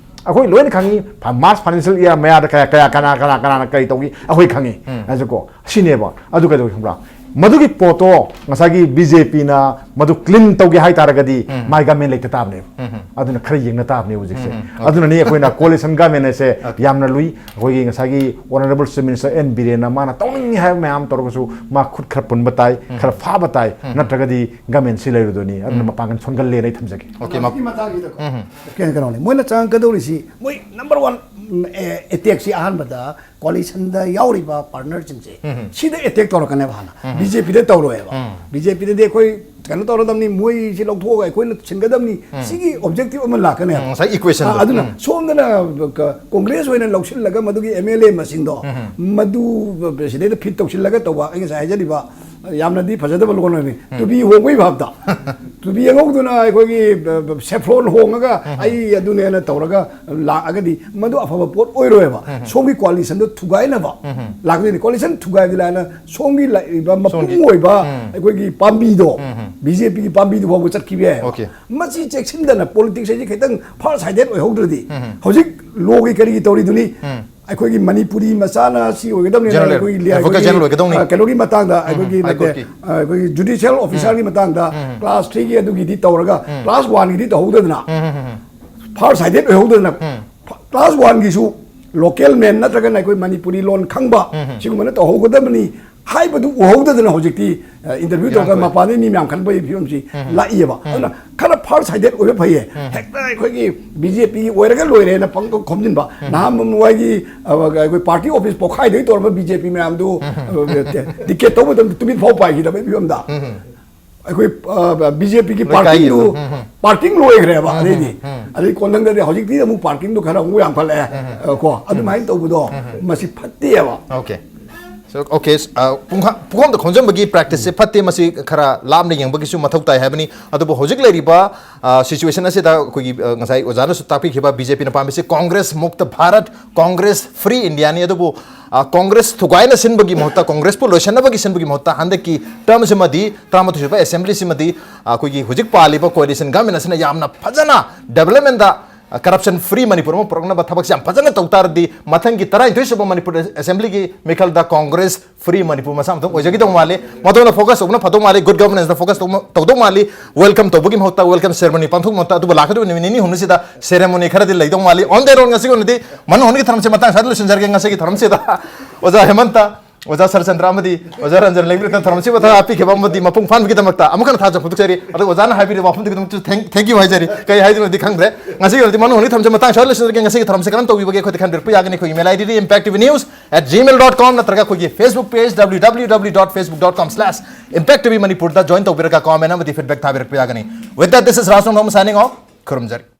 ꯑꯩꯈꯣꯏ ꯂꯣꯏꯅ ꯈꯪꯉꯤ, ꯐ-, ꯃꯥꯔꯁ ꯐꯥꯏꯅꯥꯟꯁꯤꯌꯦꯜ ꯏꯌꯥꯔ ꯃꯌꯥꯗ ꯀꯌꯥ, ꯀꯌꯥ, ꯀꯅꯥ, ꯀꯅꯥ, ꯀꯅꯥꯅ ꯀꯔꯤ ꯇꯧꯏ, ꯑꯩꯈꯣꯏ ꯈꯪꯉꯤ꯫ ꯎꯝ꯫ ꯍꯥꯏꯁꯦꯀꯣ, ꯁꯤꯅꯦꯕ꯫ ꯑꯗꯨ ꯀꯩꯗꯧꯏ ꯈꯪꯕ꯭ꯔꯥ? ꯃꯗꯨꯒꯤ ꯄꯣꯠꯇꯣ ꯉꯁꯥꯏꯒꯤ ꯕꯤ ꯖꯦ ꯄꯤꯅ ꯃꯗꯨ ꯀ꯭ꯂꯤꯟ ꯇꯧꯒꯦ ꯍꯥꯏ ꯇꯥꯔꯒꯗꯤ ꯎꯝ꯫ ꯃꯥꯏ ꯒꯃꯦꯟ ꯂꯩꯇ ꯇꯥꯕꯅꯦꯕ꯫ ꯎꯝ꯫ ꯑꯗꯨꯅ ꯈꯔ ꯌꯦꯡꯅ ꯇꯥꯕꯅꯦ ꯍꯧꯖꯤꯛꯁꯦ꯫ ꯎꯝ, ꯎꯝ꯫ ꯑꯣꯀꯦ꯫ ꯑꯗꯨꯅꯅꯤ ꯑꯩꯈꯣꯏꯅ ꯀꯣꯂꯤꯁꯟ ꯒꯃꯦꯟ ꯍꯥꯏꯁꯦ ꯑꯣꯀꯦ꯫ ꯌꯥꯝꯅ ꯂꯨꯏ꯫ ꯑꯩꯈꯣꯏꯒꯤ ꯉꯁꯥꯏꯒꯤ ꯑꯣꯅꯔꯦꯕꯜ ꯆꯤꯐ ꯃꯤꯅꯤꯁꯇꯔ ꯑꯦꯟ ꯕꯤꯔꯦꯟꯅ ꯃꯥꯅ ꯇꯧꯅꯤꯡꯉꯤ ꯍꯥꯏꯕ ꯃꯌꯥꯝ ꯇꯧꯔꯒꯁꯨ ꯃꯥ ꯈꯨꯠ ꯈꯔ ꯄꯨꯟꯕ ꯇꯥꯏ, ꯎꯝ꯫ ꯈꯔ ꯐꯥꯕ ꯇꯥꯏ, ꯎꯝ꯫ ꯅꯠꯇ꯭ꯔꯒꯗꯤ ꯒꯃꯦꯟꯁꯤ ꯂꯩꯔꯣꯏꯗꯣꯏꯅꯤ꯫ ꯑꯗꯨꯅ ꯎꯝ꯫ ꯃꯄꯥꯡꯒꯜ ꯁꯣꯟꯒꯜꯂꯦꯅ ꯑꯩ ꯊꯝꯖꯒꯦ꯫ ꯑꯣꯀꯦ, ꯃ-, ꯃꯁꯤꯒꯤ ꯃꯇꯥꯡꯁꯤꯗꯀꯣ ꯎꯝ꯫ ꯀꯩꯅꯣ, ꯀꯩꯅꯣꯅꯦ, ꯃꯣꯏꯅ ꯆꯪꯉꯛꯀꯗꯧꯔꯤꯁꯤ, ꯃꯣꯏ ꯅꯝꯕꯔ ꯋꯥꯟ, ꯑꯦ, ꯑꯦꯇꯦꯛꯁꯤ ꯑꯍꯥꯟꯕꯗ ꯀꯣꯂꯤꯁꯟꯗ ꯌꯥꯎꯔꯤꯕ ꯄꯥꯔꯠꯅꯔꯁꯤꯡꯁꯦ ꯎꯝ꯫ ꯁꯤꯗ ꯑꯦꯇꯦꯛ ꯇꯧꯔꯛꯀꯅꯦꯕ ꯍꯥꯟꯅ꯫ ꯎꯝ꯫ ꯕꯤ ꯖꯦ ꯄꯤꯗ ꯇꯧꯔꯣꯏꯕ꯫ ꯎꯝ꯫ ꯕꯤ ꯖꯦ ꯄꯤꯗꯗꯤ ꯑꯩꯈꯣꯏ ꯀꯩꯅꯣ ꯇꯧꯔꯗꯕꯅꯤ, ꯃꯣꯏꯁꯤ ꯂꯧꯊꯣꯛꯑꯒ ꯑꯩꯈꯣꯏꯅ ꯁꯤꯟꯒꯗꯕꯅꯤ, ꯁꯤꯒꯤ ꯑꯣꯕꯖꯦꯛꯇꯤꯚ ꯑꯃ ꯂꯥꯛꯀꯅꯦꯕ꯫ ꯎꯝ, ꯉꯁꯥꯏ ꯏꯀ꯭ꯋꯦꯁꯟꯗꯣ꯫ ꯑꯗꯨꯅ ꯁꯣꯝꯗꯅ ꯀ- ꯀꯣꯡꯒ꯭ꯔꯦꯁ ꯑꯣꯏꯅ ꯂꯧꯁꯤꯜꯂꯒ ꯃꯗꯨꯒꯤ ꯑꯦꯝ ꯑꯦꯜ ꯑꯦ ꯃꯁꯤꯡꯗꯣ ꯃꯗꯨ ꯁꯤꯗꯩꯗ ꯐꯤꯠ ꯇꯧꯁꯤꯜꯂꯒ ꯇꯧꯕ, ꯑꯩ ꯉꯁꯥꯏ ꯍꯥꯏꯖꯔꯤꯕ ꯌꯥꯝꯅꯗꯤ ꯐꯖꯗꯕ ꯂꯣꯟ ꯑꯣꯏꯅꯤ꯫ ꯇꯨꯄꯤ ꯍꯣꯡꯕꯒꯤ ꯚꯥꯕꯇ ꯇꯨꯄꯤ ꯑꯉꯧꯗꯨꯅ ꯑꯩꯈꯣꯏꯒꯤ ꯁꯦꯐ꯭ꯔꯣꯟ ꯍꯣꯡꯉꯒ ꯑꯩ ꯑꯗꯨꯅꯦꯅ ꯇꯧꯔꯒ ꯂꯥꯛꯑꯒꯗꯤ ꯃꯗꯨ ꯑꯐꯕ ꯄꯣꯠ ꯑꯣꯏꯔꯣꯏꯕ꯫ ꯁꯣꯝꯒꯤ ꯀꯣꯑꯥꯂꯤꯁꯟꯗꯣ ꯊꯨꯒꯥꯏꯅꯕ ꯂꯥꯛꯀꯗꯣꯏꯅꯤ꯫ ꯀꯣꯑꯥꯂꯤꯁꯟ ꯊꯨꯒꯥꯏꯕꯗꯤ ꯂꯥꯏꯅ ꯁꯣꯝꯒꯤ ꯂꯥꯛꯏꯕ ꯃꯄꯨꯡ ꯑꯣꯏꯕ ꯑꯩꯈꯣꯏꯒꯤ ꯄꯥꯝꯕꯤꯗꯣ, ꯕꯤ ꯖꯦ ꯄꯤꯒꯤ ꯄꯥꯝꯕꯤꯗꯨ ꯐꯥꯎꯕ ꯆꯠꯈꯤꯕ ꯌꯥꯏ꯫ Okay. ꯃꯁꯤ ꯆꯦꯛꯁꯤꯟꯗꯅ ꯄꯣꯂꯤꯇꯤꯛꯁ ꯍꯥꯏꯁꯤ ꯈꯤꯇꯪ ꯐꯥꯔ ꯁꯥꯏꯗꯦꯠ ꯑꯣꯏꯍꯧꯗ꯭ꯔꯗꯤ, ꯍꯧꯖꯤꯛ ꯂꯣꯒꯤ ꯀꯔꯤꯒꯤ ꯇꯧꯔꯤꯗꯨꯅꯤ, ꯑꯩꯈꯣꯏꯒꯤ ꯃꯅꯤꯄꯨꯔꯤ ꯃꯆꯥꯅ ꯁꯤ ꯑꯣꯏꯒꯗꯕꯅꯤꯅ General, ꯑꯩꯈꯣꯏꯒꯤ advocate general ꯑꯣꯏꯒꯗꯧꯅꯤ꯫ ꯀꯩꯅꯣꯒꯤ ꯃꯇꯥꯡꯗ, ꯑꯩꯈꯣꯏꯒꯤ High ꯅꯠꯇꯦ, Courtꯀꯤ꯫ ꯑꯩꯈꯣꯏꯒꯤ ꯖꯨꯗꯤꯁꯤꯌꯦꯜ ꯑꯣꯐꯤꯁꯥꯔꯒꯤ ꯃꯇꯥꯡꯗ ꯀ꯭ꯂꯥꯁ ꯊ꯭ꯔꯤꯒꯤ ꯑꯗꯨꯒꯤꯗꯤ ꯇꯧꯔꯒ ꯀ꯭ꯂꯥꯁ ꯋꯥꯟꯒꯤꯗꯤ ꯇꯧꯍꯧꯗꯗꯅ ꯐꯥꯔ ꯁꯥꯏꯗꯦꯠ ꯑꯣꯏꯍꯧꯗꯗꯅ ꯀ꯭ꯂꯥꯁ ꯋꯥꯟꯒꯤꯁꯨ ꯂꯣꯀꯦꯜ ꯃꯦꯟ ꯅꯠꯇ꯭ꯔꯒꯅ ꯑꯩꯈꯣꯏ ꯃꯅꯤꯄꯨꯔꯤ ꯂꯣꯟ ꯈꯪꯕ ꯁꯤꯒꯨꯝꯕꯅ ꯇꯧꯍꯧꯒꯗꯕꯅꯤ ꯍꯥꯏꯕꯗꯨ ꯎꯍꯧꯗꯗꯅ ꯍꯧꯖꯤꯛꯇꯤ ꯏꯟꯇꯔꯚ꯭ꯌꯨ ꯇꯧꯔꯒ ꯃꯄꯥꯟꯗꯒꯤ ꯃꯤ ꯃꯌꯥꯝ ꯈꯟꯕꯒꯤ ꯐꯤꯕꯝꯁꯤ ꯂꯥꯛꯏꯑꯕ꯫ ꯑꯗꯨꯅ ꯈꯔ ꯐꯥꯔ ꯁꯥꯏꯗꯦꯠ ꯑꯣꯏꯕ ꯐꯩꯌꯦ꯫ ꯍꯦꯛꯇ ꯑꯩꯈꯣꯏꯒꯤ ꯕꯤ ꯖꯦ ꯄꯤ ꯑꯣꯏꯔꯒ ꯂꯣꯏꯔꯦꯅ ꯄꯪꯈꯣꯝ ꯈꯣꯝꯖꯤꯟꯕ꯫ ꯅꯍꯥꯟ ꯃꯣꯏꯒꯤ ꯑꯩꯈꯣꯏ ꯄꯥꯔꯇꯤ ꯑꯣꯐꯤꯁ ꯄꯣꯈꯥꯏꯗꯒꯤ ꯇꯧꯔꯝꯕ ꯕꯤ ꯖꯦ ꯄꯤ ꯃꯌꯥꯝꯗꯨ ꯇꯤꯀꯦꯠ ꯇꯧꯕ ꯃꯇꯝꯗ ꯇꯨꯃꯤꯠ ꯐꯥꯎ ꯄꯥꯏꯈꯤꯗꯕꯒꯤ ꯐꯤꯕꯝꯗ ꯑꯩꯈꯣꯏ ꯕꯤ ꯖꯦ ꯄꯤꯒꯤ ꯄꯥꯔꯀꯤꯡꯗꯨ, ꯄꯥꯔꯀꯤꯡ ꯂꯣꯏꯈ꯭ꯔꯦꯕ꯫ ꯑꯗꯩꯗꯤ ꯑꯗꯩ ꯀꯣꯟꯊꯪꯗꯗꯤ ꯍꯧꯖꯤꯛꯇꯤ ꯑꯃꯨꯛ ꯄꯥꯔꯀꯤꯡꯗꯣ ꯈꯔ ꯑꯃꯨꯛ ꯌꯥꯝꯈꯠꯂꯛꯑꯦ꯫ ꯀꯣ, ꯑꯗꯨꯃꯥꯏꯅ ꯇꯧꯕꯗꯣ ꯃꯁꯤ ꯐꯠꯇꯦꯕ꯫ Okay. So, okay, ꯄꯨꯡꯈꯥ- ꯄꯨꯡꯈꯣꯝꯗ ꯈꯣꯝꯖꯤꯟꯕꯒꯤ ꯄ꯭ꯔꯦꯛꯇꯤꯁꯁꯦ ꯐꯠꯇꯦ꯫ ꯃꯁꯤ ꯈꯔ ꯂꯥꯞꯅ ꯌꯦꯡꯕꯒꯤꯁꯨ ꯃꯊꯧ ꯇꯥꯏ ꯍꯥꯏꯕꯅꯤ꯫ ꯑꯗꯨꯕꯨ ꯍꯧꯖꯤꯛ ꯂꯩꯔꯤꯕ ꯁꯤꯆꯨꯋꯦꯁꯟ ꯑꯁꯤꯗ ꯑꯩꯈꯣꯏꯒꯤ ꯉꯁꯥꯏ ꯑꯣꯖꯥꯅꯁꯨ ꯇꯥꯛꯄꯤꯈꯤꯕ ꯕꯤ ꯖꯦ ꯄꯤꯅ ꯄꯥꯝꯃꯤꯁꯤ ꯀꯣꯡꯒ꯭ꯔꯦꯁ ꯃꯨꯛꯇ ꯚꯥꯔꯠ, ꯀꯣꯡꯒ꯭ꯔꯦꯁ ꯐ꯭ꯔꯤ ꯏꯟꯗꯤꯌꯥꯅꯤ꯫ ꯑꯗꯨꯕꯨ ꯀꯣꯡꯒ꯭ꯔꯦꯁ ꯊꯨꯒꯥꯏꯅ ꯁꯤꯟꯕꯒꯤ ꯃꯍꯨꯠꯇ, ꯀꯣꯡꯒ꯭ꯔꯦꯁꯄꯨ ꯂꯣꯏꯁꯤꯟꯅꯕꯒꯤ ꯁꯤꯟꯕꯒꯤ ꯃꯍꯨꯠꯇ ꯍꯟꯗꯛꯀꯤ ꯇꯔꯝꯁꯤꯃꯗꯤ, ꯇꯔꯥꯃꯥꯊꯣꯏ ꯁꯨꯕ ꯑꯦꯁꯦꯝꯕ꯭ꯂꯤꯁꯤꯃꯗꯤ ꯑꯩꯈꯣꯏꯒꯤ ꯍꯧꯖꯤꯛ ꯄꯥꯜꯂꯤꯕ ꯀꯣꯑꯦꯂꯤꯁꯟ ꯒꯚꯔꯟꯃꯦꯟ ꯑꯁꯤꯅ ꯌꯥꯝꯅ ꯐꯖꯅ ꯗꯦꯕꯂꯞꯃꯦꯟꯗ ꯀꯔꯞꯁꯟ ꯐ꯭ꯔꯤ ꯃꯅꯤꯄꯨꯔ ꯑꯃ ꯄꯨꯔꯛꯅꯕ ꯊꯕꯛꯁꯦ ꯌꯥꯝ ꯐꯖꯅ ꯇꯧ ꯇꯥꯔꯗꯤ ꯃꯊꯪꯒꯤ ꯇꯔꯥꯅꯤꯊꯣꯏ ꯁꯨꯕ ꯃꯅꯤꯄꯨꯔ ꯑꯦꯁꯦꯝꯕ꯭ꯂꯤꯒꯤ ꯃꯤꯈꯜꯗ ꯀꯣꯡꯒ꯭ꯔꯦꯁ ꯐ꯭ꯔꯤ ꯃꯅꯤꯄꯨꯔ ꯃꯁꯥ ꯃꯊꯟ ꯑꯣꯏꯖꯈꯤꯗꯧ ꯃꯥꯜꯂꯤ꯫ ꯃꯗꯨꯅ ꯐꯣꯀꯁ ꯇꯧꯕꯅ ꯐꯗꯧ ꯃꯥꯜꯂꯤ꯫ ꯒꯨꯗ ꯒꯚꯔꯅꯦꯟꯁꯇ ꯐꯣꯀꯁ ꯇꯧꯗꯧ ꯃꯥꯜꯂꯤ꯫ ꯋꯦꯜꯀꯝ ꯇꯧꯕꯒꯤ ꯃꯍꯨꯠꯇ, ꯋꯦꯜꯀꯝ ꯁꯦꯔꯦꯃꯣꯅꯤ ꯄꯥꯡꯊꯣꯛꯄ ꯃꯍꯨꯠꯇ, ꯑꯗꯨꯕꯨ ꯂꯥꯛꯀꯗꯧꯕ ꯅꯨꯃꯤꯠ ꯅꯤꯅꯤ ꯍꯨꯝꯅꯤꯁꯤꯗ ꯁꯦꯔꯦꯃꯣꯅꯤ ꯈꯔꯗꯤ ꯂꯩꯗꯧ ꯃꯥꯜꯂꯤ꯫ On the road ꯉꯁꯤꯒꯤ ꯑꯣꯏꯅꯗꯤ ꯃꯅꯨꯡ ꯍꯣꯟꯒꯤ ꯊꯧꯔꯝꯁꯦ ꯃꯇꯥꯡ ꯁ꯭ꯋꯥꯏꯗ ꯂꯣꯏꯁꯤꯟꯖꯔꯒꯦ꯫ ꯉꯁꯤꯒꯤ ꯊꯧꯔꯝꯁꯤꯗ ꯑꯣꯖꯥ ꯍꯦꯃꯟꯇ ꯑꯣꯖꯥ ꯁꯔꯆꯟꯗ꯭ꯔ ꯑꯃꯗꯤ ꯑꯣꯖꯥ ꯔꯟꯖꯟ ꯂꯩꯕꯤꯔꯛꯇꯅ ꯊꯧꯔꯝꯁꯤꯕꯨ ꯊꯥ ꯄꯤꯈꯤꯕ ꯑꯃꯗꯤ ꯃꯄꯨꯡ ꯐꯥꯍꯟꯕꯒꯤꯗꯃꯛꯇ ꯑꯃꯨꯛ ꯍꯟꯅ ꯊꯥꯖ ꯐꯣꯡꯗꯣꯛꯆꯔꯤ꯫ ꯑꯗꯨꯒ ꯑꯣꯖꯥꯅ ꯍꯥꯏꯕꯤꯔꯤꯕ ꯋꯥꯐꯝꯗꯨꯒꯤꯗꯃꯛꯇꯁꯨ thank- thank you ꯍꯥꯏꯖꯔꯤ꯫ ꯀꯩ ꯍꯥꯏꯗꯣꯏꯅꯣꯗꯤ ꯈꯪꯗ꯭ꯔꯦ꯫ ꯉꯁꯤꯒꯤ ꯑꯣꯏꯅꯗꯤ ꯃꯅꯨꯡ ꯍꯣꯡꯅꯤ ꯊꯝꯖꯕ ꯃꯇꯥꯡ ꯁ꯭ꯋꯥꯏꯗ ꯂꯣꯏꯁꯤꯟꯖꯔꯒꯦ꯫ ꯉꯁꯤꯒꯤ ꯊꯧꯔꯝꯁꯤ ꯀꯔꯝ ꯇꯧꯕꯤꯕꯒꯦ ꯑꯩꯈꯣꯏꯗ ꯈꯟꯕꯤꯔꯛꯄ ꯌꯥꯒꯅꯤ꯫ ꯑꯩꯈꯣꯏꯒꯤ email ID impacttvnews at gmail dot com ꯅꯠꯇ꯭ꯔꯒ ꯑꯩꯈꯣꯏꯒꯤ Facebook page www dot facebook dot com slash impacttvmanipur ꯗ join ꯇꯧꯕꯤꯔꯒ comment ꯑꯃꯗꯤ feedback ꯊꯥꯕꯤꯔꯛꯄ ꯌꯥꯒꯅꯤ꯫ With that, this is Raj Nongthom signing off. ꯈꯨꯔꯨꯝꯖꯔꯤ꯫